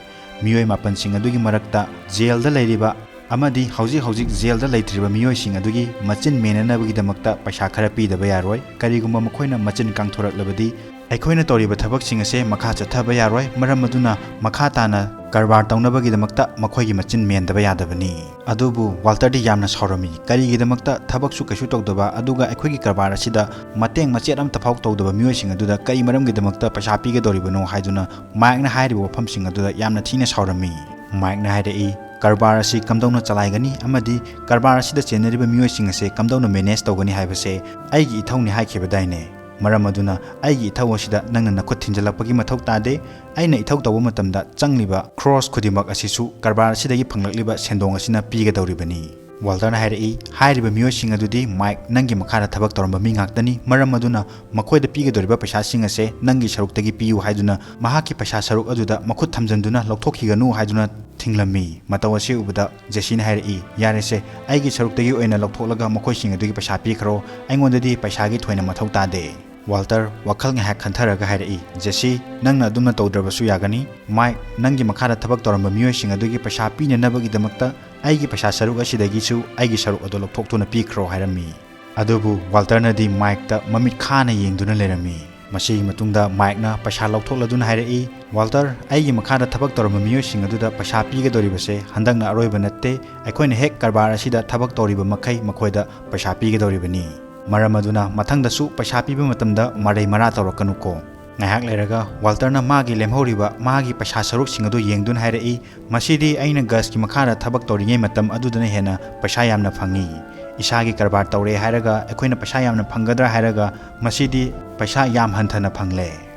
ꯃꯤꯑꯣꯏ ꯃꯥꯄꯟꯁꯤꯡ ꯑꯗꯨꯒꯤ ꯃꯔꯛꯇ ꯖꯦꯜꯗ ꯂꯩꯔꯤꯕ ꯑꯃꯗꯤ ꯍꯧꯖꯤꯛ ꯍꯧꯖꯤꯛ ꯖꯦꯜꯗ ꯂꯩꯇ꯭ꯔꯤꯕ ꯃꯤꯑꯣꯏꯁꯤꯡ ꯑꯗꯨꯒꯤ ꯃꯆꯤꯟ ꯃꯦꯟꯅꯅꯕꯒꯤꯗꯃꯛꯇ ꯄꯩꯁꯥ ꯈꯔ ꯄꯤꯗꯕ ꯌꯥꯔꯣꯏ꯫ ꯀꯔꯤꯒꯨꯝꯕ ꯃꯈꯣꯏꯅ ꯃꯆꯤꯟ ꯀꯥꯡꯊꯣꯔꯛꯂꯕꯗꯤ ꯑꯩꯈꯣꯏꯅ ꯇꯧꯔꯤꯕ ꯊꯕꯛꯁꯤꯡ ꯑꯁꯦ ꯃꯈꯥ ꯆꯠꯊꯕ ꯌꯥꯔꯣꯏ꯫ ꯃꯔꯝ ꯑꯗꯨꯅ ꯃꯈꯥ ꯇꯥꯅ ꯀꯔꯕꯥꯔ ꯇꯧꯅꯕꯒꯤꯗꯃꯛꯇ ꯃꯈꯣꯏꯒꯤ ꯃꯆꯤꯟ ꯃꯦꯟꯗꯕ ꯌꯥꯗꯕꯅꯤ"꯫ ꯑꯗꯨꯕꯨ ꯋꯥꯜꯇꯔꯗꯤ ꯌꯥꯝꯅ ꯁꯥꯎꯔꯝꯃꯤ꯫ "ꯀꯔꯤꯒꯤꯗꯃꯛꯇ ꯊꯕꯛꯁꯨ ꯀꯩꯁꯨ ꯇꯧꯗꯕ, ꯑꯗꯨꯒ ꯑꯩꯈꯣꯏꯒꯤ ꯀꯔꯕꯥꯔ ꯑꯁꯤꯗ ꯃꯇꯦꯡ ꯃꯆꯦꯠ ꯑꯃꯠꯇ ꯐꯥꯎ ꯇꯧꯗꯕ ꯃꯤꯑꯣꯏꯁꯤꯡ ꯑꯗꯨꯗ ꯀꯔꯤ ꯃꯔꯝꯒꯤꯗꯃꯛꯇ ꯄꯩꯁꯥ ꯄꯤꯒꯗꯧꯔꯤꯕꯅꯣ?" ꯍꯥꯏꯗꯨꯅ ꯃꯥꯏꯛꯅ ꯍꯥꯏꯔꯤꯕ ꯋꯥꯐꯝꯁꯤꯡ ꯑꯗꯨꯗ ꯌꯥꯝꯅ ꯊꯤꯅ ꯁꯥꯎꯔꯝꯃꯤ꯫ ꯃꯥꯏꯛꯅ ꯍꯥꯏꯔꯛꯏ, "ꯀꯔꯕꯥꯔ ꯑꯁꯤ ꯀꯝꯗꯧꯅ ꯆꯂꯥꯏꯒꯅꯤ ꯑꯃꯗꯤ ꯀꯔꯕꯥꯔ ꯑꯁꯤꯗ ꯆꯦꯟꯅꯔꯤꯕ ꯃꯤꯑꯣꯏꯁꯤꯡ ꯑꯁꯦ ꯀꯝꯗꯧꯅ ꯃꯦꯅꯦꯖ ꯇꯧꯒꯅꯤ ꯍꯥꯏꯕꯁꯦ ꯑꯩꯒꯤ ꯏꯊꯧꯅꯤ ꯍꯥꯏꯈꯤꯕꯗꯥꯏꯅꯦ? ꯃꯔꯝ ꯑꯗꯨꯅ ꯑꯩꯒꯤ ꯏꯊꯧ ꯑꯁꯤꯗ ꯅꯪꯅ ꯅꯈꯨꯠ ꯊꯤꯟꯖꯤꯜꯂꯛꯄꯒꯤ ꯃꯊꯧ ꯇꯥꯗꯦ꯫ ꯑꯩꯅ ꯏꯊꯧ ꯇꯧꯕ ꯃꯇꯝꯗ ꯆꯪꯂꯤꯕ ꯈ꯭ꯔꯣꯁ ꯈꯨꯗꯤꯡꯃꯛ ꯑꯁꯤꯁꯨ ꯀꯔꯕꯥꯔ ꯑꯁꯤꯗꯒꯤ ꯐꯪꯂꯛꯂꯤꯕ ꯁꯦꯟꯗꯣꯡ ꯑꯁꯤꯅ ꯄꯤꯒꯗꯧꯔꯤꯕꯅꯤ"꯫ ꯋꯥꯜꯇꯔꯅ ꯍꯥꯏꯔꯛꯏ, "ꯍꯥꯏꯔꯤꯕ ꯃꯤꯑꯣꯏꯁꯤꯡ ꯑꯗꯨꯗꯤ ꯃꯥꯏꯛ, ꯅꯪꯒꯤ ꯃꯈꯥꯗ ꯊꯕꯛ ꯇꯧꯔꯝꯕ ꯃꯤ ꯉꯥꯛꯇꯅꯤ꯫ ꯃꯔꯝ ꯑꯗꯨꯅ ꯃꯈꯣꯏꯗ ꯄꯤꯒꯗꯧꯔꯤꯕ ꯄꯩꯁꯥꯁꯤꯡ ꯑꯁꯦ ꯅꯪꯒꯤ ꯁꯔꯨꯛꯇꯒꯤ ꯄꯤꯌꯨ ꯍꯥꯏꯗꯨꯅ ꯃꯍꯥꯛꯀꯤ ꯄꯩꯁꯥ ꯁꯔꯨꯛ ꯑꯗꯨꯗ ꯃꯈꯨꯠ ꯊꯝꯖꯤꯟꯗꯨꯅ ꯂꯧꯊꯣꯛꯈꯤꯒꯅꯨ" ꯍꯥꯏꯗꯨꯅ ꯊꯤꯡꯂꯝꯃꯤ꯫ ꯃꯇꯧ ꯑꯁꯤ ꯎꯕꯗ ꯖꯦꯁꯤꯅ ꯍꯥꯏꯔꯛꯏ, "ꯌꯥꯔꯦꯁꯦ, ꯑꯩꯒꯤ ꯁꯔꯨꯛꯇꯒꯤ ꯑꯣꯏꯅ ꯂꯧꯊꯣꯛꯂꯒ ꯃꯈꯣꯏꯁꯤꯡ ꯑꯗꯨꯒꯤ ꯄꯩꯁꯥ ꯄꯤꯈ꯭ꯔꯣ, ꯑꯩꯉꯣꯟꯗꯗꯤ ꯄꯩꯁꯥꯒꯤ ꯊꯣꯏꯅ ꯃꯊꯧ ꯇꯥꯗꯦ"꯫ ꯋꯥꯜꯇꯔ ꯋꯥꯈꯜ ꯉꯥꯏꯍꯥꯛ ꯈꯟꯊꯔꯒ ꯍꯥꯏꯔꯛꯏ, "ꯖꯦꯁꯤ, ꯅꯪꯅ ꯑꯗꯨꯝꯅ ꯇꯧꯗ꯭ꯔꯕꯁꯨ ꯌꯥꯒꯅꯤ꯫ ꯃꯥꯏꯛ, ꯅꯪꯒꯤ ꯃꯈꯥꯗ ꯊꯕꯛ ꯇꯧꯔꯝꯕ ꯃꯤꯑꯣꯏꯁꯤꯡ ꯑꯗꯨꯒꯤ ꯄꯩꯁꯥ ꯄꯤꯅꯅꯕꯒꯤꯗꯃꯛꯇ ꯑꯩꯒꯤ ꯄꯩꯁꯥ ꯁꯔꯨꯛ ꯑꯁꯤꯗꯒꯤꯁꯨ ꯑꯩꯒꯤ ꯁꯔꯨꯛ ꯑꯗꯨ ꯂꯧꯊꯣꯛꯇꯨꯅ ꯄꯤꯈ꯭ꯔꯣ" ꯍꯥꯏꯔꯝꯃꯤ꯫ ꯑꯗꯨꯕꯨ ꯋꯥꯜꯇꯔꯅꯗꯤ ꯃꯥꯏꯛꯇ ꯃꯃꯤꯠ ꯈꯥꯅ ꯌꯦꯡꯗꯨꯅ ꯂꯩꯔꯝꯃꯤ꯫ ꯃꯁꯤꯒꯤ ꯃꯇꯨꯡꯗ ꯃꯥꯏꯛꯅ ꯄꯩꯁꯥ ꯂꯧꯊꯣꯛꯂꯗꯨꯅ ꯍꯥꯏꯔꯛꯏ, "ꯋꯥꯜꯇꯔ, ꯑꯩꯒꯤ ꯃꯈꯥꯗ ꯊꯕꯛ ꯇꯧꯔꯝꯕ ꯃꯤꯑꯣꯏꯁꯤꯡ ꯑꯗꯨꯗ ꯄꯩꯁꯥ ꯄꯤꯒꯗꯧꯔꯤꯕꯁꯦ ꯍꯟꯗꯛꯅ ꯑꯔꯣꯏꯕ ꯅꯠꯇꯦ꯫ ꯑꯩꯈꯣꯏꯅ ꯍꯦꯛ ꯀꯔꯕꯥꯔ ꯑꯁꯤꯗ ꯊꯕꯛ ꯇꯧꯔꯤꯕ ꯃꯈꯩ ꯃꯈꯣꯏꯗ ꯄꯩꯁꯥ ꯄꯤꯒꯗꯧꯔꯤꯕꯅꯤ꯫ ꯃꯔꯝ ꯑꯗꯨꯅ ꯃꯊꯪꯗꯁꯨ ꯄꯩꯁꯥ ꯄꯤꯕ ꯃꯇꯝꯗ ꯃꯔꯩ ꯃꯔꯥ ꯇꯧꯔꯛꯀꯅꯨꯀꯣ"꯫ ꯉꯥꯏꯍꯥꯛ ꯂꯩꯔꯒ ꯋꯥꯜꯇꯔꯅ ꯃꯥꯒꯤ ꯂꯦꯝꯍꯧꯔꯤꯕ ꯃꯥꯒꯤ ꯄꯩꯁꯥ ꯁꯔꯨꯛꯁꯤꯡ ꯑꯗꯨ ꯌꯦꯡꯗꯨꯅ ꯍꯥꯏꯔꯛꯏ, "ꯃꯁꯤꯗꯤ ꯑꯩꯅ ꯒꯁꯀꯤ ꯃꯈꯥꯗ ꯊꯕꯛ ꯇꯧꯔꯤꯉꯩ ꯃꯇꯝ ꯑꯗꯨꯗꯅ ꯍꯦꯟꯅ ꯄꯩꯁꯥ ꯌꯥꯝꯅ ꯐꯪꯉꯤ꯫ ꯏꯁꯥꯒꯤ ꯀꯔꯕꯥꯔ ꯇꯧꯔꯦ ꯍꯥꯏꯔꯒ ꯑꯩꯈꯣꯏꯅ ꯄꯩꯁꯥ ꯌꯥꯝꯅ ꯐꯪꯒꯗ꯭ꯔꯥ ꯍꯥꯏꯔꯒ ꯃꯁꯤꯗꯤ ꯄꯩꯁꯥ ꯌꯥꯝ ꯍꯟꯊꯅ ꯐꯪꯂꯦ"꯫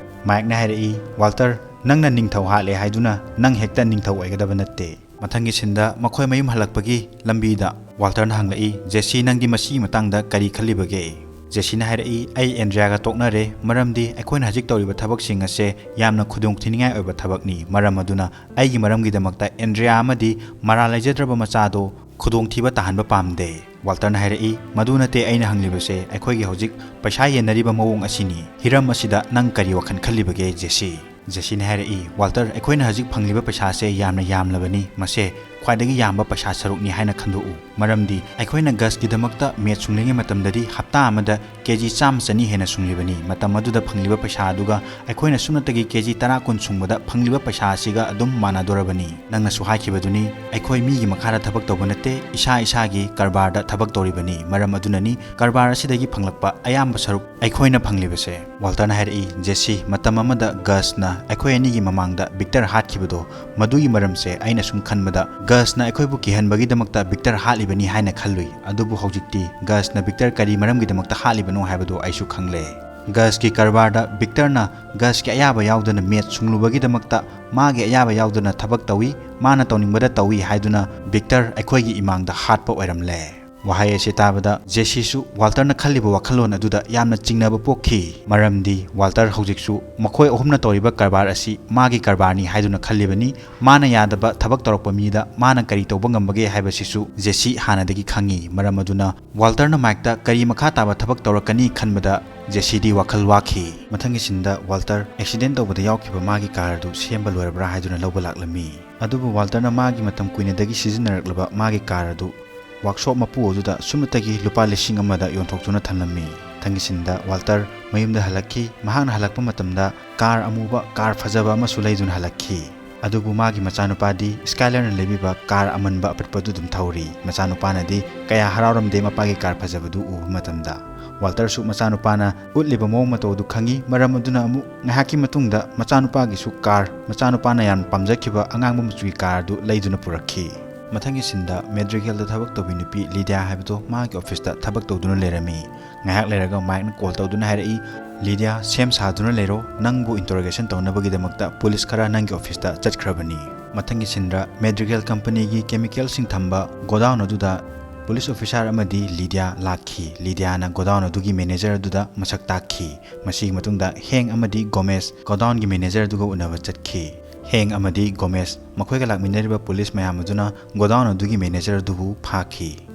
ꯃꯥꯏꯛꯅ ꯍꯥꯏꯔꯛꯏ, "ꯋꯥꯜꯇꯔ, ꯅꯪꯅ ꯅꯤꯡꯊꯧ ꯍꯥꯠꯂꯦ ꯍꯥꯏꯗꯨꯅ ꯅꯪ ꯍꯦꯛꯇ ꯅꯤꯡꯊꯧ ꯑꯣꯏꯒꯗꯕ ꯅꯠꯇꯦ"꯫ ꯃꯊꯪꯒꯤ ꯁꯤꯟꯗ ꯃꯈꯣꯏ ꯃꯌꯨꯝ ꯍꯜꯂꯛꯄꯒꯤ ꯂꯝꯕꯤꯗ ꯋꯥꯜꯇꯔꯅ ꯍꯪꯂꯛꯏ, "ꯖꯦꯁꯤ, ꯅꯪꯗꯤ ꯃꯁꯤꯒꯤ ꯃꯇꯥꯡꯗ ꯀꯔꯤ ꯈꯜꯂꯤꯕꯒꯦ?" ꯖꯦꯁꯤꯅ ꯍꯥꯏꯔꯛꯏ, "ꯑꯩ ꯑꯦꯟꯗ꯭ꯔꯤꯌꯥꯒ ꯇꯣꯛꯅꯔꯦ, ꯃꯔꯝꯗꯤ ꯑꯩꯈꯣꯏꯅ ꯍꯧꯖꯤꯛ ꯇꯧꯔꯤꯕ ꯊꯕꯛꯁꯤꯡ ꯑꯁꯦ ꯌꯥꯝꯅ ꯈꯨꯗꯣꯡꯊꯤꯅꯤꯡꯉꯥꯏ ꯑꯣꯏꯕ ꯊꯕꯛꯅꯤ꯫ ꯃꯔꯝ ꯑꯗꯨꯅ ꯑꯩꯒꯤ ꯃꯔꯝꯒꯤꯗꯃꯛꯇ ꯑꯦꯟꯗ꯭ꯔꯤꯌꯥ ꯑꯃꯗꯤ ꯃꯔꯥꯜ ꯂꯩꯖꯗ꯭ꯔꯕ ꯃꯆꯥꯗꯣ ꯈꯨꯗꯣꯡꯊꯤꯕ ꯇꯥꯍꯟꯕ ꯄꯥꯝꯗꯦ"꯫ ꯋꯥꯜꯇꯔꯅ ꯍꯥꯏꯔꯛꯏ, "ꯃꯗꯨ ꯅꯠꯇꯦ ꯑꯩꯅ ꯍꯪꯂꯤꯕꯁꯦ, ꯑꯩꯈꯣꯏꯒꯤ ꯍꯧꯖꯤꯛ ꯄꯩꯁꯥ ꯌꯦꯟꯅꯔꯤꯕ ꯃꯑꯣꯡ ꯑꯁꯤꯅꯤ꯫ ꯍꯤꯔꯝ ꯑꯁꯤꯗ ꯅꯪ ꯀꯔꯤ ꯋꯥꯈꯜ ꯈꯜꯂꯤꯕꯒꯦ, ꯖꯦꯁꯤ?" ꯖꯦꯁꯤꯅ ꯍꯥꯏꯔꯛꯏ, "ꯋꯥꯜꯇꯔ, ꯑꯩꯈꯣꯏꯅ ꯍꯧꯖꯤꯛ ꯐꯪꯂꯤꯕ ꯄꯩꯁꯥꯁꯦ ꯌꯥꯝꯅ ꯌꯥꯝꯂꯕꯅꯤ꯫ ꯃꯁꯦ ꯈ꯭ꯋꯥꯏꯗꯒꯤ ꯌꯥꯝꯕ ꯄꯩꯁꯥ ꯁꯔꯨꯛꯅꯤ ꯍꯥꯏꯅ ꯈꯟꯗꯣꯛꯎ꯫ ꯃꯔꯝꯗꯤ ꯑꯩꯈꯣꯏꯅ ꯒꯁꯀꯤꯗꯃꯛꯇ ꯃꯦꯠ ꯁꯨꯡꯂꯤꯉꯩ ꯃꯇꯝꯗꯗꯤ ꯍꯞꯇꯥ ꯑꯃꯗ ꯀꯦꯖꯤ ꯆꯥꯝꯃ ꯆꯅꯤ ꯍꯦꯟꯅ ꯁꯨꯡꯂꯤꯕꯅꯤ꯫ ꯃꯇꯝ ꯑꯗꯨꯗ ꯐꯪꯂꯤꯕ ꯄꯩꯁꯥ ꯑꯗꯨꯒ ꯑꯩꯈꯣꯏꯅ ꯁꯨꯞꯅꯇꯒꯤ ꯀꯦꯖꯤ ꯇꯔꯥ ꯀꯨꯟ ꯁꯨꯡꯕꯗ ꯐꯪꯂꯤꯕ ꯄꯩꯁꯥ ꯑꯁꯤꯒ ꯑꯗꯨꯝ ꯃꯥꯟꯅꯗꯣꯔꯕꯅꯤ꯫ ꯅꯪꯅꯁꯨ ꯍꯥꯏꯈꯤꯕꯗꯨꯅꯤ, ꯑꯩꯈꯣꯏ ꯃꯤꯒꯤ ꯃꯈꯥꯗ ꯊꯕꯛ ꯇꯧꯕ ꯅꯠꯇꯦ, ꯏꯁꯥ ꯏꯁꯥꯒꯤ ꯀꯔꯕꯥꯔꯗ ꯊꯕꯛ ꯇꯧꯔꯤꯕꯅꯤ꯫ ꯃꯔꯝ ꯑꯗꯨꯅꯅꯤ ꯀꯔꯕꯥꯔ ꯑꯁꯤꯗꯒꯤ ꯐꯪꯂꯛꯄ ꯑꯌꯥꯝꯕ ꯁꯔꯨꯛ ꯑꯩꯈꯣꯏꯅ ꯐꯪꯂꯤꯕꯁꯦ"꯫ ꯋꯥꯜꯇꯔꯅ ꯍꯥꯏꯔꯛꯏ, "ꯖꯦꯁꯤ, ꯃꯇꯝ ꯑꯃꯗ ꯒꯁꯅ ꯑꯩꯈꯣꯏ ꯑꯅꯤꯒꯤ ꯃꯃꯥꯡꯗ ꯚꯤꯛꯇꯔ ꯍꯥꯠꯈꯤꯕꯗꯣ, ꯃꯗꯨꯒꯤ ꯃꯔꯝꯁꯦ ꯑꯩꯅ ꯁꯨꯝ ꯈꯟꯕꯗ ꯒꯁꯅ ꯑꯩꯈꯣꯏꯕꯨ ꯀꯤꯍꯟꯕꯒꯤꯗꯃꯛꯇ ꯚꯤꯛꯇꯔ ꯍꯥꯠꯂꯤꯕꯅꯤ ꯍꯥꯏꯅ ꯈꯜꯂꯨꯏ꯫ ꯑꯗꯨꯕꯨ ꯍꯧꯖꯤꯛꯇꯤ ꯒꯁꯅ ꯚꯤꯛꯇꯔ ꯀꯔꯤ ꯃꯔꯝꯒꯤꯗꯃꯛꯇ ꯍꯥꯠꯂꯤꯕꯅꯣ ꯍꯥꯏꯕꯗꯨ ꯑꯩꯁꯨ ꯈꯪꯂꯦ꯫ ꯒꯁꯀꯤ ꯀꯔꯕꯥꯔꯗ ꯚꯤꯛꯇꯔꯅ ꯒꯁꯀꯤ ꯑꯌꯥꯕ ꯌꯥꯎꯗꯅ ꯃꯦꯠ ꯁꯨꯡꯂꯨꯕꯒꯤꯗꯃꯛꯇ ꯃꯥꯒꯤ ꯑꯌꯥꯕ ꯌꯥꯎꯗꯅ ꯊꯕꯛ ꯇꯧꯏ, ꯃꯥꯅ ꯇꯧꯅꯤꯡꯕꯗ ꯇꯧꯏ ꯍꯥꯏꯗꯨꯅ ꯚꯤꯛꯇꯔ ꯑꯩꯈꯣꯏꯒꯤ ꯏꯃꯥꯡꯗ ꯍꯥꯠꯄ ꯑꯣꯏꯔꯝꯂꯦ"꯫ ꯋꯥꯍꯩ ꯑꯁꯤ ꯇꯥꯕꯗ ꯖꯦꯁꯤꯁꯨ ꯋꯥꯜꯇꯔꯅ ꯈꯜꯂꯤꯕ ꯋꯥꯈꯜꯂꯣꯟ ꯑꯗꯨꯗ ꯌꯥꯝꯅ ꯆꯤꯡꯅꯕ ꯄꯣꯛꯈꯤ, ꯃꯔꯝꯗꯤ ꯋꯥꯜꯇꯔ ꯍꯧꯖꯤꯛꯁꯨ ꯃꯈꯣꯏ ꯑꯍꯨꯝꯅ ꯇꯧꯔꯤꯕ ꯀꯔꯕꯥꯔ ꯑꯁꯤ ꯃꯥꯒꯤ ꯀꯔꯕꯥꯔꯅꯤ ꯍꯥꯏꯗꯨꯅ ꯈꯜꯂꯤꯕꯅꯤ꯫ ꯃꯥꯅ ꯌꯥꯗꯕ ꯊꯕꯛ ꯇꯧꯔꯛꯄ ꯃꯤꯗ ꯃꯥꯅ ꯀꯔꯤ ꯇꯧꯕ ꯉꯝꯕꯒꯦ ꯍꯥꯏꯕꯁꯤꯁꯨ ꯖꯦꯁꯤ ꯍꯥꯟꯅꯗꯒꯤ ꯈꯪꯉꯤ꯫ ꯃꯔꯝ ꯑꯗꯨꯅ ꯋꯥꯜꯇꯔꯅ ꯃꯥꯏꯛꯇ ꯀꯔꯤ ꯃꯈꯥ ꯇꯥꯕ ꯊꯕꯛ ꯇꯧꯔꯛꯀꯅꯤ ꯈꯟꯕꯗ ꯖꯦꯁꯤꯗꯤ ꯋꯥꯈꯜ ꯋꯥꯈꯤ꯫ ꯃꯊꯪꯒꯤ ꯁꯤꯟꯗ ꯋꯥꯜꯇꯔ ꯑꯦꯛꯁꯤꯗꯦꯟ ꯇꯧꯕꯗ ꯌꯥꯎꯈꯤꯕ ꯃꯥꯒꯤ ꯀꯥꯔ ꯑꯗꯨ ꯁꯦꯝꯕ ꯂꯣꯏꯔꯕ꯭ꯔꯥ ꯍꯥꯏꯗꯨꯅ ꯂꯧꯕ ꯂꯥꯛꯂꯝꯃꯤ꯫ ꯑꯗꯨꯕꯨ ꯋꯥꯜꯇꯔꯅ ꯃꯥꯒꯤ ꯃꯇꯝ ꯀꯨꯏꯅꯗꯒꯤ ꯁꯤꯖꯤꯟꯅꯔꯛꯂꯕ ꯃꯥꯒꯤ ꯀꯥꯔ ꯑꯗꯨ ꯋꯥꯛꯁꯣꯞ ꯃꯄꯨ ꯑꯗꯨꯗ ꯁꯨꯞꯅꯇꯒꯤ ꯂꯨꯄꯥ ꯂꯤꯁꯤꯡ ꯑꯃꯗ ꯌꯣꯟꯊꯣꯛꯇꯨꯅ ꯊꯝꯂꯝꯃꯤ꯫ ꯃꯊꯪꯒꯤ ꯁꯤꯟꯗ ꯋꯥꯜꯇꯔ ꯃꯌꯨꯝꯗ ꯍꯜꯂꯛꯈꯤ꯫ ꯃꯍꯥꯛꯅ ꯍꯜꯂꯛꯄ ꯃꯇꯝꯗ ꯀꯥꯔ ꯑꯃꯨꯕ, ꯀꯥꯔ ꯐꯖꯕ ꯑꯃꯁꯨ ꯂꯩꯗꯨꯅ ꯍꯜꯂꯛꯈꯤ꯫ ꯑꯗꯨꯕꯨ ꯃꯥꯒꯤ ꯃꯆꯥꯅꯨꯄꯥꯗꯤ ꯁ꯭ꯀꯥꯏꯂꯔꯅ ꯂꯩꯕꯤꯕ ꯀꯥꯔ ꯑꯃꯟꯕ ꯑꯄꯤꯛꯄꯗꯨ ꯑꯗꯨꯝ ꯊꯧꯔꯤ꯫ ꯃꯆꯥꯅꯨꯄꯥꯅꯗꯤ ꯀꯌꯥ ꯍꯔꯥꯎꯔꯝꯗꯦ ꯃꯄꯥꯒꯤ ꯀꯥꯔ ꯐꯖꯕꯗꯨ ꯎꯕ ꯃꯇꯝꯗ꯫ ꯋꯥꯜꯇꯔꯁꯨ ꯃꯆꯥꯅꯨꯄꯥꯅ ꯎꯠꯂꯤꯕ ꯃꯑꯣꯡ ꯃꯇꯧ ꯑꯗꯨ ꯈꯪꯉꯤ꯫ ꯃꯔꯝ ꯑꯗꯨꯅ ꯑꯃꯨꯛ ꯉꯥꯏꯍꯥꯛꯀꯤ ꯃꯇꯨꯡꯗ ꯃꯆꯥꯅꯨꯄꯥꯒꯤꯁꯨ ꯀꯥꯔ, ꯃꯆꯥꯅꯨꯄꯥꯅ ꯌꯥꯝꯅ ꯄꯥꯝꯖꯈꯤꯕ ꯑꯉꯥꯡꯕ ꯃꯆꯨꯒꯤ ꯀꯥꯔ ꯑꯗꯨ ꯂꯩꯗꯨꯅ ꯄꯨꯔꯛꯈꯤ꯫ ꯃꯊꯪꯒꯤ ꯁꯤꯟꯗ ꯃꯦꯗ꯭ꯔꯤꯒꯦꯜꯗ ꯊꯕꯛ ꯇꯧꯕꯤ ꯅꯨꯄꯤ ꯂꯤꯗꯤꯌꯥ ꯍꯥꯏꯕꯗꯣ ꯃꯥꯒꯤ ꯑꯣꯐꯤꯁꯇ ꯊꯕꯛ ꯇꯧꯗꯨꯅ ꯂꯩꯔꯝꯃꯤ꯫ ꯉꯥꯏꯍꯥꯛ ꯂꯩꯔꯒ ꯃꯥꯏꯛꯅ ꯀꯣꯜ ꯇꯧꯗꯨꯅ ꯍꯥꯏꯔꯛꯏ, "ꯂꯤꯗꯤꯌꯥ, ꯁꯦꯝ ꯁꯥꯗꯨꯅ ꯂꯩꯔꯣ, ꯅꯪꯕꯨ ꯏꯟꯇꯔꯣꯒꯦꯁꯟ ꯇꯧꯅꯕꯒꯤꯗꯃꯛꯇ ꯄꯨꯂꯤꯁ ꯈꯔ ꯅꯪꯒꯤ ꯑꯣꯐꯤꯁꯇ ꯆꯠꯈ꯭ꯔꯕꯅꯤ"꯫ ꯃꯊꯪꯒꯤ ꯁꯤꯟꯗ ꯃꯦꯗ꯭ꯔꯤꯒꯦꯜ ꯀꯝꯄꯅꯤꯒꯤ ꯀꯦꯃꯤꯀꯦꯜꯁꯤꯡ ꯊꯝꯕ ꯒꯣꯗꯥꯎꯟ ꯑꯗꯨꯗ ꯄꯨꯂꯤꯁ ꯑꯣꯐꯤꯁꯥꯔ ꯑꯃꯗꯤ ꯂꯤꯗꯤꯌꯥ ꯂꯥꯛꯈꯤ꯫ ꯂꯤꯗꯤꯌꯥꯅ ꯒꯣꯗꯥꯎꯟ ꯑꯗꯨꯒꯤ ꯃꯦꯅꯦꯖꯔ ꯑꯗꯨꯗ ꯃꯁꯛ ꯇꯥꯛꯈꯤ꯫ ꯃꯁꯤꯒꯤ ꯃꯇꯨꯡꯗ ꯍꯦꯡ ꯑꯃꯗꯤ ꯒꯣꯃꯦꯁ ꯒꯣꯗꯥꯎꯟꯒꯤ ꯃꯦꯅꯦꯖꯔ ꯑꯗꯨꯒ ꯎꯅꯕ ꯆꯠꯈꯤ꯫ ꯍꯦꯡ ꯑꯃꯗꯤ ꯒꯣꯃꯦꯁ ꯃꯈꯣꯏꯒ ꯂꯥꯛꯃꯤꯟꯅꯔꯤꯕ ꯄꯨꯂꯤꯁ ꯃꯌꯥꯝ ꯑꯗꯨꯅ ꯒꯣꯗꯥꯎꯟ ꯑꯗꯨꯒꯤ ꯃꯦꯅꯦꯖꯔ ꯑꯗꯨꯕꯨ ꯐꯥꯈꯤ꯫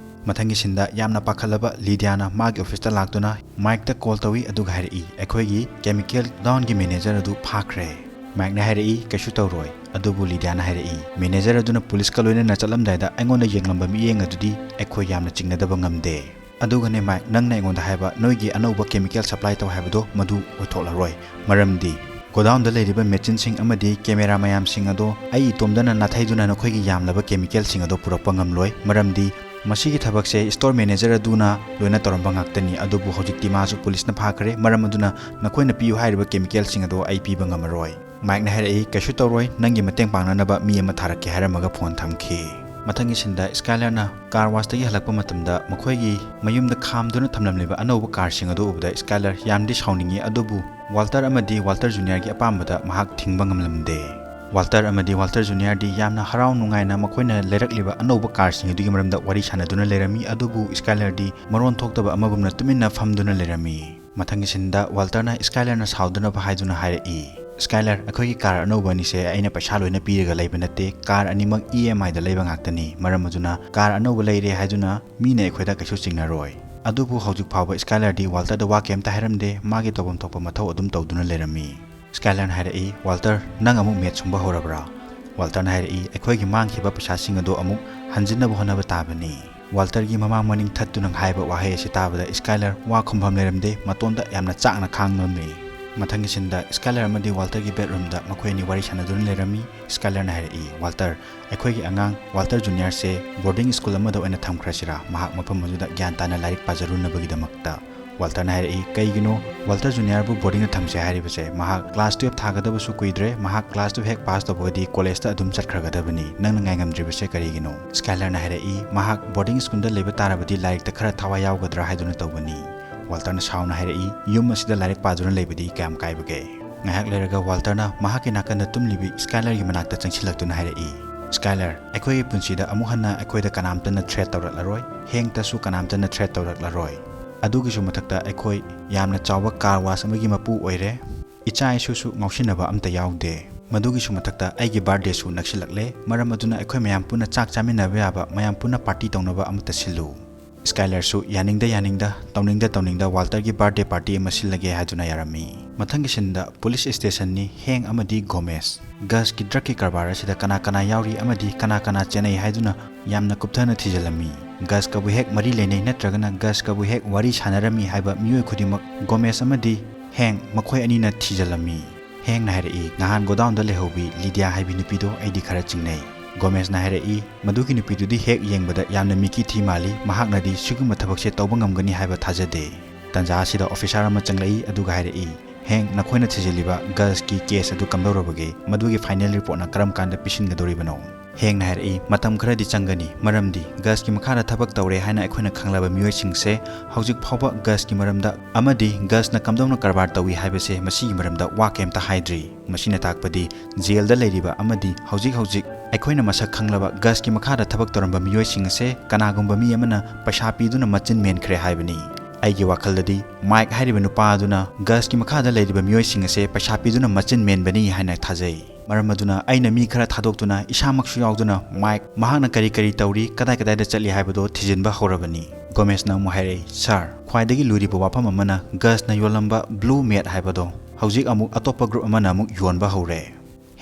ꯃꯊꯪꯒꯤ ꯁꯤꯟꯗ ꯌꯥꯝꯅ ꯄꯥꯈꯠꯂꯕ ꯂꯤꯗꯤꯌꯥꯅ ꯃꯥꯒꯤ ꯑꯣꯐꯤꯁꯇ ꯂꯥꯛꯇꯨꯅ ꯃꯥꯏꯛꯇ ꯀꯣꯜ ꯇꯧꯏ, ꯑꯗꯨꯒ ꯍꯥꯏꯔꯛꯏ, "ꯑꯩꯈꯣꯏꯒꯤ ꯀꯦꯃꯤꯀꯦꯜ ꯒꯣꯗꯥꯎꯟꯒꯤ ꯃꯦꯅꯦꯖꯔ ꯑꯗꯨ ꯐꯥꯈ꯭ꯔꯦ"꯫ ꯃꯥꯏꯛꯅ ꯍꯥꯏꯔꯛꯏ, "ꯀꯩꯁꯨ ꯇꯧꯔꯣꯏ"꯫ ꯑꯗꯨꯕꯨ ꯂꯤꯗꯤꯌꯥꯅ ꯍꯥꯏꯔꯛꯏ, "ꯃꯦꯅꯦꯖꯔ ꯑꯗꯨꯅ ꯄꯨꯂꯤꯁꯀ ꯂꯣꯏꯅꯅ ꯆꯠꯂꯝꯗꯥꯏꯗ ꯑꯩꯉꯣꯟꯗ ꯌꯦꯡꯂꯝꯕ ꯃꯤꯠꯌꯦꯡ ꯑꯗꯨꯗꯤ ꯑꯩꯈꯣꯏ ꯌꯥꯝꯅ ꯆꯤꯡꯅꯗꯕ ꯉꯝꯗꯦ꯫ ꯑꯗꯨꯒꯅꯦ ꯃꯥꯏꯛ, ꯅꯪꯅ ꯑꯩꯉꯣꯟꯗ ꯍꯥꯏꯕ ꯅꯣꯏꯒꯤ ꯑꯅꯧꯕ ꯀꯦꯃꯤꯀꯦꯜ ꯁꯄ꯭ꯂꯥꯏ ꯇꯧ ꯍꯥꯏꯕꯗꯣ ꯃꯗꯨ ꯑꯣꯏꯊꯣꯛꯂꯔꯣꯏ꯫ ꯃꯔꯝꯗꯤ ꯒꯣꯗꯥꯎꯟꯗ ꯂꯩꯔꯤꯕ ꯃꯦꯆꯤꯟꯁꯤꯡ ꯑꯃꯗꯤ ꯀꯦꯃꯦꯔꯥ ꯃꯌꯥꯝꯁꯤꯡ ꯑꯗꯣ ꯑꯩ ꯏꯇꯣꯝꯗꯅ ꯅꯥꯊꯩꯗꯨꯅ ꯅꯈꯣꯏꯒꯤ ꯌꯥꯝꯂꯕ ꯀꯦꯃꯤꯀꯦꯜꯁꯤꯡ ꯑꯗꯣ ꯄꯨꯔꯛꯄ ꯉꯝꯂꯣꯏ꯫ ꯃꯔꯝꯗꯤ ꯃꯁꯤꯒꯤ ꯊꯕꯛꯁꯦ ꯁ꯭ꯇꯣꯔ ꯃꯦꯅꯦꯖꯔ ꯑꯗꯨꯅ ꯂꯣꯏꯅ ꯇꯧꯔꯝꯕ ꯉꯥꯛꯇꯅꯤ꯫ ꯑꯗꯨꯕꯨ ꯍꯧꯖꯤꯛꯇꯤ ꯃꯥꯁꯨ ꯄꯨꯂꯤꯁꯅ ꯐꯥꯈ꯭ꯔꯦ꯫ ꯃꯔꯝ ꯑꯗꯨꯅ ꯅꯈꯣꯏꯅ ꯄꯤꯌꯨ ꯍꯥꯏꯔꯤꯕ ꯀꯦꯃꯤꯀꯦꯜꯁꯤꯡ ꯑꯗꯣ ꯑꯩ ꯄꯤꯕ ꯉꯝꯃꯔꯣꯏ꯫ ꯃꯥꯏꯛꯅ ꯍꯥꯏꯔꯛꯏ, "ꯀꯩꯁꯨ ꯇꯧꯔꯣꯏ, ꯅꯪꯒꯤ ꯃꯇꯦꯡ ꯄꯥꯡꯅꯅꯕ ꯃꯤ ꯑꯃ ꯊꯥꯔꯛꯀꯦ" ꯍꯥꯏꯔꯝꯃꯒ ꯐꯣꯟ ꯊꯝꯈꯤ꯫ ꯃꯊꯪꯒꯤ ꯁꯤꯟꯗ ꯁ꯭ꯀꯥꯏꯂꯔꯅ ꯀꯥꯔ ꯋꯥꯁꯇꯒꯤ ꯍꯜꯂꯛꯄ ꯃꯇꯝꯗ ꯃꯈꯣꯏꯒꯤ ꯃꯌꯨꯝꯗ ꯈꯥꯝꯗꯨꯅ ꯊꯝꯂꯝꯂꯤꯕ ꯑꯅꯧꯕ ꯀꯥꯔꯁꯤꯡ ꯑꯗꯨ ꯎꯕꯗ ꯁ꯭ꯀꯥꯏꯂꯔ ꯌꯥꯝꯗꯤ ꯁꯥꯎꯅꯤꯡꯉꯤ, ꯑꯗꯨꯕꯨ ꯋꯥꯜꯇꯔ ꯑꯃꯗꯤ ꯋꯥꯜꯇꯔ ꯖꯨꯅꯤꯌꯔꯒꯤ ꯑꯄꯥꯝꯕꯗ ꯃꯍꯥꯛ ꯊꯤꯡꯕ ꯉꯝꯂꯝꯗꯦ꯫ ꯋꯥꯜꯇꯔ ꯑꯃꯗꯤ ꯋꯥꯜꯇꯔ ꯖꯨꯅꯤꯌꯔꯗꯤ ꯌꯥꯝꯅ ꯍꯔꯥꯎ ꯅꯨꯡꯉꯥꯏꯅ ꯃꯈꯣꯏꯅ ꯂꯩꯔꯛꯂꯤꯕ ꯑꯅꯧꯕ ꯀꯥꯔꯁꯤꯡ ꯑꯗꯨꯒꯤ ꯃꯔꯝꯗ ꯋꯥꯔꯤ ꯁꯥꯟꯅꯗꯨꯅ ꯂꯩꯔꯝꯃꯤ꯫ ꯑꯗꯨꯕꯨ ꯁ꯭ꯀꯥꯏꯂꯔꯗꯤ ꯃꯔꯣꯟ ꯊꯣꯛꯇꯕ ꯑꯃꯒꯨꯝꯅ ꯇꯨꯃꯤꯟꯅ ꯐꯝꯗꯨꯅ ꯂꯩꯔꯝꯃꯤ꯫ ꯃꯊꯪꯒꯤ ꯁꯤꯟꯗ ꯋꯥꯜꯇꯔꯅ ꯁ꯭ꯀꯥꯏꯂꯔꯅ ꯁꯥꯎꯗꯅꯕ ꯍꯥꯏꯗꯨꯅ ꯍꯥꯏꯔꯛꯏ, "ꯁ꯭ꯀꯥꯏꯂꯔ, ꯑꯩꯈꯣꯏꯒꯤ ꯀꯥꯔ ꯑꯅꯧꯕ ꯑꯅꯤꯁꯦ ꯑꯩꯅ ꯄꯩꯁꯥ ꯂꯣꯏꯅ ꯄꯤꯔꯒ ꯂꯩꯕ ꯅꯠꯇꯦ, ꯀꯥꯔ ꯑꯅꯤꯃꯛ ꯏ ꯑꯦꯝ ꯑꯥꯏꯗ ꯂꯩꯕ ꯉꯥꯛꯇꯅꯤ꯫ ꯃꯔꯝ ꯑꯗꯨꯅ ꯀꯥꯔ ꯑꯅꯧꯕ ꯂꯩꯔꯦ ꯍꯥꯏꯗꯨꯅ ꯃꯤꯅ ꯑꯩꯈꯣꯏꯗ ꯀꯩꯁꯨ ꯆꯤꯡꯅꯔꯣꯏ"꯫ ꯑꯗꯨꯕꯨ ꯍꯧꯖꯤꯛ ꯐꯥꯎꯕ ꯁ꯭ꯀꯥꯏꯂꯔꯗꯤ ꯋꯥꯜꯇꯔꯗ ꯋꯥ ꯀꯩꯝꯇ ꯍꯥꯏꯔꯝꯗꯦ, ꯃꯥꯒꯤ ꯇꯧꯐꯝ ꯊꯣꯛꯄ ꯃꯊꯧ ꯑꯗꯨꯝ ꯇꯧꯗꯨꯅ ꯂꯩꯔꯝꯃꯤ꯫ ꯁ꯭ꯀꯥꯏꯂꯔꯅ ꯍꯥꯏꯔꯛꯏ, "ꯋꯥꯜꯇꯔ, ꯅꯪ ꯑꯃꯨꯛ ꯃꯦꯠ ꯁꯨꯡꯕ ꯍꯧꯔꯕ꯭ꯔꯥ?" ꯋꯥꯜꯇꯔꯅ ꯍꯥꯏꯔꯛꯏ, "ꯑꯩꯈꯣꯏꯒꯤ ꯃꯥꯡꯈꯤꯕ ꯄꯩꯁꯥꯁꯤꯡ ꯑꯗꯨ ꯑꯃꯨꯛ ꯍꯟꯖꯤꯟꯅꯕ ꯍꯣꯠꯅꯕ ꯇꯥꯕꯅꯤ"꯫ ꯋꯥꯜꯇꯔꯒꯤ ꯃꯃꯥꯡ ꯃꯅꯤꯡ ꯊꯠꯇꯨꯅ ꯍꯥꯏꯕ ꯋꯥꯍꯩ ꯑꯁꯤ ꯇꯥꯕꯗ ꯁ꯭ꯀꯥꯏꯂꯔ ꯋꯥ ꯈꯨꯝꯐꯝ ꯂꯩꯔꯝꯗꯦ, ꯃꯇꯣꯟꯗ ꯌꯥꯝꯅ ꯆꯥꯛꯅ ꯈꯥꯡꯂꯝꯃꯤ꯫ ꯃꯊꯪꯒꯤ ꯁꯤꯟꯗ ꯁ꯭ꯀꯥꯏꯂꯔ ꯑꯃꯗꯤ ꯋꯥꯜꯇꯔꯒꯤ ꯕꯦꯗꯔꯨꯝꯗ ꯃꯈꯣꯏ ꯑꯅꯤ ꯋꯥꯔꯤ ꯁꯥꯟꯅꯗꯨꯅ ꯂꯩꯔꯝꯃꯤ꯫ ꯁ꯭ꯀꯥꯏꯂꯔꯅ ꯍꯥꯏꯔꯛꯏ, "ꯋꯥꯜꯇꯔ, ꯑꯩꯈꯣꯏꯒꯤ ꯑꯉꯥꯡ ꯋꯥꯜꯇꯔ ꯖꯨꯅꯤꯌꯔꯁꯦ ꯕꯣꯔꯗꯤꯡ ꯁ꯭ꯀꯨꯜ ꯑꯃꯗ ꯑꯣꯏꯅ ꯊꯝꯈ꯭ꯔꯁꯤꯔꯥ, ꯃꯍꯥꯛ ꯃꯐꯝ ꯑꯗꯨꯗ ꯒ꯭ꯌꯥꯟ ꯇꯥꯅ ꯂꯥꯏꯔꯤꯛ ꯄꯥꯖꯔꯨꯅꯕꯒꯤꯗꯃꯛꯇ?" ꯋꯥꯜꯇꯔꯅ ꯍꯥꯏꯔꯛꯏ, "ꯀꯩꯒꯤꯅꯣ ꯋꯥꯜꯇꯔ ꯖꯨꯅꯤꯌꯔꯕꯨ ꯕꯣꯔꯗꯤꯡꯗ ꯊꯝꯁꯦ ꯍꯥꯏꯔꯤꯕꯁꯦ? ꯃꯍꯥꯛ ꯀ꯭ꯂꯥꯁ ꯇꯨꯌꯦꯜꯞ ꯊꯥꯒꯗꯕꯁꯨ ꯀꯨꯏꯗ꯭ꯔꯦ, ꯃꯍꯥꯛ ꯀ꯭ꯂꯥꯁ ꯇꯨꯌꯦꯜꯞ ꯍꯦꯛ ꯄꯥꯁ ꯇꯧꯕꯒꯗꯤ ꯀꯣꯂꯦꯖꯇ ꯑꯗꯨꯝ ꯆꯠꯈ꯭ꯔꯒꯗꯕꯅꯤ꯫ ꯅꯪꯅ ꯉꯥꯏꯉꯝꯗ꯭ꯔꯤꯕꯁꯦ ꯀꯔꯤꯒꯤꯅꯣ?" ꯁ꯭ꯀꯥꯏꯂꯔꯅ ꯍꯥꯏꯔꯛꯏ, "ꯃꯍꯥꯛ ꯕꯣꯔꯗꯤꯡ ꯁ꯭ꯀꯨꯜꯗ ꯂꯩꯕ ꯇꯥꯔꯕꯗꯤ ꯂꯥꯏꯔꯤꯛꯇ ꯈꯔ ꯊꯋꯥꯏ ꯌꯥꯎꯒꯗ꯭ꯔꯥ ꯍꯥꯏꯗꯨꯅ ꯇꯧꯕꯅꯤ"꯫ ꯋꯥꯜꯇꯔꯅ ꯁꯥꯎꯅ ꯍꯥꯏꯔꯛꯏ, "ꯌꯨꯝ ꯑꯁꯤꯗ ꯂꯥꯏꯔꯤꯛ ꯄꯥꯗꯨꯅ ꯂꯩꯕꯗꯤ ꯀꯌꯥꯝ ꯀꯥꯏꯕꯒꯦ?" ꯉꯥꯏꯍꯥꯛ ꯂꯩꯔꯒ ꯋꯥꯜꯇꯔꯅ ꯃꯍꯥꯛꯀꯤ ꯅꯥꯀꯟꯗ ꯇꯨꯝꯂꯤꯕꯤ ꯁ꯭ꯀꯥꯏꯂꯔꯒꯤ ꯃꯅꯥꯛꯇ ꯆꯪꯁꯤꯜꯂꯛꯇꯨꯅ ꯍꯥꯏꯔꯛꯏ, "ꯁ꯭ꯀꯥꯏꯂꯔ, ꯑꯩꯈꯣꯏꯒꯤ ꯄꯨꯟꯁꯤꯗ ꯑꯃꯨꯛ ꯍꯟꯅ ꯑꯩꯈꯣꯏꯗ ꯀꯅꯥꯝꯇꯅ ꯊ꯭ꯔꯦꯠ ꯇꯧꯔꯛꯂꯔꯣꯏ, ꯍꯦꯡꯇꯁꯨ ꯀꯅꯥꯝꯇꯅ ꯊ꯭ꯔꯦꯠ ꯇꯧꯔꯛꯂꯔꯣꯏ꯫ ꯑꯗꯨꯒꯤꯁꯨ ꯃꯊꯛꯇ ꯑꯩꯈꯣꯏ ꯌꯥꯝꯅ ꯆꯥꯎꯕ ꯀꯥꯔ ꯋꯥꯁ ꯑꯃꯒꯤ ꯃꯄꯨ ꯑꯣꯏꯔꯦ꯫ ꯏꯆꯥ ꯏꯁꯨꯁꯨ ꯉꯥꯎꯁꯤꯟꯅꯕ ꯑꯝꯇ ꯌꯥꯎꯗꯦ꯫ ꯃꯗꯨꯒꯤꯁꯨ ꯃꯊꯛꯇ ꯑꯩꯒꯤ ꯕꯥꯔꯗꯦꯁꯨ ꯅꯛꯁꯤꯜꯂꯛꯂꯦ꯫ ꯃꯔꯝ ꯑꯗꯨꯅ ꯑꯩꯈꯣꯏ ꯃꯌꯥꯝ ꯄꯨꯟꯅ ꯆꯥꯛ ꯆꯥꯃꯤꯟꯅꯕ ꯌꯥꯕ, ꯃꯌꯥꯝ ꯄꯨꯟꯅ ꯄꯥꯔꯇꯤ ꯇꯧꯅꯕ ꯑꯃꯠꯇ ꯁꯤꯜꯂꯨ"꯫ ꯁ꯭ꯀꯥꯏꯂꯔꯁꯨ ꯌꯥꯅꯤꯡꯗ ꯌꯥꯅꯤꯡꯗ, ꯇꯧꯅꯤꯡꯗ ꯇꯧꯅꯤꯡꯗ ꯋꯥꯜꯇꯔꯒꯤ ꯕꯥꯔꯗꯦ ꯄꯥꯔꯇꯤ ꯑꯃ ꯁꯤꯜꯂꯒꯦ ꯍꯥꯏꯗꯨꯅ ꯌꯥꯔꯝꯃꯤ꯫ ꯃꯊꯪꯒꯤ ꯁꯤꯟꯗ ꯄꯨꯂꯤꯁ ꯁ꯭ꯇꯦꯁꯟꯅꯤ꯫ ꯍꯦꯡ ꯑꯃꯗꯤ ꯒꯣꯃꯦꯁ ꯒꯁꯀꯤ ꯗ꯭ꯔꯒꯀꯤ ꯀꯔꯕꯥꯔ ꯑꯁꯤꯗ ꯀꯅꯥ ꯀꯅꯥ ꯌꯥꯎꯔꯤ ꯑꯃꯗꯤ ꯀꯅꯥ ꯀꯅꯥ ꯆꯦꯟꯅꯩ ꯍꯥꯏꯗꯨꯅ ꯌꯥꯝꯅ ꯀꯨꯞꯊꯅ ꯊꯤꯖꯤꯜꯂꯝꯃꯤ꯫ ꯒꯁꯀꯕꯨ ꯍꯦꯛ ꯃꯔꯤ ꯂꯩꯅꯩ ꯅꯠꯇ꯭ꯔꯒꯅ ꯒꯁꯀꯕꯨ ꯍꯦꯛ ꯋꯥꯔꯤ ꯁꯥꯟꯅꯔꯝꯃꯤ ꯍꯥꯏꯕ ꯃꯤꯑꯣꯏ ꯈꯨꯗꯤꯡꯃꯛ ꯒꯣꯃꯦꯁ ꯑꯃꯗꯤ ꯍꯦꯡ ꯃꯈꯣꯏ ꯑꯅꯤꯅ ꯊꯤꯖꯤꯜꯂꯝꯃꯤ꯫ ꯍꯦꯡꯅ ꯍꯥꯏꯔꯛꯏ, "ꯅꯍꯥꯟ ꯒꯣꯗꯥꯎꯟꯗ ꯂꯩꯍꯧꯕꯤ ꯂꯤꯗꯤꯌꯥ ꯍꯥꯏꯕꯤ ꯅꯨꯄꯤꯗꯣ ꯑꯩꯗꯤ ꯈꯔ ꯆꯤꯡꯅꯩ"꯫ ꯒꯣꯃꯦꯁꯅ ꯍꯥꯏꯔꯛꯏ, "ꯃꯗꯨꯒꯤ ꯅꯨꯄꯤꯗꯨꯗꯤ ꯍꯦꯛ ꯌꯦꯡꯕꯗ ꯌꯥꯝꯅ ꯃꯤꯀꯤ ꯊꯤ ꯃꯥꯜꯂꯤ, ꯃꯍꯥꯛꯅꯗꯤ ꯁꯤꯒꯨꯝꯕ ꯊꯕꯛꯁꯦ ꯇꯧꯕ ꯉꯝꯒꯅꯤ ꯍꯥꯏꯕ ꯊꯥꯖꯗꯦ"꯫ ꯇꯟꯖꯥ ꯑꯁꯤꯗ ꯑꯣꯐꯤꯁꯥꯔ ꯑꯃ ꯆꯪꯂꯛꯏ, ꯑꯗꯨꯒ ꯍꯥꯏꯔꯛꯏ, "ꯍꯦꯡ, ꯅꯈꯣꯏꯅ ꯊꯤꯖꯤꯜꯂꯤꯕ ꯒꯁꯀꯤ ꯀꯦꯁ ꯑꯗꯨ ꯀꯝꯗꯧꯔꯕꯒꯦ? ꯃꯗꯨꯒꯤ ꯐꯥꯏꯅꯦꯜ ꯔꯤꯄꯣꯔꯠꯅ ꯀꯔꯝ ꯀꯥꯟꯗ ꯄꯤꯁꯤꯟꯒꯗꯧꯔꯤꯕꯅꯣ?" ꯍꯦꯡꯅ ꯍꯥꯏꯔꯛꯏ, "ꯃꯇꯝ ꯈꯔꯗꯤ ꯆꯪꯒꯅꯤ, ꯃꯔꯝꯗꯤ ꯒꯁꯀꯤ ꯃꯈꯥꯗ ꯊꯕꯛ ꯇꯧꯔꯦ ꯍꯥꯏꯅ ꯑꯩꯈꯣꯏꯅ ꯈꯪꯂꯕ ꯃꯤꯑꯣꯏꯁꯤꯡꯁꯦ ꯍꯧꯖꯤꯛ ꯐꯥꯎꯕ ꯒꯁꯀꯤ ꯃꯔꯝꯗ ꯑꯃꯗꯤ ꯒꯁꯅ ꯀꯝꯗꯧꯅ ꯀꯔꯕꯥꯔ ꯇꯧꯏ ꯍꯥꯏꯕꯁꯦ ꯃꯁꯤꯒꯤ ꯃꯔꯝꯗ ꯋꯥ ꯀꯩꯝꯇ ꯍꯥꯏꯗ꯭ꯔꯤ꯫ ꯃꯁꯤꯅ ꯇꯥꯛꯄꯗꯤ ꯖꯦꯜꯗ ꯂꯩꯔꯤꯕ ꯑꯃꯗꯤ ꯍꯧꯖꯤꯛ ꯍꯧꯖꯤꯛ ꯑꯩꯈꯣꯏꯅ ꯃꯁꯛ ꯈꯪꯂꯕ ꯒꯁꯀꯤ ꯃꯈꯥꯗ ꯊꯕꯛ ꯇꯧꯔꯝꯕ ꯃꯤꯑꯣꯏꯁꯤꯡ ꯑꯁꯦ ꯀꯅꯥꯒꯨꯝꯕ ꯃꯤ ꯑꯃꯅ ꯄꯩꯁꯥ ꯄꯤꯗꯨꯅ ꯃꯆꯤꯟ ꯃꯦꯟꯈ꯭ꯔꯦ ꯍꯥꯏꯕꯅꯤ꯫ ꯑꯩꯒꯤ ꯋꯥꯈꯜꯗꯗꯤ ꯃꯥꯏꯛ ꯍꯥꯏꯔꯤꯕ ꯅꯨꯄꯥ ꯑꯗꯨꯅ ꯒꯁꯀꯤ ꯃꯈꯥꯗ ꯂꯩꯔꯤꯕ ꯃꯤꯑꯣꯏꯁꯤꯡ ꯑꯁꯦ ꯄꯩꯁꯥ ꯄꯤꯗꯨꯅ ꯃꯆꯤꯟ ꯃꯦꯟꯕꯅꯤ ꯍꯥꯏꯅ ꯊꯥꯖꯩ꯫ ꯃꯔꯝ ꯑꯗꯨꯅ ꯑꯩꯅ ꯃꯤ ꯈꯔ ꯊꯥꯗꯣꯛꯇꯨꯅ ꯏꯁꯥꯃꯛꯁꯨ ꯌꯥꯎꯗꯨꯅ ꯃꯥꯏꯛ ꯃꯍꯥꯛꯅ ꯀꯔꯤ ꯀꯔꯤ ꯇꯧꯔꯤ, ꯀꯗꯥꯏ ꯀꯗꯥꯏꯗ ꯆꯠꯂꯤ ꯍꯥꯏꯕꯗꯣ ꯊꯤꯖꯤꯟꯕ ꯍꯧꯔꯕꯅꯤ꯫ ꯒꯣꯃꯦꯁꯅ ꯑꯃꯨꯛ ꯍꯥꯏꯔꯛꯏ, "ꯁꯥꯔ, ꯈ꯭ꯋꯥꯏꯗꯒꯤ ꯂꯨꯔꯤꯕ ꯋꯥꯐꯝ ꯑꯃꯅ ꯒꯁꯅ ꯌꯣꯜꯂꯝꯕ ꯕ꯭ꯂꯨ ꯃꯦꯠ ꯍꯥꯏꯕꯗꯣ ꯍꯧꯖꯤꯛ ꯑꯃꯨꯛ ꯑꯇꯣꯞꯄ ꯒ꯭ꯔꯨꯞ ꯑꯃꯅ ꯑꯃꯨꯛ ꯌꯣꯟꯕ ꯍꯧꯔꯦ"꯫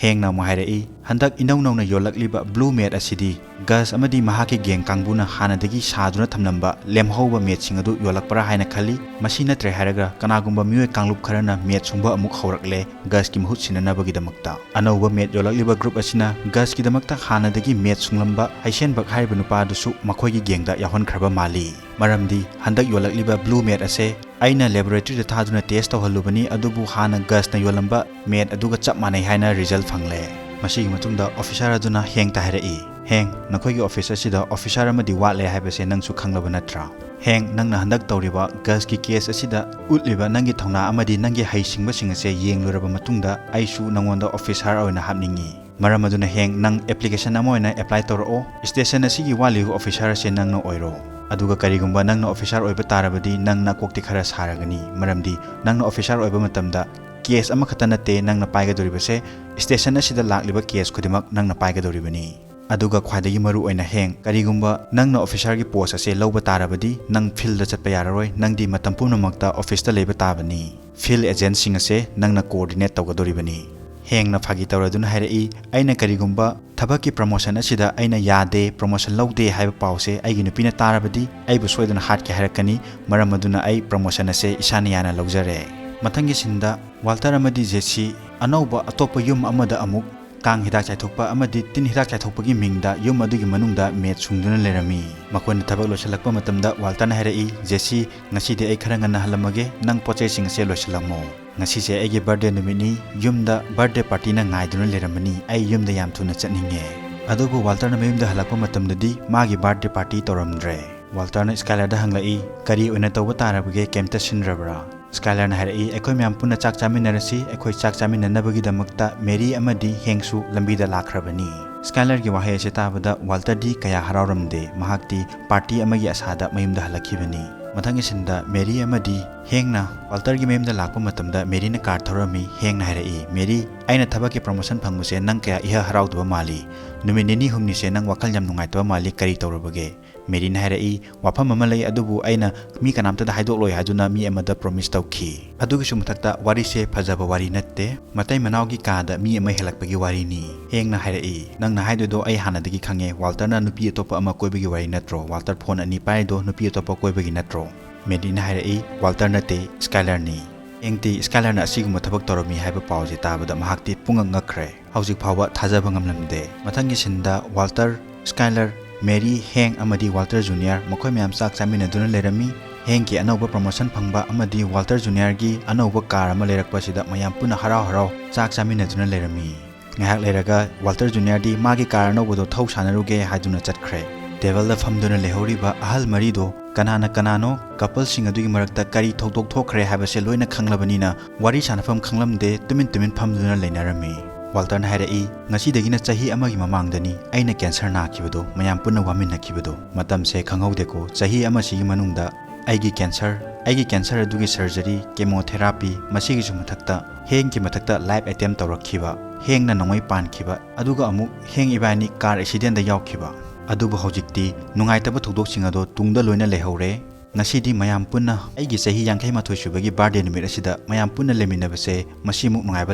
ꯍꯦꯡꯅ ꯑꯃꯨꯛ ꯍꯥꯏꯔꯛꯏ, "ꯍꯟꯗꯛ ꯏꯅꯧ ꯅꯧꯅ ꯌꯣꯜꯂꯛꯂꯤꯕ ꯕ꯭ꯂꯨ ꯃꯦꯠ ꯑꯁꯤꯗꯤ ꯒꯁ ꯑꯃꯗꯤ ꯃꯍꯥꯛꯀꯤ ꯒꯦꯡ ꯀꯥꯡꯕꯨꯅ ꯍꯥꯟꯅꯗꯒꯤ ꯁꯥꯗꯨꯅ ꯊꯝꯂꯝꯕ ꯂꯦꯝꯍꯧꯕ ꯃꯦꯠꯁꯤꯡ ꯑꯗꯨ ꯌꯣꯜꯂꯛꯄ꯭ꯔꯥ ꯍꯥꯏꯅ ꯈꯜꯂꯤ꯫ ꯃꯁꯤ ꯅꯠꯇ꯭ꯔꯦ ꯍꯥꯏꯔꯒ ꯀꯅꯥꯒꯨꯝꯕ ꯃꯤꯑꯣꯏ ꯀꯥꯡꯂꯨꯞ ꯈꯔꯅ ꯃꯦꯠ ꯁꯨꯡꯕ ꯑꯃꯨꯛ ꯍꯧꯔꯛꯂꯦ ꯒꯁꯀꯤ ꯃꯍꯨꯠ ꯁꯤꯟꯅꯅꯕꯒꯤꯗꯃꯛꯇ꯫ ꯑꯅꯧꯕ ꯃꯦꯠ ꯌꯣꯜꯂꯛꯂꯤꯕ ꯒ꯭ꯔꯨꯞ ꯑꯁꯤꯅ ꯒꯁꯀꯤꯗꯃꯛꯇ ꯍꯥꯟꯅꯗꯒꯤ ꯃꯦꯠ ꯁꯨꯡꯂꯝꯕ ꯍꯩꯁꯦꯟꯕꯛ ꯍꯥꯏꯔꯤꯕ ꯅꯨꯄꯥ ꯑꯗꯨꯁꯨ ꯃꯈꯣꯏꯒꯤ ꯒꯦꯡꯗ ꯌꯥꯎꯍꯟꯈ꯭ꯔꯕ ꯃꯥꯜꯂꯤ꯫ ꯃꯔꯝꯗꯤ ꯍꯟꯗꯛ ꯌꯣꯜꯂꯛꯂꯤꯕ ꯕ꯭ꯂꯨ ꯃꯦꯠ ꯑꯁꯦ ꯑꯩꯅ ꯂꯦꯕꯣꯔꯦꯇꯔꯤꯗ ꯊꯥꯗꯨꯅ ꯇꯦꯁ ꯇꯧꯍꯜꯂꯨꯕꯅꯤ, ꯑꯗꯨꯕꯨ ꯍꯥꯟꯅ ꯒꯁꯅ ꯌꯣꯜꯂꯝꯕ ꯃꯦꯠ ꯑꯗꯨꯒ ꯆꯞ ꯃꯥꯟꯅꯩ ꯍꯥꯏꯅ ꯔꯤꯖꯜ ꯐꯪꯂꯦ"꯫ ꯃꯁꯤꯒꯤ ꯃꯇꯨꯡꯗ ꯑꯣꯐꯤꯁꯥꯔ ꯑꯗꯨꯅ ꯍꯦꯡꯇ ꯍꯥꯏꯔꯛꯏ, "ꯍꯦꯡ, ꯅꯈꯣꯏꯒꯤ ꯑꯣꯐꯤꯁ ꯑꯁꯤꯗ ꯑꯣꯐꯤꯁꯥꯔ ꯑꯃꯗꯤ ꯋꯥꯠꯂꯦ ꯍꯥꯏꯕꯁꯦ ꯅꯪꯁꯨ ꯈꯪꯂꯕ ꯅꯠꯇ꯭ꯔꯥ? ꯍꯦꯡ, ꯅꯪꯅ ꯍꯟꯗꯛ ꯇꯧꯔꯤꯕ ꯒꯁꯀꯤ ꯀꯦꯁ ꯑꯁꯤꯗ ꯎꯠꯂꯤꯕ ꯅꯪꯒꯤ ꯊꯧꯅꯥ ꯑꯃꯗꯤ ꯅꯪꯒꯤ ꯍꯩꯁꯤꯡꯕꯁꯤꯡ ꯑꯁꯦ ꯌꯦꯡꯂꯨꯔꯕ ꯃꯇꯨꯡꯗ ꯑꯩꯁꯨ ꯅꯉꯣꯟꯗ ꯑꯣꯐꯤꯁꯥꯔ ꯑꯣꯏꯅ ꯍꯥꯞꯅꯤꯡꯏ꯫ ꯃꯔꯝ ꯑꯗꯨꯅ ꯍꯦꯡ, ꯅꯪ ꯑꯦꯄ꯭ꯂꯤꯀꯦꯁꯟ ꯑꯃ ꯑꯣꯏꯅ ꯑꯦꯄ꯭ꯂꯥꯏ ꯇꯧꯔꯛꯑꯣ꯫ ꯁ꯭ꯇꯦꯁꯟ ꯑꯁꯤꯒꯤ ꯋꯥꯠꯂꯤꯕ ꯑꯣꯐꯤꯁꯥꯔ ꯑꯁꯦ ꯅꯪꯅ ꯑꯣꯏꯔꯣ꯫ ꯑꯗꯨꯒ ꯀꯔꯤꯒꯨꯝꯕ ꯅꯪꯅ ꯑꯣꯐꯤꯁꯥꯔ ꯑꯣꯏꯕ ꯇꯥꯔꯕꯗꯤ ꯅꯪ ꯅꯀꯣꯛꯇꯤ ꯈꯔ ꯁꯥꯔꯒꯅꯤ, ꯃꯔꯝꯗꯤ ꯅꯪꯅ ꯑꯣꯐꯤꯁꯥꯔ ꯑꯣꯏꯕ ꯃꯇꯝꯗ ꯀꯦꯁ ꯑꯃꯈꯛꯇ ꯅꯠꯇꯦ ꯅꯪꯅ ꯄꯥꯏꯒꯗꯧꯔꯤꯕꯁꯦ, ꯁ꯭ꯇꯦꯁꯟ ꯑꯁꯤꯗ ꯂꯥꯛꯂꯤꯕ ꯀꯦꯁ ꯈꯨꯗꯤꯡꯃꯛ ꯅꯪꯅ ꯄꯥꯏꯒꯗꯧꯔꯤꯕꯅꯤ꯫ ꯑꯗꯨꯒ ꯈ꯭ꯋꯥꯏꯗꯒꯤ ꯃꯔꯨ ꯑꯣꯏꯅ ꯍꯦꯡ, ꯀꯔꯤꯒꯨꯝꯕ ꯅꯪꯅ ꯑꯣꯐꯤꯁꯥꯔꯒꯤ ꯄꯣꯁ ꯑꯁꯦ ꯂꯧꯕ ꯇꯥꯔꯕꯗꯤ ꯅꯪ ꯐꯤꯜꯗ ꯆꯠꯄ ꯌꯥꯔꯔꯣꯏ, ꯅꯪꯗꯤ ꯃꯇꯝ ꯄꯨꯝꯅꯃꯛꯇ ꯑꯣꯐꯤꯁꯇ ꯂꯩꯕ ꯇꯥꯕꯅꯤ꯫ ꯐꯤꯜꯗ ꯑꯦꯖꯦꯟꯠꯁꯤꯡ ꯑꯁꯦ ꯅꯪꯅ ꯀꯣꯑꯣꯔꯗꯤꯅꯦꯠ ꯇꯧꯒꯗꯧꯔꯤꯕꯅꯤ"꯫ ꯍꯦꯡꯅ ꯐꯥꯒꯤ ꯇꯧꯔꯗꯨꯅ ꯍꯥꯏꯔꯛꯏ, "ꯑꯩꯅ ꯀꯔꯤꯒꯨꯝꯕ ꯊꯕꯛꯀꯤ ꯄ꯭ꯔꯃꯣꯁꯟ ꯑꯁꯤꯗ ꯑꯩꯅ ꯌꯥꯗꯦ, ꯄ꯭ꯔꯃꯣꯁꯟ ꯂꯧꯗꯦ ꯍꯥꯏꯕ ꯄꯥꯎꯁꯦ ꯑꯩꯒꯤ ꯅꯨꯄꯤꯅ ꯇꯥꯔꯕꯗꯤ ꯑꯩꯕꯨ ꯁꯣꯏꯗꯅ ꯍꯥꯠꯀꯦ ꯍꯥꯏꯔꯛꯀꯅꯤ, ꯃꯔꯝ ꯑꯗꯨꯅ ꯑꯩ ꯄ꯭ꯔꯃꯣꯁꯟ ꯑꯁꯦ ꯏꯁꯥꯅ ꯌꯥꯅ ꯂꯧꯖꯔꯦ"꯫ ꯃꯊꯪꯒꯤ ꯁꯤꯟꯗ ꯋꯥꯜꯇꯔ ꯑꯃꯗꯤ ꯖꯦꯁꯤ ꯑꯅꯧꯕ ꯑꯇꯣꯞꯄ ꯌꯨꯝ ꯑꯃꯗ ꯑꯃꯨꯛ ꯀꯥꯡ ꯍꯤꯗꯥꯛ ꯆꯥꯏꯊꯣꯛꯄ ꯑꯃꯗꯤ ꯇꯤꯟ ꯍꯤꯗꯥꯛ ꯆꯥꯏꯊꯣꯛꯄꯒꯤ ꯃꯤꯡꯗ ꯌꯨꯝ ꯑꯗꯨꯒꯤ ꯃꯅꯨꯡꯗ ꯃꯦꯠ ꯁꯨꯡꯗꯨꯅ ꯂꯩꯔꯝꯃꯤ꯫ ꯃꯈꯣꯏꯅ ꯊꯕꯛ ꯂꯣꯏꯁꯤꯜꯂꯛꯄ ꯃꯇꯝꯗ ꯋꯥꯜꯇꯔꯅ ꯍꯥꯏꯔꯛꯏ, "ꯖꯦꯁꯤ, ꯉꯁꯤꯗꯤ ꯑꯩ ꯈꯔ ꯉꯟꯅ ꯍꯜꯂꯝꯃꯒꯦ, ꯅꯪ ꯄꯣꯠ ꯆꯩꯁꯤꯡ ꯑꯁꯦ ꯂꯣꯏꯁꯤꯜꯂꯝꯃꯣ꯫ ꯉꯁꯤꯁꯦ ꯑꯩꯒꯤ ꯕꯥꯔꯗꯦ ꯅꯨꯃꯤꯠꯅꯤ, ꯌꯨꯝꯗ ꯕꯥꯔꯗꯦ ꯄꯥꯔꯇꯤꯅ ꯉꯥꯏꯗꯨꯅ ꯂꯩꯔꯝꯃꯅꯤ, ꯑꯩ ꯌꯨꯝꯗ ꯌꯥꯝ ꯊꯨꯅ ꯆꯠꯅꯤꯡꯉꯦ"꯫ ꯑꯗꯨꯕꯨ ꯋꯥꯜꯇꯔꯅ ꯃꯌꯨꯝꯗ ꯍꯜꯂꯛꯄ ꯃꯇꯝꯗꯗꯤ ꯃꯥꯒꯤ ꯕꯥꯔꯊꯗꯦ ꯄꯥꯔꯇꯤ ꯇꯧꯔꯝꯗ꯭ꯔꯦ꯫ ꯋꯥꯜꯇꯔꯅ ꯁ꯭ꯀꯥꯏꯂꯔꯗ ꯍꯪꯂꯛꯏ, "ꯀꯔꯤ ꯑꯣꯏꯅ ꯇꯧꯕ ꯇꯥꯔꯕꯒꯦ? ꯀꯩꯝꯇ ꯁꯤꯟꯗ꯭ꯔꯕ꯭ꯔꯥ?" ꯁ꯭ꯀꯥꯏꯂꯔꯅ ꯍꯥꯏꯔꯛꯏ, "ꯑꯩꯈꯣꯏ ꯃꯌꯥꯝ ꯄꯨꯟꯅ ꯆꯥꯛ ꯆꯥꯃꯤꯟꯅꯔꯁꯤ꯫ ꯑꯩꯈꯣꯏ ꯆꯥꯛ ꯆꯥꯃꯤꯟꯅꯅꯕꯒꯤꯗꯃꯛꯇ ꯃꯦꯔꯤ ꯑꯃꯗꯤ ꯍꯦꯡꯁꯨ ꯂꯝꯕꯤꯗ ꯂꯥꯛꯈ꯭ꯔꯕꯅꯤ꯫" ꯁ꯭ꯀꯥꯏꯂꯔꯒꯤ ꯋꯥꯍꯩ ꯑꯁꯤ ꯇꯥꯕꯗ ꯋꯥꯜꯇꯔꯗꯤ ꯀꯌꯥ ꯍꯔꯥꯎꯔꯝꯗꯦ꯫ ꯃꯍꯥꯛꯇꯤ ꯄꯥꯔꯇꯤ ꯑꯃꯒꯤ ꯑꯁꯥꯗ ꯃꯌꯨꯝꯗ ꯍꯜꯂꯛꯈꯤꯕꯅꯤ꯫ ꯃꯊꯪꯒꯤ ꯁꯤꯟꯗ ꯃꯦꯔꯤ ꯑꯃꯗꯤ ꯍꯦꯡꯅ ꯋꯥꯜꯇꯔꯒꯤ ꯃꯌꯨꯝꯗ ꯂꯥꯛꯄ ꯃꯇꯝꯗ ꯃꯦꯔꯤꯅ ꯀꯥꯔ ꯊꯧꯔꯝꯃꯤ꯫ ꯍꯦꯡꯅ ꯍꯥꯏꯔꯛꯏ, "ꯃꯦꯔꯤ, ꯑꯩꯅ ꯊꯕꯛꯀꯤ ꯄ꯭ꯔꯣꯃꯣꯁꯟ ꯐꯪꯕꯁꯦ ꯅꯪ ꯀꯌꯥ ꯏꯍ ꯍꯔꯥꯎꯗꯕ ꯃꯥꯜꯂꯤ꯫ ꯅꯨꯃꯤꯠ ꯅꯤꯅꯤ ꯍꯨꯝꯅꯤꯁꯦ ꯅꯪ ꯋꯥꯈꯜ ꯌꯥꯝ ꯅꯨꯡꯉꯥꯏꯇꯕ ꯃꯥꯜꯂꯤ꯫ ꯀꯔꯤ ꯇꯧꯔꯕꯒꯦ?" ꯃꯦꯔꯤꯅ ꯍꯥꯏꯔꯛꯏ, "ꯋꯥꯐꯝ ꯑꯃ ꯂꯩ, ꯑꯗꯨꯕꯨ ꯑꯩꯅ ꯃꯤ ꯀꯅꯥꯝꯇꯗ ꯍꯥꯏꯗꯣꯛꯂꯣꯏ ꯍꯥꯏꯗꯨꯅ ꯃꯤ ꯑꯃꯗ ꯄ꯭ꯔꯣꯃꯤꯁ ꯇꯧꯈꯤ꯫" ꯑꯗꯨꯒꯤꯁꯨ ꯃꯊꯛꯇ ꯋꯥꯔꯤꯁꯦ ꯐꯖꯕ ꯋꯥꯔꯤ ꯅꯠꯇꯦ, ꯃꯇꯩ ꯃꯅꯥꯎꯒꯤ ꯀꯥꯗ ꯃꯤ ꯑꯃ ꯍꯦꯜꯂꯛꯄꯒꯤ ꯋꯥꯔꯤꯅꯤ꯫ ꯍꯦꯡꯅ ꯍꯥꯏꯔꯛꯏ, "ꯅꯪꯅ ꯍꯥꯏꯗꯣꯏꯗꯣ ꯑꯩ ꯍꯥꯟꯅꯗꯒꯤ ꯈꯪꯉꯦ, ꯋꯥꯜꯇꯔꯅ ꯅꯨꯄꯤ ꯑꯇꯣꯞꯄ ꯑꯃ ꯀꯣꯏꯕꯒꯤ ꯋꯥꯔꯤ ꯅꯠꯇ꯭ꯔꯣ? ꯋꯥꯜꯇꯔ ꯐꯣꯟ ꯑꯅꯤ ꯄꯥꯏꯔꯤꯗꯣ ꯅꯨꯄꯤ ꯑꯇꯣꯞꯄ ꯀꯣꯏꯕꯒꯤ ꯅꯠꯇ꯭ꯔꯣ?" ꯃꯦꯔꯤꯅ ꯍꯥꯏꯔꯛꯏ, "ꯋꯥꯜꯇꯔ ꯅꯠꯇꯦ, ꯁ꯭ꯀꯥꯏꯂꯔꯅꯤ꯫" ꯍꯦꯡꯇꯤ ꯁ꯭ꯀꯥꯏꯂꯔꯅ ꯑꯁꯤꯒꯨꯝꯕ ꯊꯕꯛ ꯇꯧꯔꯝꯃꯤ ꯍꯥꯏꯕ ꯄꯥꯎꯁꯦ ꯇꯥꯕꯗ ꯃꯍꯥꯛꯇꯤ ꯄꯨꯡꯉꯛ ꯉꯛꯈ꯭ꯔꯦ꯫ ꯍꯧꯖꯤꯛ ꯐꯥꯎꯕ ꯊꯥꯖꯕ ꯉꯝꯂꯝꯗꯦ꯫ ꯃꯊꯪꯒꯤ ꯁꯤꯟꯗ ꯋꯥꯜꯇꯔ, ꯁ꯭ꯀꯥꯏꯂꯔ, ꯃꯦꯔꯤ, ꯍꯦꯡ ꯑꯃꯗꯤ ꯋꯥꯜꯇꯔ ꯖꯨꯅꯤꯌꯔ ꯃꯈꯣꯏ ꯃꯌꯥꯝ ꯆꯥꯛ ꯆꯥꯃꯤꯟꯅꯗꯨꯅ ꯂꯩꯔꯝꯃꯤ꯫ ꯍꯦꯡꯒꯤ ꯑꯅꯧꯕ ꯄ꯭ꯔꯣꯃꯣꯁꯟ ꯐꯪꯕ ꯑꯃꯗꯤ ꯋꯥꯜꯇꯔ ꯖꯨꯅꯤꯌꯔꯒꯤ ꯑꯅꯧꯕ ꯀꯥꯔ ꯑꯃ ꯂꯩꯔꯛꯄꯁꯤꯗ ꯃꯌꯥꯝ ꯄꯨꯟꯅ ꯍꯔꯥꯎ ꯍꯔꯥꯎ ꯆꯥꯛ ꯆꯥꯃꯤꯟꯅꯗꯨꯅ ꯂꯩꯔꯝꯃꯤ꯫ ꯉꯥꯏꯍꯥꯛ ꯂꯩꯔꯒ ꯋꯥꯜꯇꯔ ꯖꯨꯅꯤꯌꯔꯗꯤ ꯃꯥꯒꯤ ꯀꯥꯔ ꯑꯅꯧꯕꯗꯣ ꯊꯧ ꯁꯥꯟꯅꯔꯨꯒꯦ ꯍꯥꯏꯗꯨꯅ ꯆꯠꯈ꯭ꯔꯦ꯫ ꯇꯦꯕꯜꯗ ꯐꯝꯗꯨꯅ ꯂꯩꯍꯧꯔꯤꯕ ꯑꯍꯜ ꯃꯔꯤꯗꯣ ꯀꯅꯥꯅ ꯀꯅꯥꯅꯣ, ꯀꯄꯜꯁꯤꯡ ꯑꯗꯨꯒꯤ ꯃꯔꯛꯇ ꯀꯔꯤ ꯊꯧꯗꯣꯛ ꯊꯣꯛꯈ꯭ꯔꯦ ꯍꯥꯏꯕꯁꯦ ꯂꯣꯏꯅ ꯈꯪꯂꯕꯅꯤꯅ ꯋꯥꯔꯤ ꯁꯥꯟꯅꯐꯝ ꯈꯪꯂꯝꯗꯦ, ꯇꯨꯃꯤꯟ ꯇꯨꯃꯤꯟ ꯐꯝꯗꯨꯅ ꯂꯩꯅꯔꯝꯃꯤ꯫ ꯋꯥꯜꯇꯔꯅ ꯍꯥꯏꯔꯛꯏ, "ꯉꯁꯤꯗꯒꯤꯅ ꯆꯍꯤ ꯑꯃꯒꯤ ꯃꯃꯥꯡꯗꯅꯤ ꯑꯩꯅ ꯀꯦꯟꯁꯔ ꯅꯥꯈꯤꯕꯗꯣ, ꯃꯌꯥꯝ ꯄꯨꯟꯅ ꯋꯥꯃꯤꯟꯅꯈꯤꯕꯗꯣ꯫ ꯃꯇꯝꯁꯦ ꯈꯪꯍꯧꯗꯦꯀꯣ, ꯆꯍꯤ ꯑꯃꯁꯤꯒꯤ ꯃꯅꯨꯡꯗ ꯑꯩꯒꯤ ꯀꯦꯟꯁꯔ, ꯑꯩꯒꯤ ꯀꯦꯟꯁꯔ ꯑꯗꯨꯒꯤ ꯁꯔꯖꯔꯤ, ꯀꯦꯃꯣꯊꯦꯔꯥꯄꯤ, ꯃꯁꯤꯒꯤꯁꯨ ꯃꯊꯛꯇ ꯍꯦꯡꯒꯤ ꯃꯊꯛꯇ ꯂꯥꯏꯐ ꯑꯦꯇꯦꯝ ꯇꯧꯔꯛꯈꯤꯕ, ꯍꯦꯡꯅ ꯅꯣꯡꯃꯩ ꯄꯥꯟꯈꯤꯕ, ꯑꯗꯨꯒ ꯑꯃꯨꯛ ꯍꯦꯡ ꯏꯕꯥꯅꯤ ꯀꯥꯔ ꯑꯦꯛꯁꯤꯗꯦꯟꯗ ꯌꯥꯎꯈꯤꯕ꯫ ꯑꯗꯨꯕꯨ ꯍꯧꯖꯤꯛꯇꯤ ꯅꯨꯡꯉꯥꯏꯇꯕ ꯊꯧꯗꯣꯛꯁꯤꯡ ꯑꯗꯣ ꯇꯨꯡꯗ ꯂꯣꯏꯅ ꯂꯩꯍꯧꯔꯦ꯫ ꯉꯁꯤꯗꯤ ꯃꯌꯥꯝ ꯄꯨꯟꯅ ꯑꯩꯒꯤ ꯆꯍꯤ ꯌꯥꯡꯈꯩ ꯃꯥꯊꯣꯏ ꯁꯨꯕꯒꯤ ꯕꯥꯔꯗꯦ ꯅꯨꯃꯤꯠ ꯑꯁꯤꯗ ꯃꯌꯥꯝ ꯄꯨꯟꯅ ꯂꯩꯃꯤꯟꯅꯕꯁꯦ ꯃꯁꯤꯃꯨꯛ ꯅꯨꯡꯉꯥꯏꯕ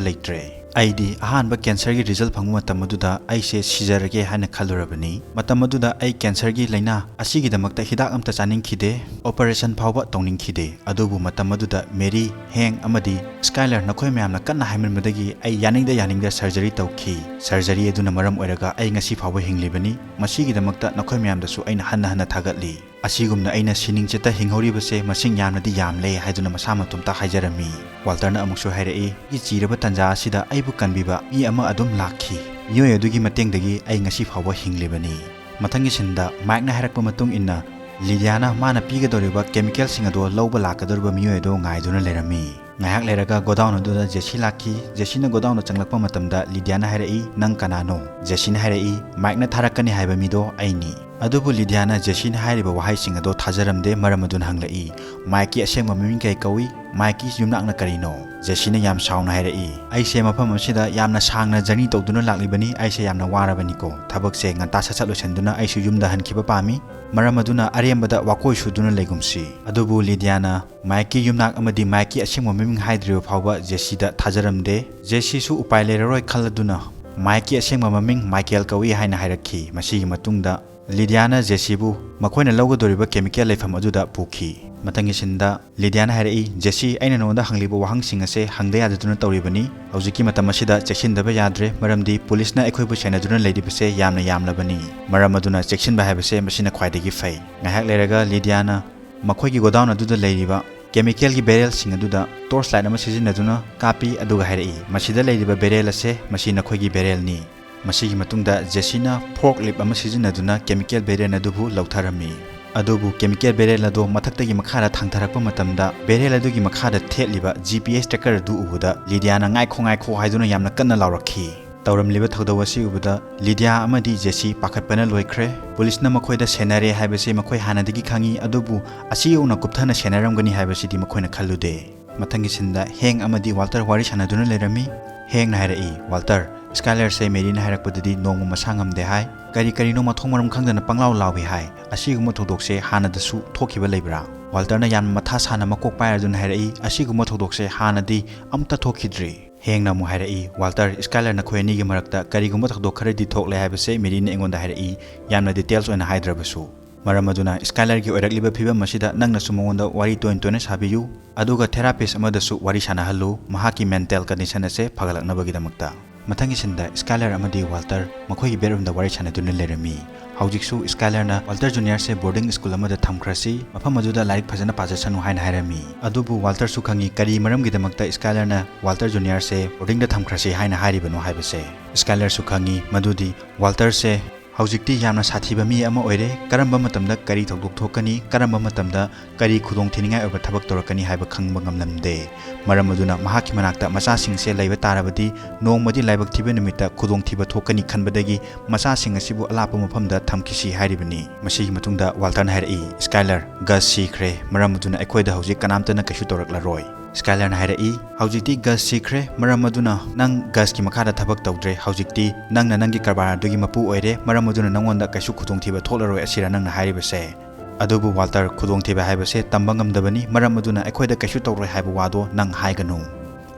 ꯂꯩꯇ꯭ꯔꯦ꯫ ꯑꯩꯗꯤ ꯑꯍꯥꯟꯕ ꯀꯦꯟꯁꯔꯒꯤ ꯔꯤꯖꯜ ꯐꯪꯕ ꯃꯇꯝ ꯑꯗꯨꯗ ꯑꯩꯁꯦ ꯁꯤꯖꯔꯒꯦ ꯍꯥꯏꯅ ꯈꯜꯂꯨꯔꯕꯅꯤ꯫ ꯃꯇꯝ ꯑꯗꯨꯗ ꯑꯩ ꯀꯦꯟꯁꯔꯒꯤ ꯂꯥꯏꯅꯥ ꯑꯁꯤꯒꯤꯗꯃꯛꯇ ꯍꯤꯗꯥꯛ ꯑꯝꯇ ꯆꯥꯅꯤꯡꯈꯤꯗꯦ, ꯑꯣꯄꯔꯦꯁꯟ ꯐꯥꯎꯕ ꯇꯧꯅꯤꯡꯈꯤꯗꯦ꯫ ꯑꯗꯨꯕꯨ ꯃꯇꯝ ꯑꯗꯨꯗ ꯃꯦꯔꯤ, ꯍꯦꯡ ꯑꯃꯗꯤ ꯁ꯭ꯀꯥꯏꯂꯔ ꯅꯈꯣꯏ ꯃꯌꯥꯝꯅ ꯀꯟꯅ ꯍꯥꯏꯃꯟꯕꯗꯒꯤ ꯑꯩ ꯌꯥꯅꯤꯡꯗ ꯌꯥꯅꯤꯡꯗ ꯁꯔꯖꯔꯤ ꯇꯧꯈꯤ꯫ ꯁꯔꯖꯔꯤ ꯑꯗꯨꯅ ꯃꯔꯝ ꯑꯣꯏꯔꯒ ꯑꯩ ꯉꯁꯤ ꯐꯥꯎꯕ ꯍꯤꯡꯂꯤꯕꯅꯤ꯫ ꯃꯁꯤꯒꯤꯗꯃꯛꯇ ꯅꯈꯣꯏ ꯃꯌꯥꯝꯗꯁꯨ ꯑꯩꯅ ꯍꯟꯅ ꯍꯟꯅ ꯊꯥꯒꯠꯂꯤ꯫ ꯑꯁꯤꯒꯨꯝꯅ ꯑꯩꯅ ꯁꯤꯅꯤꯡꯆꯤꯠꯇ ꯍꯤꯡꯍꯧꯔꯤꯕꯁꯦ ꯃꯁꯤꯡ ꯌꯥꯝꯅꯗꯤ ꯌꯥꯝꯂꯦ" ꯍꯥꯏꯗꯨꯅ ꯃꯁꯥ ꯃꯇꯣꯝꯇ ꯍꯥꯏꯖꯔꯝꯃꯤ꯫ ꯋꯥꯜꯇꯔꯅ ꯑꯃꯨꯛꯁꯨ ꯍꯥꯏꯔꯛꯏ, "ꯑꯩꯒꯤ ꯆꯤꯔꯕ ꯇꯥꯟꯖꯥ ꯑꯁꯤꯗ ꯑꯩꯕꯨ ꯀꯟꯕꯤꯕ ꯃꯤ ꯑꯃ ꯑꯗꯨꯝ ꯂꯥꯛꯈꯤ꯫ ꯃꯤꯑꯣꯏ ꯑꯗꯨꯒꯤ ꯃꯇꯦꯡꯗꯒꯤ ꯑꯩ ꯉꯁꯤ ꯐꯥꯎꯕ ꯍꯤꯡꯂꯤꯕꯅꯤ꯫ ꯃꯊꯪꯒꯤ ꯁꯤꯟꯗ ꯃꯥꯏꯛꯅ ꯍꯥꯏꯔꯛꯄ ꯃꯇꯨꯡ ꯏꯟꯅ, ꯂꯤꯗꯤꯌꯥꯅ ꯃꯥꯅ ꯄꯤꯒꯗꯧꯔꯤꯕ ꯀꯦꯃꯤꯀꯦꯜꯁꯤꯡ ꯑꯗꯣ ꯂꯧꯕ ꯂꯥꯛꯀꯗꯧꯔꯤꯕ ꯃꯤꯑꯣꯏ ꯑꯗꯣ ꯉꯥꯏꯗꯨꯅ ꯂꯩꯔꯝꯃꯤ꯫ ꯉꯥꯏꯍꯥꯛ ꯂꯩꯔꯒ ꯒꯣꯗꯥꯎꯟ ꯑꯗꯨꯗ ꯖꯦꯁꯤ ꯂꯥꯛꯈꯤ꯫ ꯖꯦꯁꯤꯅ ꯒꯣꯗꯥꯎꯟꯗ ꯆꯪꯂꯛꯄ ꯃꯇꯝꯗ ꯂꯤꯗꯤꯌꯥꯅ ꯍꯥꯏꯔꯛꯏ, "ꯅꯪ ꯀꯅꯥꯅꯣ?" ꯖꯦꯁꯤꯅ ꯍꯥꯏꯔꯛꯏ, "ꯃꯥꯏꯛꯅ ꯊꯥꯔꯛꯀꯅꯤ ꯍꯥꯏꯕ ꯃꯤꯗꯣ ꯑꯩꯅꯤ"꯫ ꯑꯗꯨꯕꯨ ꯂꯤꯗꯤꯌꯥꯅ ꯖꯦꯁꯤꯅ ꯍꯥꯏꯔꯤꯕ ꯋꯥꯍꯩꯁꯤꯡ ꯑꯗꯣ ꯊꯥꯖꯔꯝꯗꯦ, ꯃꯔꯝ ꯑꯗꯨꯅ ꯍꯪꯂꯛꯏ, "ꯃꯥꯏꯛꯀꯤ ꯑꯁꯦꯡꯕ ꯃꯃꯤꯡ ꯀꯩ ꯀꯧꯏ? ꯃꯥꯏꯛꯀꯤ ꯌꯨꯝꯅꯥꯛꯅ ꯀꯔꯤꯅꯣ?" ꯖꯦꯁꯤꯅ ꯌꯥꯝ ꯁꯥꯎꯅ ꯍꯥꯏꯔꯛꯏ, "ꯑꯩꯁꯦ ꯃꯐꯝ ꯑꯁꯤꯗ ꯌꯥꯝꯅ ꯁꯥꯡꯅ ꯖꯔꯅꯤ ꯇꯧꯗꯨꯅ ꯂꯥꯛꯂꯤꯕꯅꯤ, ꯑꯩꯁꯦ ꯌꯥꯝꯅ ꯋꯥꯔꯕꯅꯤꯀꯣ꯫ ꯊꯕꯛꯁꯦ ꯉꯟꯇꯥ ꯁꯠ ꯁꯠ ꯂꯣꯏꯁꯤꯟꯗꯨꯅ ꯑꯩꯁꯨ ꯌꯨꯝꯗ ꯍꯟꯈꯤꯕ ꯄꯥꯝꯃꯤ꯫ ꯃꯔꯝ ꯑꯗꯨꯅ ꯑꯔꯦꯝꯕꯗ ꯋꯥꯀꯣꯏ ꯁꯨꯗꯨꯅ ꯂꯩꯒꯨꯝꯁꯤ"꯫ ꯑꯗꯨꯕꯨ ꯂꯤꯗꯤꯌꯥꯅ ꯃꯥꯏꯛꯀꯤ ꯌꯨꯝꯅꯥꯛ ꯑꯃꯗꯤ ꯃꯥꯏꯛꯀꯤ ꯑꯁꯦꯡꯕ ꯃꯃꯤꯡ ꯍꯥꯏꯗ꯭ꯔꯤꯕ ꯐꯥꯎꯕ ꯖꯦꯁꯤꯗ ꯊꯥꯖꯔꯝꯗꯦ꯫ ꯖꯦꯁꯤꯁꯨ ꯎꯄꯥꯏ ꯂꯩꯔꯔꯣꯏ ꯈꯜꯂꯗꯨꯅ ꯃꯥꯏꯛꯀꯤ ꯑꯁꯦꯡꯕ ꯃꯃꯤꯡ ꯃꯥꯏꯀꯦꯜ ꯀꯧꯏ ꯍꯥꯏꯅ ꯍꯥꯏꯔꯛꯈꯤ꯫ ꯃꯁꯤꯒꯤ ꯃꯇꯨꯡꯗ ꯂꯤꯗꯤꯌꯥꯅ ꯖꯦꯁꯤꯕꯨ ꯃꯈꯣꯏꯅ ꯂꯧꯒꯗꯧꯔꯤꯕ ꯀꯦꯃꯤꯀꯦꯜ ꯂꯩꯐꯝ ꯑꯗꯨꯗ ꯄꯨꯈꯤ꯫ ꯃꯊꯪꯒꯤ ꯁꯤꯟꯗ ꯂꯤꯗꯤꯌꯥꯅ ꯍꯥꯏꯔꯛꯏ, "ꯖꯦꯁꯤ, ꯑꯩꯅ ꯅꯉꯣꯟꯗ ꯍꯪꯂꯤꯕ ꯋꯥꯍꯪꯁꯤꯡ ꯑꯁꯦ ꯍꯪꯗ ꯌꯥꯗꯗꯨꯅ ꯇꯧꯔꯤꯕꯅꯤ꯫ ꯍꯧꯖꯤꯛꯀꯤ ꯃꯇꯝ ꯑꯁꯤꯗ ꯆꯦꯛꯁꯤꯟꯗꯕ ꯌꯥꯗ꯭ꯔꯦ, ꯃꯔꯝꯗꯤ ꯄꯨꯂꯤꯁꯅ ꯑꯩꯈꯣꯏꯕꯨ ꯁꯦꯟꯅꯗꯨꯅ ꯂꯩꯔꯤꯕꯁꯦ ꯌꯥꯝꯅ ꯌꯥꯝꯂꯕꯅꯤ꯫ ꯃꯔꯝ ꯑꯗꯨꯅ ꯆꯦꯛꯁꯤꯟꯕ ꯍꯥꯏꯕꯁꯦ ꯃꯁꯤꯅ ꯈ꯭ꯋꯥꯏꯗꯒꯤ ꯐꯩ"꯫ ꯉꯥꯏꯍꯥꯛ ꯂꯩꯔꯒ ꯂꯤꯗꯤꯌꯥꯅ ꯃꯈꯣꯏꯒꯤ ꯒꯣꯗꯥꯎꯟ ꯑꯗꯨꯗ ꯂꯩꯔꯤꯕ ꯀꯦꯃꯤꯀꯦꯜꯒꯤ ꯕꯦꯔꯦꯜꯁꯤꯡ ꯑꯗꯨꯗ ꯇꯣꯔꯆ ꯂꯥꯏꯠ ꯑꯃ ꯁꯤꯖꯤꯟꯅꯗꯨꯅ ꯀꯥꯞꯄꯤ, ꯑꯗꯨꯒ ꯍꯥꯏꯔꯛꯏ, "ꯃꯁꯤꯗ ꯂꯩꯔꯤꯕ ꯕꯦꯔꯦꯜ ꯑꯁꯦ, ꯃꯁꯤ ꯅꯈꯣꯏꯒꯤ ꯕꯦꯔꯦꯜꯅꯤ"꯫ ꯃꯁꯤꯒꯤ ꯃꯇꯨꯡꯗ ꯖꯦꯁꯤꯅ ꯐꯣꯔꯛ ꯂꯤꯐ ꯑꯃ ꯁꯤꯖꯤꯟꯅꯗꯨꯅ ꯀꯦꯃꯤꯀꯦꯜ ꯕꯦꯔꯦꯜ ꯑꯗꯨꯕꯨ ꯂꯧꯊꯔꯝꯃꯤ꯫ ꯑꯗꯨꯕꯨ ꯀꯦꯃꯤꯀꯦꯜ ꯕꯦꯔꯦꯜ ꯑꯗꯨ ꯃꯊꯛꯇꯒꯤ ꯃꯈꯥꯗ ꯊꯥꯡꯊꯔꯛꯄ ꯃꯇꯝꯗ, ꯕꯦꯔꯦꯜ ꯑꯗꯨꯒꯤ ꯃꯈꯥꯗ ꯊꯦꯠꯂꯤꯕ ꯖꯤ ꯄꯤ ꯑꯦꯁ ꯇ꯭ꯔꯦꯀꯔ ꯑꯗꯨ ꯎꯕꯗ ꯂꯤꯗꯤꯌꯥꯅ "ꯉꯥꯏꯈꯣ, ꯉꯥꯏꯈꯣ" ꯍꯥꯏꯗꯨꯅ ꯌꯥꯝꯅ ꯀꯟꯅ ꯂꯥꯎꯔꯛꯈꯤ꯫ ꯇꯧꯔꯝꯂꯤꯕ ꯊꯧꯗꯧ ꯑꯁꯤ ꯎꯕꯗ ꯂꯤꯗꯤꯌꯥ ꯑꯃꯗꯤ ꯖꯦꯁꯤ ꯄꯥꯈꯠꯄꯅ ꯂꯣꯏꯈ꯭ꯔꯦ꯫ ꯄꯨꯂꯤꯁꯅ ꯃꯈꯣꯏꯗ ꯁꯦꯟꯅꯔꯦ ꯍꯥꯏꯕꯁꯤ ꯃꯈꯣꯏ ꯍꯥꯟꯅꯗꯒꯤ ꯈꯪꯏ, ꯑꯗꯨꯕꯨ ꯑꯁꯤ ꯌꯧꯅ ꯀꯨꯞꯊꯅ ꯁꯦꯟꯅꯔꯝꯒꯅꯤ ꯍꯥꯏꯕꯁꯤꯗꯤ ꯃꯈꯣꯏꯅ ꯈꯜꯂꯨꯗꯦ꯫ ꯃꯊꯪꯒꯤ ꯁꯤꯟꯗ ꯍꯦꯡ ꯑꯃꯗꯤ ꯋꯥꯜꯇꯔ ꯋꯥꯔꯤ ꯁꯥꯟꯅꯗꯨꯅ ꯂꯩꯔꯝꯃꯤ꯫ ꯍꯦꯡꯅ ꯍꯥꯏꯔꯛꯏ, "ꯋꯥꯜꯇꯔ, ꯁ꯭ꯀꯥꯏꯂꯔꯁꯦ ꯃꯦꯔꯤꯅ ꯍꯥꯏꯔꯛꯄꯗꯗꯤ ꯅꯣꯡꯃ ꯃꯁꯥ ꯉꯝꯗꯦ ꯍꯥꯏ, ꯀꯔꯤ ꯀꯔꯤꯅꯣ ꯃꯊꯣꯡ ꯃꯔꯝ ꯈꯪꯗꯅ ꯄꯪꯂꯥꯎ ꯂꯥꯎꯏ ꯍꯥꯏ꯫ ꯑꯁꯤꯒꯨꯝꯕ ꯊꯧꯗꯣꯛꯁꯦ ꯍꯥꯟꯅꯗꯁꯨ ꯊꯣꯛꯈꯤꯕ ꯂꯩꯕ꯭ꯔꯥ?" ꯋꯥꯜꯇꯔꯅ ꯌꯥꯝꯅ ꯃꯊꯥ ꯁꯥꯅ ꯃꯀꯣꯛ ꯄꯥꯏꯔꯗꯨꯅ ꯍꯥꯏꯔꯛꯏ, "ꯑꯁꯤꯒꯨꯝꯕ ꯊꯧꯗꯣꯛꯁꯦ ꯍꯥꯟꯅꯗꯤ ꯑꯝꯇ ꯊꯣꯛꯈꯤꯗ꯭ꯔꯤ"꯫ ꯍꯦꯡꯅ ꯑꯃꯨꯛ ꯍꯥꯏꯔꯛꯏ, "ꯋꯥꯜꯇꯔ, ꯁ꯭ꯀꯥꯏꯂꯔ ꯅꯈꯣꯏ ꯑꯅꯤꯒꯤ ꯃꯔꯛꯇ ꯀꯔꯤꯒꯨꯝꯕ ꯊꯧꯗꯣꯛ ꯈꯔꯗꯤ ꯊꯣꯛꯂꯦ ꯍꯥꯏꯕꯁꯦ ꯃꯦꯔꯤꯅ ꯑꯩꯉꯣꯟꯗ ꯍꯥꯏꯔꯛꯏ, ꯌꯥꯝꯅ ꯗꯤꯇꯦꯜꯁ ꯑꯣꯏꯅ ꯍꯥꯏꯗ꯭ꯔꯕꯁꯨ꯫ ꯃꯔꯝ ꯑꯗꯨꯅ ꯁ꯭ꯀꯥꯏꯂꯔꯒꯤ ꯑꯣꯏꯔꯛꯂꯤꯕ ꯐꯤꯕꯝ ꯑꯁꯤꯗ ꯅꯪꯅꯁꯨ ꯃꯉꯣꯟꯗ ꯋꯥꯔꯤ ꯇꯣꯏꯅ ꯇꯣꯏꯅ ꯁꯥꯕꯤꯌꯨ, ꯑꯗꯨꯒ ꯊꯦꯔꯥꯄꯤꯁ ꯑꯃꯗꯁꯨ ꯋꯥꯔꯤ ꯁꯥꯟꯅꯍꯜꯂꯨ, ꯃꯍꯥꯛꯀꯤ ꯃꯦꯟꯇꯦꯜ ꯀꯟꯗꯤꯁꯟ ꯑꯁꯦ ꯐꯒꯠꯂꯛꯅꯕꯒꯤꯗꯃꯛꯇ"꯫ ꯃꯊꯪꯒꯤ ꯁꯤꯟꯗ ꯁ꯭ꯀꯥꯏꯂꯔ ꯑꯃꯗꯤ ꯋꯥꯜꯇꯔ ꯃꯈꯣꯏꯒꯤ ꯕꯦꯗꯔꯨꯝꯗ ꯋꯥꯔꯤ ꯁꯥꯟꯅꯗꯨꯅ ꯂꯩꯔꯝꯃꯤ꯫ ꯍꯧꯖꯤꯛꯁꯨ ꯁ꯭ꯀꯥꯏꯂꯔꯅ ꯋꯥꯜꯇꯔ ꯖꯨꯅꯤꯌꯔꯁꯦ ꯕꯣꯔꯗꯤꯡ ꯁ꯭ꯀꯨꯜ ꯑꯃꯗ ꯊꯝꯈ꯭ꯔꯁꯤ, ꯃꯐꯝ ꯑꯗꯨꯗ ꯂꯥꯏꯔꯤꯛ ꯐꯖꯅ ꯄꯥꯖꯁꯅꯨ ꯍꯥꯏꯅ ꯍꯥꯏꯔꯝꯃꯤ꯫ ꯑꯗꯨꯕꯨ ꯋꯥꯜꯇꯔꯁꯨ ꯈꯪꯉꯤ ꯀꯔꯤ ꯃꯔꯝꯒꯤꯗꯃꯛꯇ ꯁ꯭ꯀꯥꯏꯂꯔꯅ ꯋꯥꯜꯇꯔ ꯖꯨꯅꯤꯌꯔꯁꯦ ꯕꯣꯔꯗꯤꯡꯗ ꯊꯝꯈ꯭ꯔꯁꯤ ꯍꯥꯏꯅ ꯍꯥꯏꯔꯤꯕꯅꯣ ꯍꯥꯏꯕꯁꯦ꯫ ꯁ꯭ꯀꯥꯏꯂꯔꯁꯨ ꯈꯪꯉꯤ ꯃꯗꯨꯗꯤ ꯋꯥꯜꯇꯔꯁꯦ ꯍꯧꯖꯤꯛꯇꯤ ꯌꯥꯝꯅ ꯁꯥꯊꯤꯕ ꯃꯤ ꯑꯃ ꯑꯣꯏꯔꯦ, ꯀꯔꯝꯕ ꯃꯇꯝꯗ ꯀꯔꯤ ꯊꯧꯗꯣꯛ ꯊꯣꯛꯀꯅꯤ, ꯀꯔꯝꯕ ꯃꯇꯝꯗ ꯀꯔꯤ ꯈꯨꯗꯣꯡꯊꯤꯅꯤꯡꯉꯥꯏ ꯑꯣꯏꯕ ꯊꯕꯛ ꯇꯧꯔꯛꯀꯅꯤ ꯍꯥꯏꯕ ꯈꯪꯕ ꯉꯝꯂꯝꯗꯦ꯫ ꯃꯔꯝ ꯑꯗꯨꯅ ꯃꯍꯥꯛꯀꯤ ꯃꯅꯥꯛꯇ ꯃꯆꯥꯁꯤꯡꯁꯦ ꯂꯩꯕ ꯇꯥꯔꯕꯗꯤ ꯅꯣꯡꯃꯗꯤ ꯂꯥꯏꯕꯛ ꯊꯤꯕ ꯅꯨꯃꯤꯠꯇ ꯈꯨꯗꯣꯡꯊꯤꯕ ꯊꯣꯛꯀꯅꯤ ꯈꯟꯕꯗꯒꯤ ꯃꯆꯥꯁꯤꯡ ꯑꯁꯤꯕꯨ ꯑꯂꯥꯞꯄ ꯃꯐꯝꯗ ꯊꯝꯈꯤꯁꯤ ꯍꯥꯏꯔꯤꯕꯅꯤ꯫ ꯃꯁꯤꯒꯤ ꯃꯇꯨꯡꯗ ꯋꯥꯜꯇꯔꯅ ꯍꯥꯏꯔꯛꯏ, "ꯁ꯭ꯀꯥꯏꯂꯔ, ꯒꯁ ꯁꯤꯈ꯭ꯔꯦ, ꯃꯔꯝ ꯑꯗꯨꯅ ꯑꯩꯈꯣꯏꯗ ꯍꯧꯖꯤꯛ ꯀꯅꯥꯝꯇꯅ ꯀꯩꯁꯨ ꯇꯧꯔꯛꯂꯔꯣꯏ"꯫ ꯁ꯭ꯀꯥꯏꯂꯔꯅ ꯍꯥꯏꯔꯛꯏ, "ꯍꯧꯖꯤꯛꯇꯤ ꯒꯁ ꯁꯤꯈ꯭ꯔꯦ, ꯃꯔꯝ ꯑꯗꯨꯅ ꯅꯪ ꯒꯁꯀꯤ ꯃꯈꯥꯗ ꯊꯕꯛ ꯇꯧꯗ꯭ꯔꯦ꯫ ꯍꯧꯖꯤꯛꯇꯤ ꯅꯪꯅ ꯅꯪꯒꯤ ꯀꯔꯕꯥꯔ ꯑꯗꯨꯒꯤ ꯃꯄꯨ ꯑꯣꯏꯔꯦ, ꯃꯔꯝ ꯑꯗꯨꯅ ꯅꯪꯉꯣꯟꯗ ꯀꯩꯁꯨ ꯈꯨꯗꯣꯡꯊꯤꯕ ꯊꯣꯛꯂꯔꯣꯏ꯫ ꯑꯁꯤꯔ ꯅꯪꯅ ꯍꯥꯏꯔꯤꯕꯁꯦ?" ꯑꯗꯨꯕꯨ ꯋꯥꯜꯇꯔ, ꯈꯨꯗꯣꯡꯊꯤꯕ ꯍꯥꯏꯕꯁꯦ ꯇꯝꯕ ꯉꯝꯗꯕꯅꯤ, ꯃꯔꯝ ꯑꯗꯨꯅ ꯑꯩꯈꯣꯏꯗ ꯀꯩꯁꯨ ꯇꯧꯔꯣꯏ ꯍꯥꯏꯕ ꯋꯥꯗꯣ ꯅꯪ ꯍꯥꯏꯒꯅꯨ꯫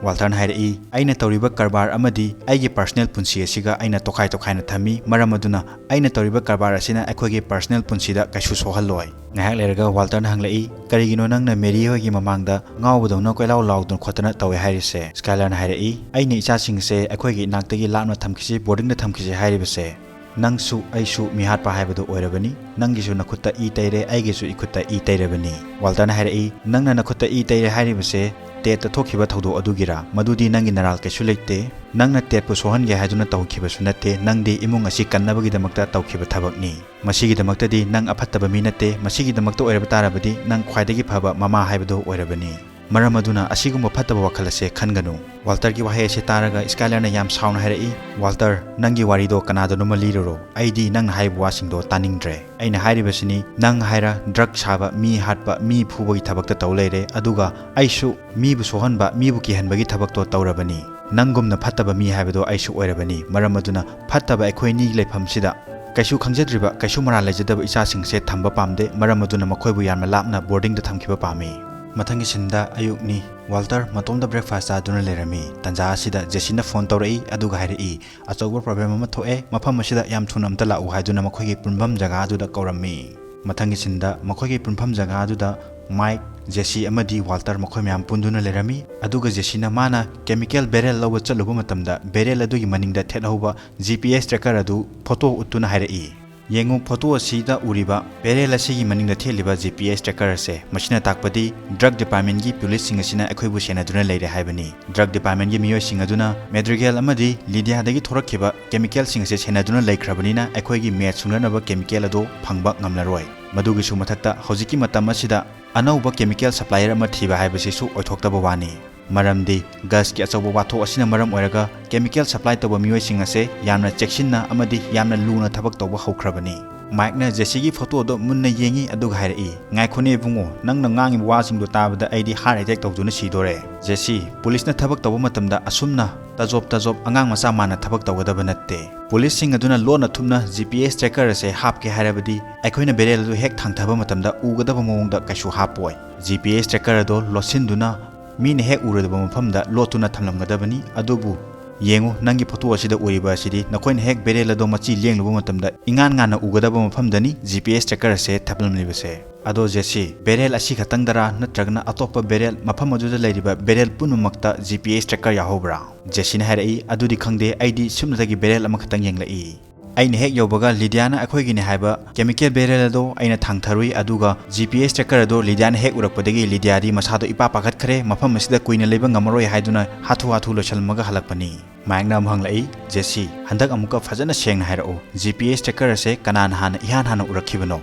ꯋꯥꯜꯇꯔꯅ ꯍꯥꯏꯔꯛꯏ, "ꯑꯩꯅ ꯇꯧꯔꯤꯕ ꯀꯔꯕꯥꯔ ꯑꯃꯗꯤ ꯑꯩꯒꯤ ꯄꯔꯁꯅꯦꯜ ꯄꯨꯟꯁꯤ ꯑꯁꯤꯒ ꯑꯩꯅ ꯇꯣꯈꯥꯏ ꯇꯣꯈꯥꯏꯅ ꯊꯝꯃꯤ, ꯃꯔꯝ ꯑꯗꯨꯅ ꯑꯩꯅ ꯇꯧꯔꯤꯕ ꯀꯔꯕꯥꯔ ꯑꯁꯤꯅ ꯑꯩꯈꯣꯏꯒꯤ ꯄꯔꯁꯅꯦꯜ ꯄꯨꯟꯁꯤꯗ ꯀꯩꯁꯨ ꯁꯣꯛꯍꯜꯂꯣꯏ"꯫ ꯉꯥꯏꯍꯥꯛ ꯂꯩꯔꯒ ꯋꯥꯜꯇꯔꯅ ꯍꯪꯂꯛꯏ, "ꯀꯔꯤꯒꯤꯅꯣ ꯅꯪꯅ ꯃꯦꯔꯤ ꯍꯣꯏꯒꯤ ꯃꯃꯥꯡꯗ ꯉꯥꯎꯕꯗꯧꯅ ꯀꯣꯏꯂꯥꯎ ꯂꯥꯎꯗꯅ ꯈꯣꯠꯇꯅ ꯇꯧꯏ ꯍꯥꯏꯔꯤꯁꯦ?" ꯁ꯭ꯀꯥꯏꯂꯔꯅ ꯍꯥꯏꯔꯛꯏ, "ꯑꯩꯅ ꯏꯆꯥꯁꯤꯡꯁꯦ ꯑꯩꯈꯣꯏꯒꯤ ꯏꯅꯥꯛꯇꯒꯤ ꯂꯥꯞꯅ ꯊꯝꯈꯤꯁꯤ, ꯕꯣꯔꯗꯤꯡꯗ ꯊꯝꯈꯤꯁꯤ ꯍꯥꯏꯔꯤꯕꯁꯦ, ꯅꯪꯁꯨ ꯑꯩꯁꯨ ꯃꯤꯍꯥꯠꯄ ꯍꯥꯏꯕꯗꯨ ꯑꯣꯏꯔꯕꯅꯤ꯫ ꯅꯪꯒꯤꯁꯨ ꯅꯈꯨꯠꯇ ꯏ ꯇꯩꯔꯦ, ꯑꯩꯒꯤꯁꯨ ꯏꯈꯨꯠꯇ ꯏ ꯇꯩꯔꯕꯅꯤ"꯫ ꯋꯥꯜꯇꯔꯅ ꯍꯥꯏꯔꯛꯏ, "ꯅꯪꯅ ꯅꯈꯨꯠꯇ ꯏ ꯇꯩꯔꯦ ꯍꯥꯏꯔꯤꯕꯁꯦ ꯇꯦꯠꯇ ꯊꯣꯛꯈꯤꯕ ꯊꯧꯗꯣꯛ ꯑꯗꯨꯒꯤꯔꯥ? ꯃꯗꯨꯗꯤ ꯅꯪꯒꯤ ꯅꯔꯥꯜ ꯀꯩꯁꯨ ꯂꯩꯇꯦ꯫ ꯅꯪꯅ ꯇꯦꯠꯄꯨ ꯁꯣꯛꯍꯟꯒꯦ ꯍꯥꯏꯗꯨꯅ ꯇꯧꯈꯤꯕꯁꯨ ꯅꯠꯇꯦ꯫ ꯅꯪꯗꯤ ꯏꯃꯨꯡ ꯑꯁꯤ ꯀꯟꯅꯕꯒꯤꯗꯃꯛꯇ ꯇꯧꯈꯤꯕ ꯊꯕꯛꯅꯤ꯫ ꯃꯁꯤꯒꯤꯗꯃꯛꯇꯗꯤ ꯅꯪ ꯑꯐꯠꯇꯕ ꯃꯤ ꯅꯠꯇꯦ꯫ ꯃꯁꯤꯒꯤꯗꯃꯛꯇ ꯑꯣꯏꯔꯕ ꯇꯥꯔꯕꯗꯤ ꯅꯪ ꯈ꯭ꯋꯥꯏꯗꯒꯤ ꯐꯕ ꯃꯃꯥ ꯍꯥꯏꯕꯗꯨ ꯑꯣꯏꯔꯕꯅꯤ꯫ ꯃꯔꯝ ꯑꯗꯨꯅ ꯑꯁꯤꯒꯨꯝꯕ ꯐꯠꯇꯕ ꯋꯥꯈꯜ ꯑꯁꯦ ꯈꯟꯒꯅꯨ"꯫ ꯋꯥꯜꯇꯔꯒꯤ ꯋꯥꯍꯩ ꯑꯁꯤ ꯇꯥꯔꯒ ꯁ꯭ꯀꯥꯏꯂꯔꯅ ꯌꯥꯝ ꯁꯥꯎꯅ ꯍꯥꯏꯔꯛꯏ, "ꯋꯥꯜꯇꯔ, ꯅꯪꯒꯤ ꯋꯥꯔꯤꯗꯣ ꯀꯅꯥꯗꯅꯣꯃ ꯂꯤꯔꯨꯔꯣ꯫ ꯑꯩꯗꯤ ꯅꯪꯅ ꯍꯥꯏꯔꯤꯕ ꯋꯥꯁꯤꯡꯗꯣ ꯇꯥꯅꯤꯡꯗ꯭ꯔꯦ꯫ ꯑꯩꯅ ꯍꯥꯏꯔꯤꯕꯁꯤꯅꯤ, ꯅꯪ ꯍꯥꯏꯔ ꯗ꯭ꯔꯒ ꯁꯥꯕ, ꯃꯤ ꯍꯥꯠꯄ, ꯃꯤ ꯐꯨꯕꯒꯤ ꯊꯕꯛꯇ ꯇꯧ ꯂꯩꯔꯦ, ꯑꯗꯨꯒ ꯑꯩꯁꯨ ꯃꯤꯕꯨ ꯁꯣꯛꯍꯟꯕ, ꯃꯤꯕꯨ ꯀꯤꯍꯟꯕꯒꯤ ꯊꯕꯛꯇꯣ ꯇꯧꯔꯕꯅꯤ꯫ ꯅꯪꯒꯨꯝꯅ ꯐꯠꯇꯕ ꯃꯤ ꯍꯥꯏꯕꯗꯣ ꯑꯩꯁꯨ ꯑꯣꯏꯔꯕꯅꯤ꯫ ꯃꯔꯝ ꯑꯗꯨꯅ ꯐꯠꯇꯕ ꯑꯩꯈꯣꯏꯅꯤ ꯂꯩꯐꯝꯁꯤꯗ ꯀꯩꯁꯨ ꯈꯪꯖꯗ꯭ꯔꯤꯕ, ꯀꯩꯁꯨ ꯃꯔꯥꯜ ꯂꯩꯖꯗꯕ ꯏꯆꯥꯁꯤꯡꯁꯦ ꯊꯝꯕ ꯄꯥꯝꯗꯦ꯫ ꯃꯔꯝ ꯑꯗꯨꯅ ꯃꯈꯣꯏꯕꯨ ꯌꯥꯝꯅ ꯂꯥꯞꯅ ꯕꯣꯔꯗꯤꯡꯗ ꯊꯝꯈꯤꯕ ꯄꯥꯝꯃꯤ"꯫ ꯃꯊꯪꯒꯤ ꯁꯤꯟꯗ ꯑꯌꯨꯛꯅꯤ꯫ ꯋꯥꯜꯇꯔ ꯃꯇꯣꯝꯇ ꯕ꯭ꯔꯦꯛꯐꯥꯁ ꯆꯥꯗꯨꯅ ꯂꯩꯔꯝꯃꯤ꯫ ꯇꯟꯖꯥ ꯑꯁꯤꯗ ꯖꯦꯁꯤꯅ ꯐꯣꯟ ꯇꯧꯔꯛꯏ, ꯑꯗꯨꯒ ꯍꯥꯏꯔꯛꯏ, "ꯑꯆꯧꯕ ꯄ꯭ꯔꯣꯕ꯭ꯂꯦꯝ ꯑꯃ ꯊꯣꯛꯑꯦ, ꯃꯐꯝ ꯑꯁꯤꯗ ꯌꯥꯝ ꯊꯨꯅ ꯑꯝꯇ ꯂꯥꯛꯎ" ꯍꯥꯏꯗꯨꯅ ꯃꯈꯣꯏꯒꯤ ꯄꯨꯟꯐꯝ ꯖꯒꯥ ꯑꯗꯨꯗ ꯀꯧꯔꯝꯃꯤ꯫ ꯃꯊꯪꯒꯤ ꯁꯤꯟꯗ ꯃꯈꯣꯏꯒꯤ ꯄꯨꯟꯐꯝ ꯖꯒꯥ ꯑꯗꯨꯗ ꯃꯥꯏꯛ, ꯖꯦꯁꯤ ꯑꯃꯗꯤ ꯋꯥꯜꯇꯔ ꯃꯈꯣꯏ ꯃꯌꯥꯝ ꯄꯨꯟꯗꯨꯅ ꯂꯩꯔꯝꯃꯤ꯫ ꯑꯗꯨꯒ ꯖꯦꯁꯤꯅ ꯃꯥꯅ ꯀꯦꯃꯤꯀꯦꯜ ꯕꯦꯔꯦꯜ ꯂꯧꯕ ꯆꯠꯂꯨꯕ ꯃꯇꯝꯗ ꯕꯦꯔꯦꯜ ꯑꯗꯨꯒꯤ ꯃꯅꯤꯡꯗ ꯊꯦꯠꯍꯧꯕ ꯖꯤ ꯄꯤ ꯑꯦꯁ ꯇ꯭ꯔꯦꯀꯔ ꯑꯗꯨ ꯐꯣꯇꯣ ꯎꯠꯇꯨꯅ ꯍꯥꯏꯔꯛꯏ, ꯌꯦꯡꯉꯨ, ꯐꯣꯇꯣ ꯑꯁꯤꯗ ꯎꯔꯤꯕ ꯕꯦꯔꯦꯜ ꯑꯁꯤꯒꯤ ꯃꯅꯤꯡꯗ ꯊꯦꯠꯂꯤꯕ ꯖꯤ ꯄꯤ ꯑꯦꯁ ꯇ꯭ꯔꯦꯀꯔ ꯑꯁꯦ꯫ ꯃꯁꯤꯅ ꯇꯥꯛꯄꯗꯤ ꯗ꯭ꯔꯒ ꯗꯤꯄꯥꯔꯠꯃꯦꯟꯒꯤ ꯄꯨꯂꯤꯁꯁꯤꯡ ꯑꯁꯤꯅ ꯑꯩꯈꯣꯏꯕꯨ ꯁꯦꯟꯅꯗꯨꯅ ꯂꯩꯔꯦ ꯍꯥꯏꯕꯅꯤ꯫ ꯗ꯭ꯔꯒ ꯗꯤꯄꯥꯔꯠꯃꯦꯟꯒꯤ ꯃꯤꯑꯣꯏꯁꯤꯡ ꯑꯗꯨꯅ ꯃꯦꯗ꯭ꯔꯤꯒꯦꯜ ꯑꯃꯗꯤ ꯂꯤꯗꯤꯌꯥꯗꯒꯤ ꯊꯣꯔꯛꯈꯤꯕ ꯀꯦꯃꯤꯀꯦꯜꯁꯤꯡ ꯑꯁꯦ ꯁꯦꯟꯅꯗꯨꯅ ꯂꯩꯈ꯭ꯔꯕꯅꯤꯅ ꯑꯩꯈꯣꯏꯒꯤ ꯃꯦꯠ ꯁꯨꯡꯅꯅꯕ ꯀꯦꯃꯤꯀꯦꯜ ꯑꯗꯨ ꯐꯪꯕ ꯉꯝꯂꯔꯣꯏ꯫ ꯃꯗꯨꯒꯤꯁꯨ ꯃꯊꯛꯇ ꯍꯧꯖꯤꯛꯀꯤ ꯃꯇꯝ ꯑꯁꯤꯗ ꯑꯅꯧꯕ ꯀꯦꯃꯤꯀꯦꯜ ꯁꯄ꯭ꯂꯥꯏꯌꯔ ꯑꯃ ꯊꯤꯕ ꯍꯥꯏꯕꯁꯤꯁꯨ ꯑꯣꯏꯊꯣꯛꯇꯕ ꯋꯥꯅꯤ꯫ ꯃꯔꯝꯗꯤ ꯒꯁꯀꯤ ꯑꯆꯧꯕ ꯋꯥꯊꯣꯛ ꯑꯁꯤꯅ ꯃꯔꯝ ꯑꯣꯏꯔꯒ ꯀꯦꯃꯤꯀꯦꯜ ꯁꯄ꯭ꯂꯥꯏ ꯇꯧꯕ ꯃꯤꯑꯣꯏꯁꯤꯡ ꯑꯁꯦ ꯌꯥꯝꯅ ꯆꯦꯛꯁꯤꯟꯅ ꯑꯃꯗꯤ ꯌꯥꯝꯅ ꯂꯨꯅ ꯊꯕꯛ ꯇꯧꯕ ꯍꯧꯈ꯭ꯔꯕꯅꯤ꯫ ꯃꯥꯏꯛꯅ ꯖꯦꯁꯤꯒꯤ ꯐꯣꯇꯣ ꯑꯗꯨ ꯃꯨꯟꯅ ꯌꯦꯡꯉꯤ, ꯑꯗꯨꯒ ꯍꯥꯏꯔꯛꯏ, "ꯉꯥꯏꯈꯣꯅꯦ ꯏꯕꯨꯡꯉꯣ, ꯅꯪꯅ ꯉꯥꯡꯉꯤꯕ ꯋꯥꯁꯤꯡꯗꯣ ꯇꯥꯕꯗ ꯑꯩꯗꯤ ꯍꯥꯔꯠ ꯑꯦꯇꯦꯛ ꯇꯧꯗꯨꯅ ꯁꯤꯗꯣꯔꯦ꯫ ꯖꯦꯁꯤ, ꯄꯨꯂꯤꯁꯅ ꯊꯕꯛ ꯇꯧꯕ ꯃꯇꯝꯗ ꯑꯁꯨꯝꯅ ꯇꯖꯣꯞ ꯇꯖꯣꯞ ꯑꯉꯥꯡ ꯃꯆꯥ ꯃꯥꯟꯅ ꯊꯕꯛ ꯇꯧꯒꯗꯕ ꯅꯠꯇꯦ꯫ ꯄꯨꯂꯤꯁꯁꯤꯡ ꯑꯗꯨꯅ ꯂꯣꯟꯅ ꯊꯨꯞꯅ ꯖꯤ ꯄꯤ ꯑꯦꯁ ꯇ꯭ꯔꯦꯀꯔ ꯑꯁꯦ ꯍꯥꯞꯀꯦ ꯍꯥꯏꯔꯕꯗꯤ ꯑꯩꯈꯣꯏꯅ ꯕꯦꯔꯦꯜ ꯑꯗꯨ ꯍꯦꯛ ꯊꯥꯡꯊꯕ ꯃꯇꯝꯗ ꯎꯒꯗꯕ ꯃꯑꯣꯡꯗ ꯀꯩꯁꯨ ꯍꯥꯞꯄꯣꯏ꯫ ꯖꯤ ꯄꯤ ꯑꯦꯁ ꯇ꯭ꯔꯦꯀꯔ ꯑꯗꯣ ꯂꯣꯠꯁꯤꯟꯗꯨꯅ ꯃꯤꯅ ꯍꯦꯛ ꯎꯔꯣꯏꯗꯕ ꯃꯐꯝꯗ ꯂꯣꯠꯇꯨꯅ ꯊꯝꯂꯝꯒꯗꯕꯅꯤ꯫ ꯑꯗꯨꯕꯨ ꯌꯦꯡꯉꯨ, ꯅꯪꯒꯤ ꯐꯣꯇꯣ ꯑꯁꯤꯗ ꯎꯔꯤꯕ ꯑꯁꯤꯗꯤ ꯅꯈꯣꯏꯅ ꯍꯦꯛ ꯕꯦꯔꯦꯜ ꯑꯗꯣ ꯃꯆꯤ ꯂꯦꯡꯂꯨꯕ ꯃꯇꯝꯗ ꯏꯉꯥꯟ ꯉꯥꯟꯅ ꯎꯒꯗꯕ ꯃꯐꯝꯗꯅꯤ ꯖꯤ ꯄꯤ ꯑꯦꯁ ꯇ꯭ꯔꯦꯀꯔ ꯑꯁꯦ ꯊꯝꯂꯝꯂꯤꯕꯁꯦ꯫ ꯑꯗꯣ ꯖꯦꯁꯤ, ꯕꯦꯔꯦꯜ ꯑꯁꯤ ꯈꯛꯇꯪꯗꯔꯥ ꯅꯠꯇ꯭ꯔꯒꯅ ꯑꯇꯣꯞꯄ ꯕꯦꯔꯦꯜ, ꯃꯐꯝ ꯑꯗꯨꯗ ꯂꯩꯔꯤꯕ ꯕꯦꯔꯦꯜ ꯄꯨꯝꯅꯃꯛꯇ ꯖꯤ ꯄꯤ ꯑꯦꯁ ꯇ꯭ꯔꯦꯀꯔ ꯌꯥꯎꯍꯧꯕ꯭ꯔꯥ?" ꯖꯦꯁꯤꯅ ꯍꯥꯏꯔꯛꯏ, "ꯑꯗꯨꯗꯤ ꯈꯪꯗꯦ, ꯑꯩꯗꯤ ꯁꯨꯞꯅꯇꯒꯤ ꯕꯦꯔꯦꯜ ꯑꯃꯈꯛꯇꯪ ꯌꯦꯡꯂꯛꯏ꯫ ꯑꯩꯅ ꯍꯦꯛ ꯌꯧꯕꯒ ꯂꯤꯗꯤꯌꯥꯅ ꯑꯩꯈꯣꯏꯒꯤꯅꯤ ꯍꯥꯏꯕ ꯀꯦꯃꯤꯀꯦꯜ ꯕꯦꯔꯦꯜ ꯑꯗꯣ ꯑꯩꯅ ꯊꯥꯡꯊꯔꯨꯏ, ꯑꯗꯨꯒ ꯖꯤ ꯄꯤ ꯑꯦꯁ ꯇ꯭ꯔꯦꯀꯔ ꯑꯗꯣ ꯂꯤꯗꯤꯌꯥꯅ ꯍꯦꯛ ꯎꯔꯛꯄꯗꯒꯤ ꯂꯤꯗꯤꯌꯥꯗꯤ ꯃꯁꯥꯗꯣ ꯏꯄꯥ ꯄꯥꯈꯠꯈ꯭ꯔꯦ, ꯃꯐꯝ ꯑꯁꯤꯗ ꯀꯨꯏꯅ ꯂꯩꯕ ꯉꯝꯃꯔꯣꯏ ꯍꯥꯏꯗꯨꯅ ꯍꯥꯊꯨ ꯍꯥꯊꯨ ꯂꯣꯏꯁꯤꯜꯂꯝꯃꯒ ꯍꯜꯂꯛꯄꯅꯤ꯫" ꯃꯥꯏꯛꯅ ꯑꯃꯨꯛ ꯍꯪꯂꯛꯏ, "ꯖꯦꯁꯤ, ꯍꯟꯗꯛ ꯑꯃꯨꯛꯀ ꯐꯖꯅ ꯁꯦꯡꯅ ꯍꯥꯏꯔꯛꯎ, ꯖꯤ ꯄꯤ ꯑꯦꯁ ꯇ꯭ꯔꯦꯀꯔ ꯑꯁꯦ ꯀꯅꯥꯅ ꯍꯥꯟꯅ ꯏꯍꯥꯟ ꯍꯥꯟꯅ ꯎꯔꯛꯈꯤꯕꯅꯣ?"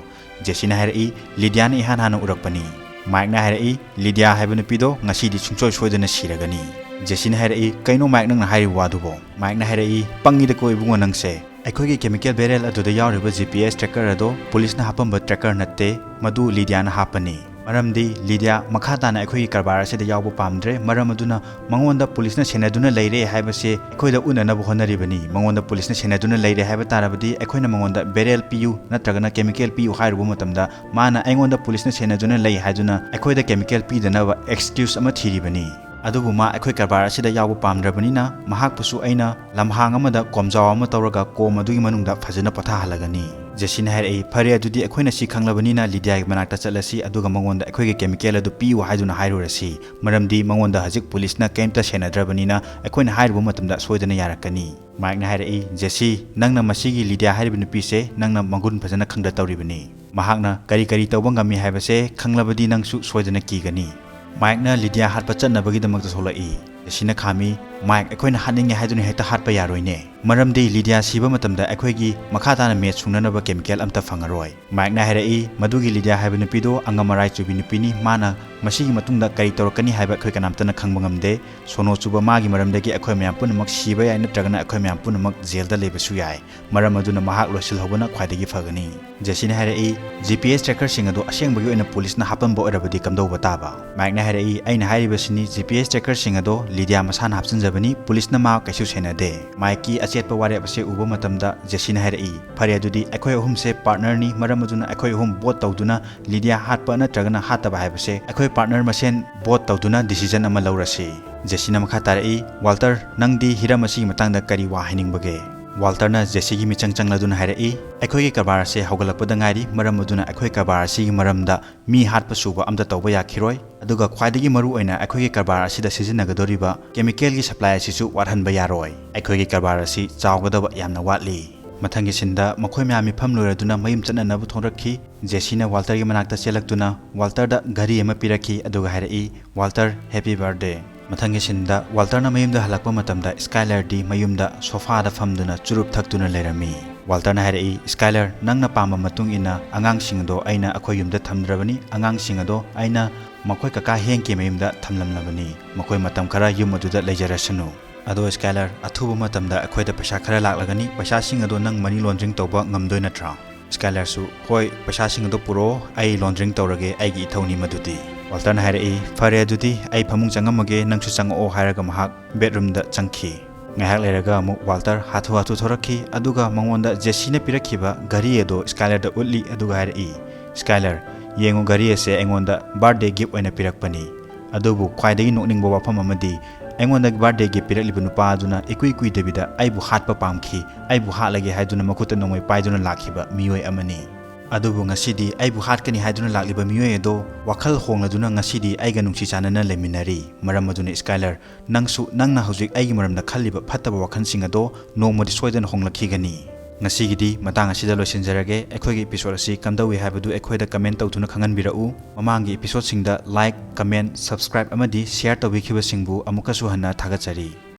ꯖꯦꯁꯤꯅ ꯍꯥꯏꯔꯛꯏ, "ꯂꯤꯗꯤꯌꯥꯅ ꯏꯍꯥꯟ ꯍꯥꯟꯅ ꯎꯔꯛꯄꯅꯤ꯫" ꯃꯥꯏꯛꯅ ꯍꯥꯏꯔꯛꯏ, "ꯂꯤꯗꯤꯌꯥ ꯍꯥꯏꯕ ꯅꯨꯄꯤꯗꯣ ꯉꯁꯤꯗꯤ ꯁꯨꯡꯁꯣꯏ ꯁꯣꯏꯗꯅ ꯁꯤꯔꯒꯅꯤ꯫" ꯖꯦꯁꯤꯅ ꯍꯥꯏꯔꯛꯏ, "ꯀꯩꯅꯣ ꯃꯥꯏꯛ, ꯅꯪꯅ ꯍꯥꯏꯔꯤꯕ ꯋꯥꯗꯨꯕꯣ?" ꯃꯥꯏꯛꯅ ꯍꯥꯏꯔꯛꯏ, "ꯄꯪꯉꯤꯗꯀꯣ ꯏꯕꯨꯡꯉꯣ ꯅꯪꯁꯦ꯫ ꯑꯩꯈꯣꯏꯒꯤ ꯀꯦꯃꯤꯀꯦꯜ ꯕꯦꯔꯦꯜ ꯑꯗꯨꯗ ꯌꯥꯎꯔꯤꯕ ꯖꯤ ꯄꯤ ꯑꯦꯁ ꯇ꯭ꯔꯦꯀꯔ ꯑꯗꯣ ꯄꯨꯂꯤꯁꯅ ꯍꯥꯞꯄꯝꯕ ꯇ꯭ꯔꯦꯀꯔ ꯅꯠꯇꯦ, ꯃꯗꯨ ꯂꯤꯗꯤꯌꯥꯅ ꯍꯥꯞꯄꯅꯤ꯫ ꯃꯔꯝꯗꯤ ꯂꯤꯗꯤꯌꯥ ꯃꯈꯥ ꯇꯥꯅ ꯑꯩꯈꯣꯏꯒꯤ ꯀꯔꯕꯥꯔ ꯑꯁꯤꯗ ꯌꯥꯎꯕ ꯄꯥꯝꯗ꯭ꯔꯦ, ꯃꯔꯝ ꯑꯗꯨꯅ ꯃꯉꯣꯟꯗ ꯄꯨꯂꯤꯁꯅ ꯁꯦꯟꯅꯗꯨꯅ ꯂꯩꯔꯦ ꯍꯥꯏꯕꯁꯦ ꯑꯩꯈꯣꯏꯗ ꯎꯠꯅꯅꯕ ꯍꯣꯠꯅꯔꯤꯕꯅꯤ꯫ ꯃꯉꯣꯟꯗ ꯄꯨꯂꯤꯁꯅ ꯁꯦꯟꯅꯗꯨꯅ ꯂꯩꯔꯦ ꯍꯥꯏꯕ ꯇꯥꯔꯕꯗꯤ ꯑꯩꯈꯣꯏꯅ ꯃꯉꯣꯟꯗ ꯕꯦꯔꯦꯜ ꯄꯤꯌꯨ ꯅꯠꯇ꯭ꯔꯒꯅ ꯀꯦꯃꯤꯀꯦꯜ ꯄꯤꯌꯨ ꯍꯥꯏꯔꯨꯕ ꯃꯇꯝꯗ ꯃꯥꯅ ꯑꯩꯉꯣꯟꯗ ꯄꯨꯂꯤꯁꯅ ꯁꯦꯟꯅꯗꯨꯅ ꯂꯩ ꯍꯥꯏꯗꯨꯅ ꯑꯩꯈꯣꯏꯗ ꯀꯦꯃꯤꯀꯦꯜ ꯄꯤꯗꯅꯕ ꯑꯦꯛꯁꯀ꯭ꯌꯨꯁ ꯑꯃ ꯊꯤꯔꯤꯕꯅꯤ꯫ ꯑꯗꯨꯕꯨ ꯃꯥ ꯑꯩꯈꯣꯏ ꯀꯔꯕꯥꯔ ꯑꯁꯤꯗ ꯌꯥꯎꯕ ꯄꯥꯝꯗ꯭ꯔꯕꯅꯤꯅ ꯃꯍꯥꯛꯄꯨꯁꯨ ꯑꯩꯅ ꯂꯝꯍꯥꯡ ꯑꯃꯗ ꯀꯣꯝꯖꯥꯎ ꯑꯃ ꯇꯧꯔꯒ ꯀꯣꯝ ꯑꯗꯨꯒꯤ ꯃꯅꯨꯡꯗ ꯐꯖꯅ ꯄꯣꯊꯥꯍꯜꯂꯒꯅꯤ꯫" ꯖꯦꯁꯤꯅ ꯍꯥꯏꯔꯛꯏ, "ꯐꯔꯦ, ꯑꯗꯨꯗꯤ ꯑꯩꯈꯣꯏꯅ ꯁꯤ ꯈꯪꯂꯕꯅꯤꯅ ꯂꯤꯗꯤꯌꯥꯒꯤ ꯃꯅꯥꯛꯇ ꯆꯠꯂꯁꯤ, ꯑꯗꯨꯒ ꯃꯉꯣꯟꯗ ꯑꯩꯈꯣꯏꯒꯤ ꯀꯦꯃꯤꯀꯦꯜ ꯑꯗꯨ ꯄꯤꯌꯨ ꯍꯥꯏꯗꯨꯅ ꯍꯥꯏꯔꯨꯔꯁꯤ, ꯃꯔꯝꯗꯤ ꯃꯉꯣꯟꯗ ꯍꯧꯖꯤꯛ ꯄꯨꯂꯤꯁꯅ ꯀꯔꯤꯝꯇ ꯁꯦꯟꯅꯗ꯭ꯔꯕꯅꯤꯅ ꯑꯩꯈꯣꯏꯅ ꯍꯥꯏꯔꯨꯕ ꯃꯇꯝꯗ ꯁꯣꯏꯗꯅ ꯌꯥꯔꯛꯀꯅꯤ"꯫ ꯃꯥꯏꯛꯅ ꯍꯥꯏꯔꯛꯏ, "ꯖꯦꯁꯤ, ꯅꯪꯅ ꯃꯁꯤꯒꯤ ꯂꯤꯗꯤꯌꯥ ꯍꯥꯏꯔꯤꯕ ꯅꯨꯄꯤꯁꯦ ꯅꯪꯅ ꯃꯒꯨꯟ ꯐꯖꯅ ꯈꯪꯗ ꯇꯧꯔꯤꯕꯅꯤ꯫ ꯃꯍꯥꯛꯅ ꯀꯔꯤ ꯀꯔꯤ ꯇꯧꯕ ꯉꯝꯃꯤ ꯍꯥꯏꯕꯁꯦ ꯈꯪꯂꯕꯗꯤ ꯅꯪꯁꯨ ꯁꯣꯏꯗꯅ ꯀꯤꯒꯅꯤ"꯫ ꯃꯥꯏꯛꯅ ꯂꯤꯗꯤꯌꯥ ꯍꯥꯠꯄ ꯆꯠꯅꯕꯒꯤꯗꯃꯛꯇ ꯊꯣꯛꯂꯛꯏ꯫ ꯖꯦꯁꯤꯅ ꯈꯥꯝꯃꯤ, "ꯃꯥꯏꯛ, ꯑꯩꯈꯣꯏꯅ ꯍꯥꯠꯅꯤꯡꯉꯦ ꯍꯥꯏꯗꯨꯅ ꯍꯦꯛꯇ ꯍꯥꯠꯄ ꯌꯥꯔꯣꯏꯅꯦ, ꯃꯔꯝꯗꯤ ꯂꯤꯗꯤꯌꯥ ꯁꯤꯕ ꯃꯇꯝꯗ ꯑꯩꯈꯣꯏꯒꯤ ꯃꯈꯥ ꯇꯥꯅ ꯃꯦꯠꯆ ꯁꯨꯡꯅꯅꯕ ꯀꯦꯃꯤꯀꯦꯜ ꯑꯝꯇ ꯐꯪꯉꯔꯣꯏ"꯫ ꯃꯥꯏꯛꯅ ꯍꯥꯏꯔꯛꯏ, "ꯃꯗꯨꯒꯤ ꯂꯤꯗꯤꯌꯥ ꯍꯥꯏꯕ ꯅꯨꯄꯤꯗꯣ ꯑꯉꯝ ꯑꯔꯥꯏ ꯆꯨꯕꯤ ꯅꯨꯄꯤꯅꯤ, ꯃꯥꯅ ꯃꯁꯤꯒꯤ ꯃꯇꯨꯡꯗ ꯀꯔꯤ ꯇꯧꯔꯛꯀꯅꯤ ꯍꯥꯏꯕ ꯑꯩꯈꯣꯏ ꯀꯅꯥꯝꯇꯅ ꯈꯪꯕ ꯉꯝꯗꯦ꯫ ꯁꯣꯅꯣ ꯆꯨꯕ ꯃꯥꯒꯤ ꯃꯔꯝꯗꯒꯤ ꯑꯩꯈꯣꯏ ꯃꯌꯥꯝ ꯄꯨꯝꯅꯃꯛ ꯁꯤꯕ ꯌꯥꯏ, ꯅꯠꯇ꯭ꯔꯒꯅ ꯑꯩꯈꯣꯏ ꯃꯌꯥꯝ ꯄꯨꯝꯅꯃꯛ ꯖꯦꯜꯗ ꯂꯩꯕꯁꯨ ꯌꯥꯏ꯫ ꯃꯔꯝ ꯑꯗꯨꯅ ꯃꯍꯥꯛ ꯂꯣꯏꯁꯤꯜꯍꯧꯕꯅ ꯈ꯭ꯋꯥꯏꯗꯒꯤ ꯐꯒꯅꯤ"꯫ ꯖꯦꯁꯤꯅ ꯍꯥꯏꯔꯛꯏ, "ꯖꯤ ꯄꯤ ꯑꯦꯁ ꯇ꯭ꯔꯦꯀꯔꯁꯤꯡ ꯑꯗꯣ ꯑꯁꯦꯡꯕꯒꯤ ꯑꯣꯏꯅ ꯄꯨꯂꯤꯁꯅ ꯍꯥꯞꯄꯝꯕ ꯑꯣꯏꯔꯕꯗꯤ ꯀꯝꯗꯧꯕ ꯇꯥꯕ?" ꯃꯥꯏꯛꯅ ꯍꯥꯏꯔꯛꯏ, "ꯑꯩꯅ ꯍꯥꯏꯔꯤꯕꯁꯤꯅꯤ, ꯖꯤ ꯄꯤ ꯑꯦꯁ ꯇ꯭ꯔꯦꯀꯔꯁꯤꯡ ꯑꯗꯣ ꯂꯤꯗꯤꯌꯥ ꯃꯁꯥꯅ ꯍꯥꯞꯆꯤꯟꯖꯕꯅꯤ, ꯄꯨꯂꯤꯁꯅ ꯃꯥ ꯀꯩꯁꯨ ꯁꯦꯟꯅꯗꯦ"꯫ ꯃꯥꯏꯛꯀꯤ ꯑꯆꯦꯠꯄ ꯋꯥꯔꯦꯞ ꯑꯁꯤ ꯎꯕ ꯃꯇꯝꯗ ꯖꯦꯁꯤꯅ ꯍꯥꯏꯔꯛꯏ, "ꯐꯔꯦ, ꯑꯗꯨꯗꯤ ꯑꯩꯈꯣꯏ ꯑꯍꯨꯝꯁꯦ ꯄꯥꯔꯠꯅꯔꯅꯤ, ꯃꯔꯝ ꯑꯗꯨꯅ ꯑꯩꯈꯣꯏ ꯑꯍꯨꯝ ꯚꯣꯠ ꯇꯧꯗꯨꯅ ꯂꯤꯗꯤꯌꯥ ꯍꯥꯠꯄ ꯅꯠꯇ꯭ꯔꯒꯅ ꯍꯥꯠꯇꯕ ꯍꯥꯏꯕꯁꯦ ꯑꯩꯈꯣꯏ ꯄꯥꯔꯠꯅꯔ ꯃꯁꯦꯟ ꯚꯣꯠ ꯇꯧꯗꯨꯅ ꯗꯤꯁꯤꯖꯟ ꯑꯃ ꯂꯧꯔꯁꯤ"꯫ ꯖꯦꯁꯤꯅ ꯃꯈꯥ ꯇꯥꯔꯛꯏ, "ꯋꯥꯜꯇꯔ, ꯅꯪꯗꯤ ꯍꯤꯔꯝ ꯑꯁꯤꯒꯤ ꯃꯇꯥꯡꯗ ꯀꯔꯤ ꯋꯥ ꯍꯥꯏꯅꯤꯡꯕꯒꯦ?" ꯋꯥꯜꯇꯔꯅ ꯖꯦꯁꯤꯒꯤ ꯃꯤꯆꯪ ꯆꯪꯂꯗꯨꯅ ꯍꯥꯏꯔꯛꯏ, "ꯑꯩꯈꯣꯏꯒꯤ ꯀꯔꯕꯥꯔ ꯑꯁꯦ ꯍꯧꯒꯠꯂꯛꯄꯗ ꯉꯥꯏꯔꯤ, ꯃꯔꯝ ꯑꯗꯨꯅ ꯑꯩꯈꯣꯏ ꯀꯔꯕꯥꯔ ꯑꯁꯤꯒꯤ ꯃꯔꯝꯗ ꯃꯤ ꯍꯥꯠꯄ ꯁꯨꯕ ꯑꯝꯇ ꯇꯧꯕ ꯌꯥꯈꯤꯔꯣꯏ, ꯑꯗꯨꯒ ꯈ꯭ꯋꯥꯏꯗꯒꯤ ꯃꯔꯨ ꯑꯣꯏꯅ ꯑꯩꯈꯣꯏꯒꯤ ꯀꯔꯕꯥꯔ ꯑꯁꯤꯗ ꯁꯤꯖꯤꯟꯅꯒꯗꯧꯔꯤꯕ ꯀꯦꯃꯤꯀꯦꯜꯒꯤ ꯁꯄ꯭ꯂꯥꯏ ꯑꯁꯤꯁꯨ ꯋꯥꯠꯍꯟꯕ ꯌꯥꯔꯣꯏ꯫ ꯑꯩꯈꯣꯏꯒꯤ ꯀꯔꯕꯥꯔ ꯑꯁꯤ ꯆꯥꯎꯒꯗꯕ ꯌꯥꯝꯅ ꯋꯥꯠꯂꯤ"꯫ ꯃꯊꯪꯒꯤ ꯁꯤꯟꯗ ꯃꯈꯣꯏ ꯃꯌꯥꯝ ꯃꯤꯐꯝ ꯂꯣꯏꯔꯗꯨꯅ ꯃꯌꯨꯝ ꯆꯠꯅꯅꯕ ꯊꯣꯛꯂꯛꯈꯤ꯫ ꯖꯦꯁꯤꯅ ꯋꯥꯜꯇꯔꯒꯤ ꯃꯅꯥꯛꯇ ꯆꯦꯜꯂꯛꯇꯨꯅ ꯋꯥꯜꯇꯔꯗ ꯘꯔꯤ ꯑꯃ ꯄꯤꯔꯛꯈꯤ, ꯑꯗꯨꯒ ꯍꯥꯏꯔꯛꯏ, "ꯋꯥꯜꯇꯔ, ꯍꯦꯄꯤ ꯕꯥꯔꯊꯗꯦ"꯫ ꯃꯊꯪꯒꯤ ꯁꯤꯟꯗ ꯋꯥꯜꯇꯔꯅ ꯃꯌꯨꯝꯗ ꯍꯜꯂꯛꯄ ꯃꯇꯝꯗ ꯁ꯭ꯀꯥꯏꯂꯔꯗꯤ ꯃꯌꯨꯝꯗ ꯁꯣꯐꯥꯗ ꯐꯝꯗꯨꯅ ꯆꯨꯔꯨꯞ ꯊꯛꯇꯨꯅ ꯂꯩꯔꯝꯃꯤ꯫ ꯋꯥꯜꯇꯔꯅ ꯍꯥꯏꯔꯛꯏ, "ꯁ꯭ꯀꯥꯏꯂꯔ, ꯅꯪꯅ ꯄꯥꯝꯕ ꯃꯇꯨꯡ ꯏꯟꯅ ꯑꯉꯥꯡꯁꯤꯡ ꯑꯗꯣ ꯑꯩꯅ ꯑꯩꯈꯣꯏ ꯌꯨꯝꯗ ꯊꯝꯗ꯭ꯔꯕꯅꯤ, ꯑꯉꯥꯡꯁꯤꯡ ꯑꯗꯣ ꯑꯩꯅ ꯃꯈꯣꯏ ꯀꯀꯥ ꯍꯦꯡꯀꯤ ꯃꯌꯨꯝꯗ ꯊꯝꯂꯝꯂꯕꯅꯤ, ꯃꯈꯣꯏ ꯃꯇꯝ ꯈꯔ ꯌꯨꯝ ꯑꯗꯨꯗ ꯂꯩꯖꯔꯁꯅꯨ꯫ ꯑꯗꯣ ꯁ꯭ꯀꯥꯏꯂꯔ, ꯑꯊꯨꯕ ꯃꯇꯝꯗ ꯑꯩꯈꯣꯏꯗ ꯄꯩꯁꯥ ꯈꯔ ꯂꯥꯛꯂꯒꯅꯤ, ꯄꯩꯁꯥꯁꯤꯡ ꯑꯗꯣ ꯅꯪ ꯃꯅꯤ ꯂꯣꯟꯗ꯭ꯔꯤꯡ ꯇꯧꯕ ꯉꯝꯗꯣꯏ ꯅꯠꯇ꯭ꯔꯥ?" ꯁ꯭ꯀꯥꯏꯂꯔꯁꯨ, "ꯍꯣꯏ, ꯄꯩꯁꯥꯁꯤꯡ ꯑꯗꯣ ꯄꯨꯔꯛꯑꯣ, ꯑꯩ ꯂꯣꯟꯗ꯭ꯔꯤꯡ ꯇꯧꯔꯒꯦ, ꯑꯩꯒꯤ ꯏꯊꯧꯅꯤ ꯃꯗꯨꯗꯤ"꯫ ꯋꯥꯜꯇꯔꯅ ꯍꯥꯏꯔꯛꯏ, "ꯐꯔꯦ, ꯑꯗꯨꯗꯤ ꯑꯩ ꯐꯃꯨꯡ ꯆꯪꯉꯝꯃꯒꯦ, ꯅꯪꯁꯨ ꯆꯪꯉꯛꯑꯣ" ꯍꯥꯏꯔꯒ ꯃꯍꯥꯛ ꯕꯦꯗꯔꯨꯝꯗ ꯆꯪꯈꯤ꯫ ꯉꯥꯏꯍꯥꯛ ꯂꯩꯔꯒ ꯑꯃꯨꯛ ꯋꯥꯜꯇꯔ ꯍꯥꯊꯨ ꯍꯥꯊꯨ ꯊꯣꯔꯛꯈꯤ, ꯑꯗꯨꯒ ꯃꯉꯣꯟꯗ ꯖꯦꯁꯤꯅ ꯄꯤꯔꯛꯈꯤꯕ ꯘꯔꯤ ꯑꯗꯣ ꯁ꯭ꯀꯥꯏꯂꯔꯗ ꯎꯠꯂꯤ, ꯑꯗꯨꯒ ꯍꯥꯏꯔꯛꯏ, "ꯁ꯭ꯀꯥꯏꯂꯔ, ꯌꯦꯡꯉꯨ, ꯘꯔꯤ ꯑꯁꯦ ꯑꯩꯉꯣꯟꯗ ꯕꯥꯔꯊꯗꯦ ꯒꯤꯐ ꯑꯣꯏꯅ ꯄꯤꯔꯛꯄꯅꯤ꯫ ꯑꯗꯨꯕꯨ ꯈ꯭ꯋꯥꯏꯗꯒꯤ ꯅꯣꯛꯅꯤꯡꯕ ꯋꯥꯐꯝ ꯑꯃꯗꯤ, ꯑꯩꯉꯣꯟꯗ birthday gift ꯄꯤꯔꯛꯂꯤꯕ ꯅꯨꯄꯥ ꯑꯗꯨꯅ ꯏꯀꯨꯏ ꯀꯨꯏꯗꯕꯤꯗ ꯑꯩꯕꯨ ꯍꯥꯠꯄ ꯄꯥꯝꯈꯤ, ꯑꯩꯕꯨ ꯍꯥꯠꯂꯒꯦ ꯍꯥꯏꯗꯨꯅ ꯃꯈꯨꯠꯇ ꯅꯣꯡꯃꯩ ꯄꯥꯏꯗꯨꯅ ꯂꯥꯛꯈꯤꯕ ꯃꯤꯑꯣꯏ ꯑꯃꯅꯤ꯫ ꯑꯗꯨꯕꯨ ꯉꯁꯤꯗꯤ ꯑꯩꯕꯨ ꯍꯥꯠꯀꯅꯤ ꯍꯥꯏꯗꯨꯅ ꯂꯥꯛꯂꯤꯕ ꯃꯤꯑꯣꯏ ꯑꯗꯣ ꯋꯥꯈꯜ ꯍꯣꯡꯂꯗꯨꯅ ꯉꯁꯤꯗꯤ ꯑꯩꯒ ꯅꯨꯡꯁꯤ ꯆꯥꯟꯅꯅ ꯂꯩꯃꯤꯟꯅꯔꯤ꯫ ꯃꯔꯝ ꯑꯗꯨꯅ ꯁ꯭ꯀꯥꯏꯂꯔ, ꯅꯪꯁꯨ ꯅꯪꯅ ꯍꯧꯖꯤꯛ ꯑꯩꯒꯤ ꯃꯔꯝꯗ ꯈꯜꯂꯤꯕ ꯐꯠꯇꯕ ꯋꯥꯈꯜꯁꯤꯡ ꯑꯗꯣ ꯅꯣꯡꯃꯗꯤ ꯁꯣꯏꯗꯅ ꯍꯣꯡꯂꯛꯈꯤꯒꯅꯤ꯫ ꯉꯁꯤꯒꯤꯗꯤ ꯃꯇꯥꯡ ꯑꯁꯤꯗ ꯂꯣꯏꯁꯤꯟꯖꯔꯒꯦ꯫ ꯑꯩꯈꯣꯏꯒꯤ episode ꯑꯁꯤ ꯀꯝꯗꯧꯏ ꯍꯥꯏꯕꯗꯨ ꯑꯩꯈꯣꯏꯗ comment ꯇꯧꯗꯨꯅ ꯈꯪꯍꯟꯕꯤꯔꯛꯎ꯫ ꯃꯃꯥꯡꯒꯤ episodeꯁꯤꯡꯗ like, comment, subscribe ꯑꯃꯗꯤ share ꯇꯧꯕꯤꯈꯤꯕꯁꯤꯡꯕꯨ ꯑꯃꯨꯛꯀꯁꯨ ꯍꯟꯅ ꯊꯥꯒꯠꯆꯔꯤ꯫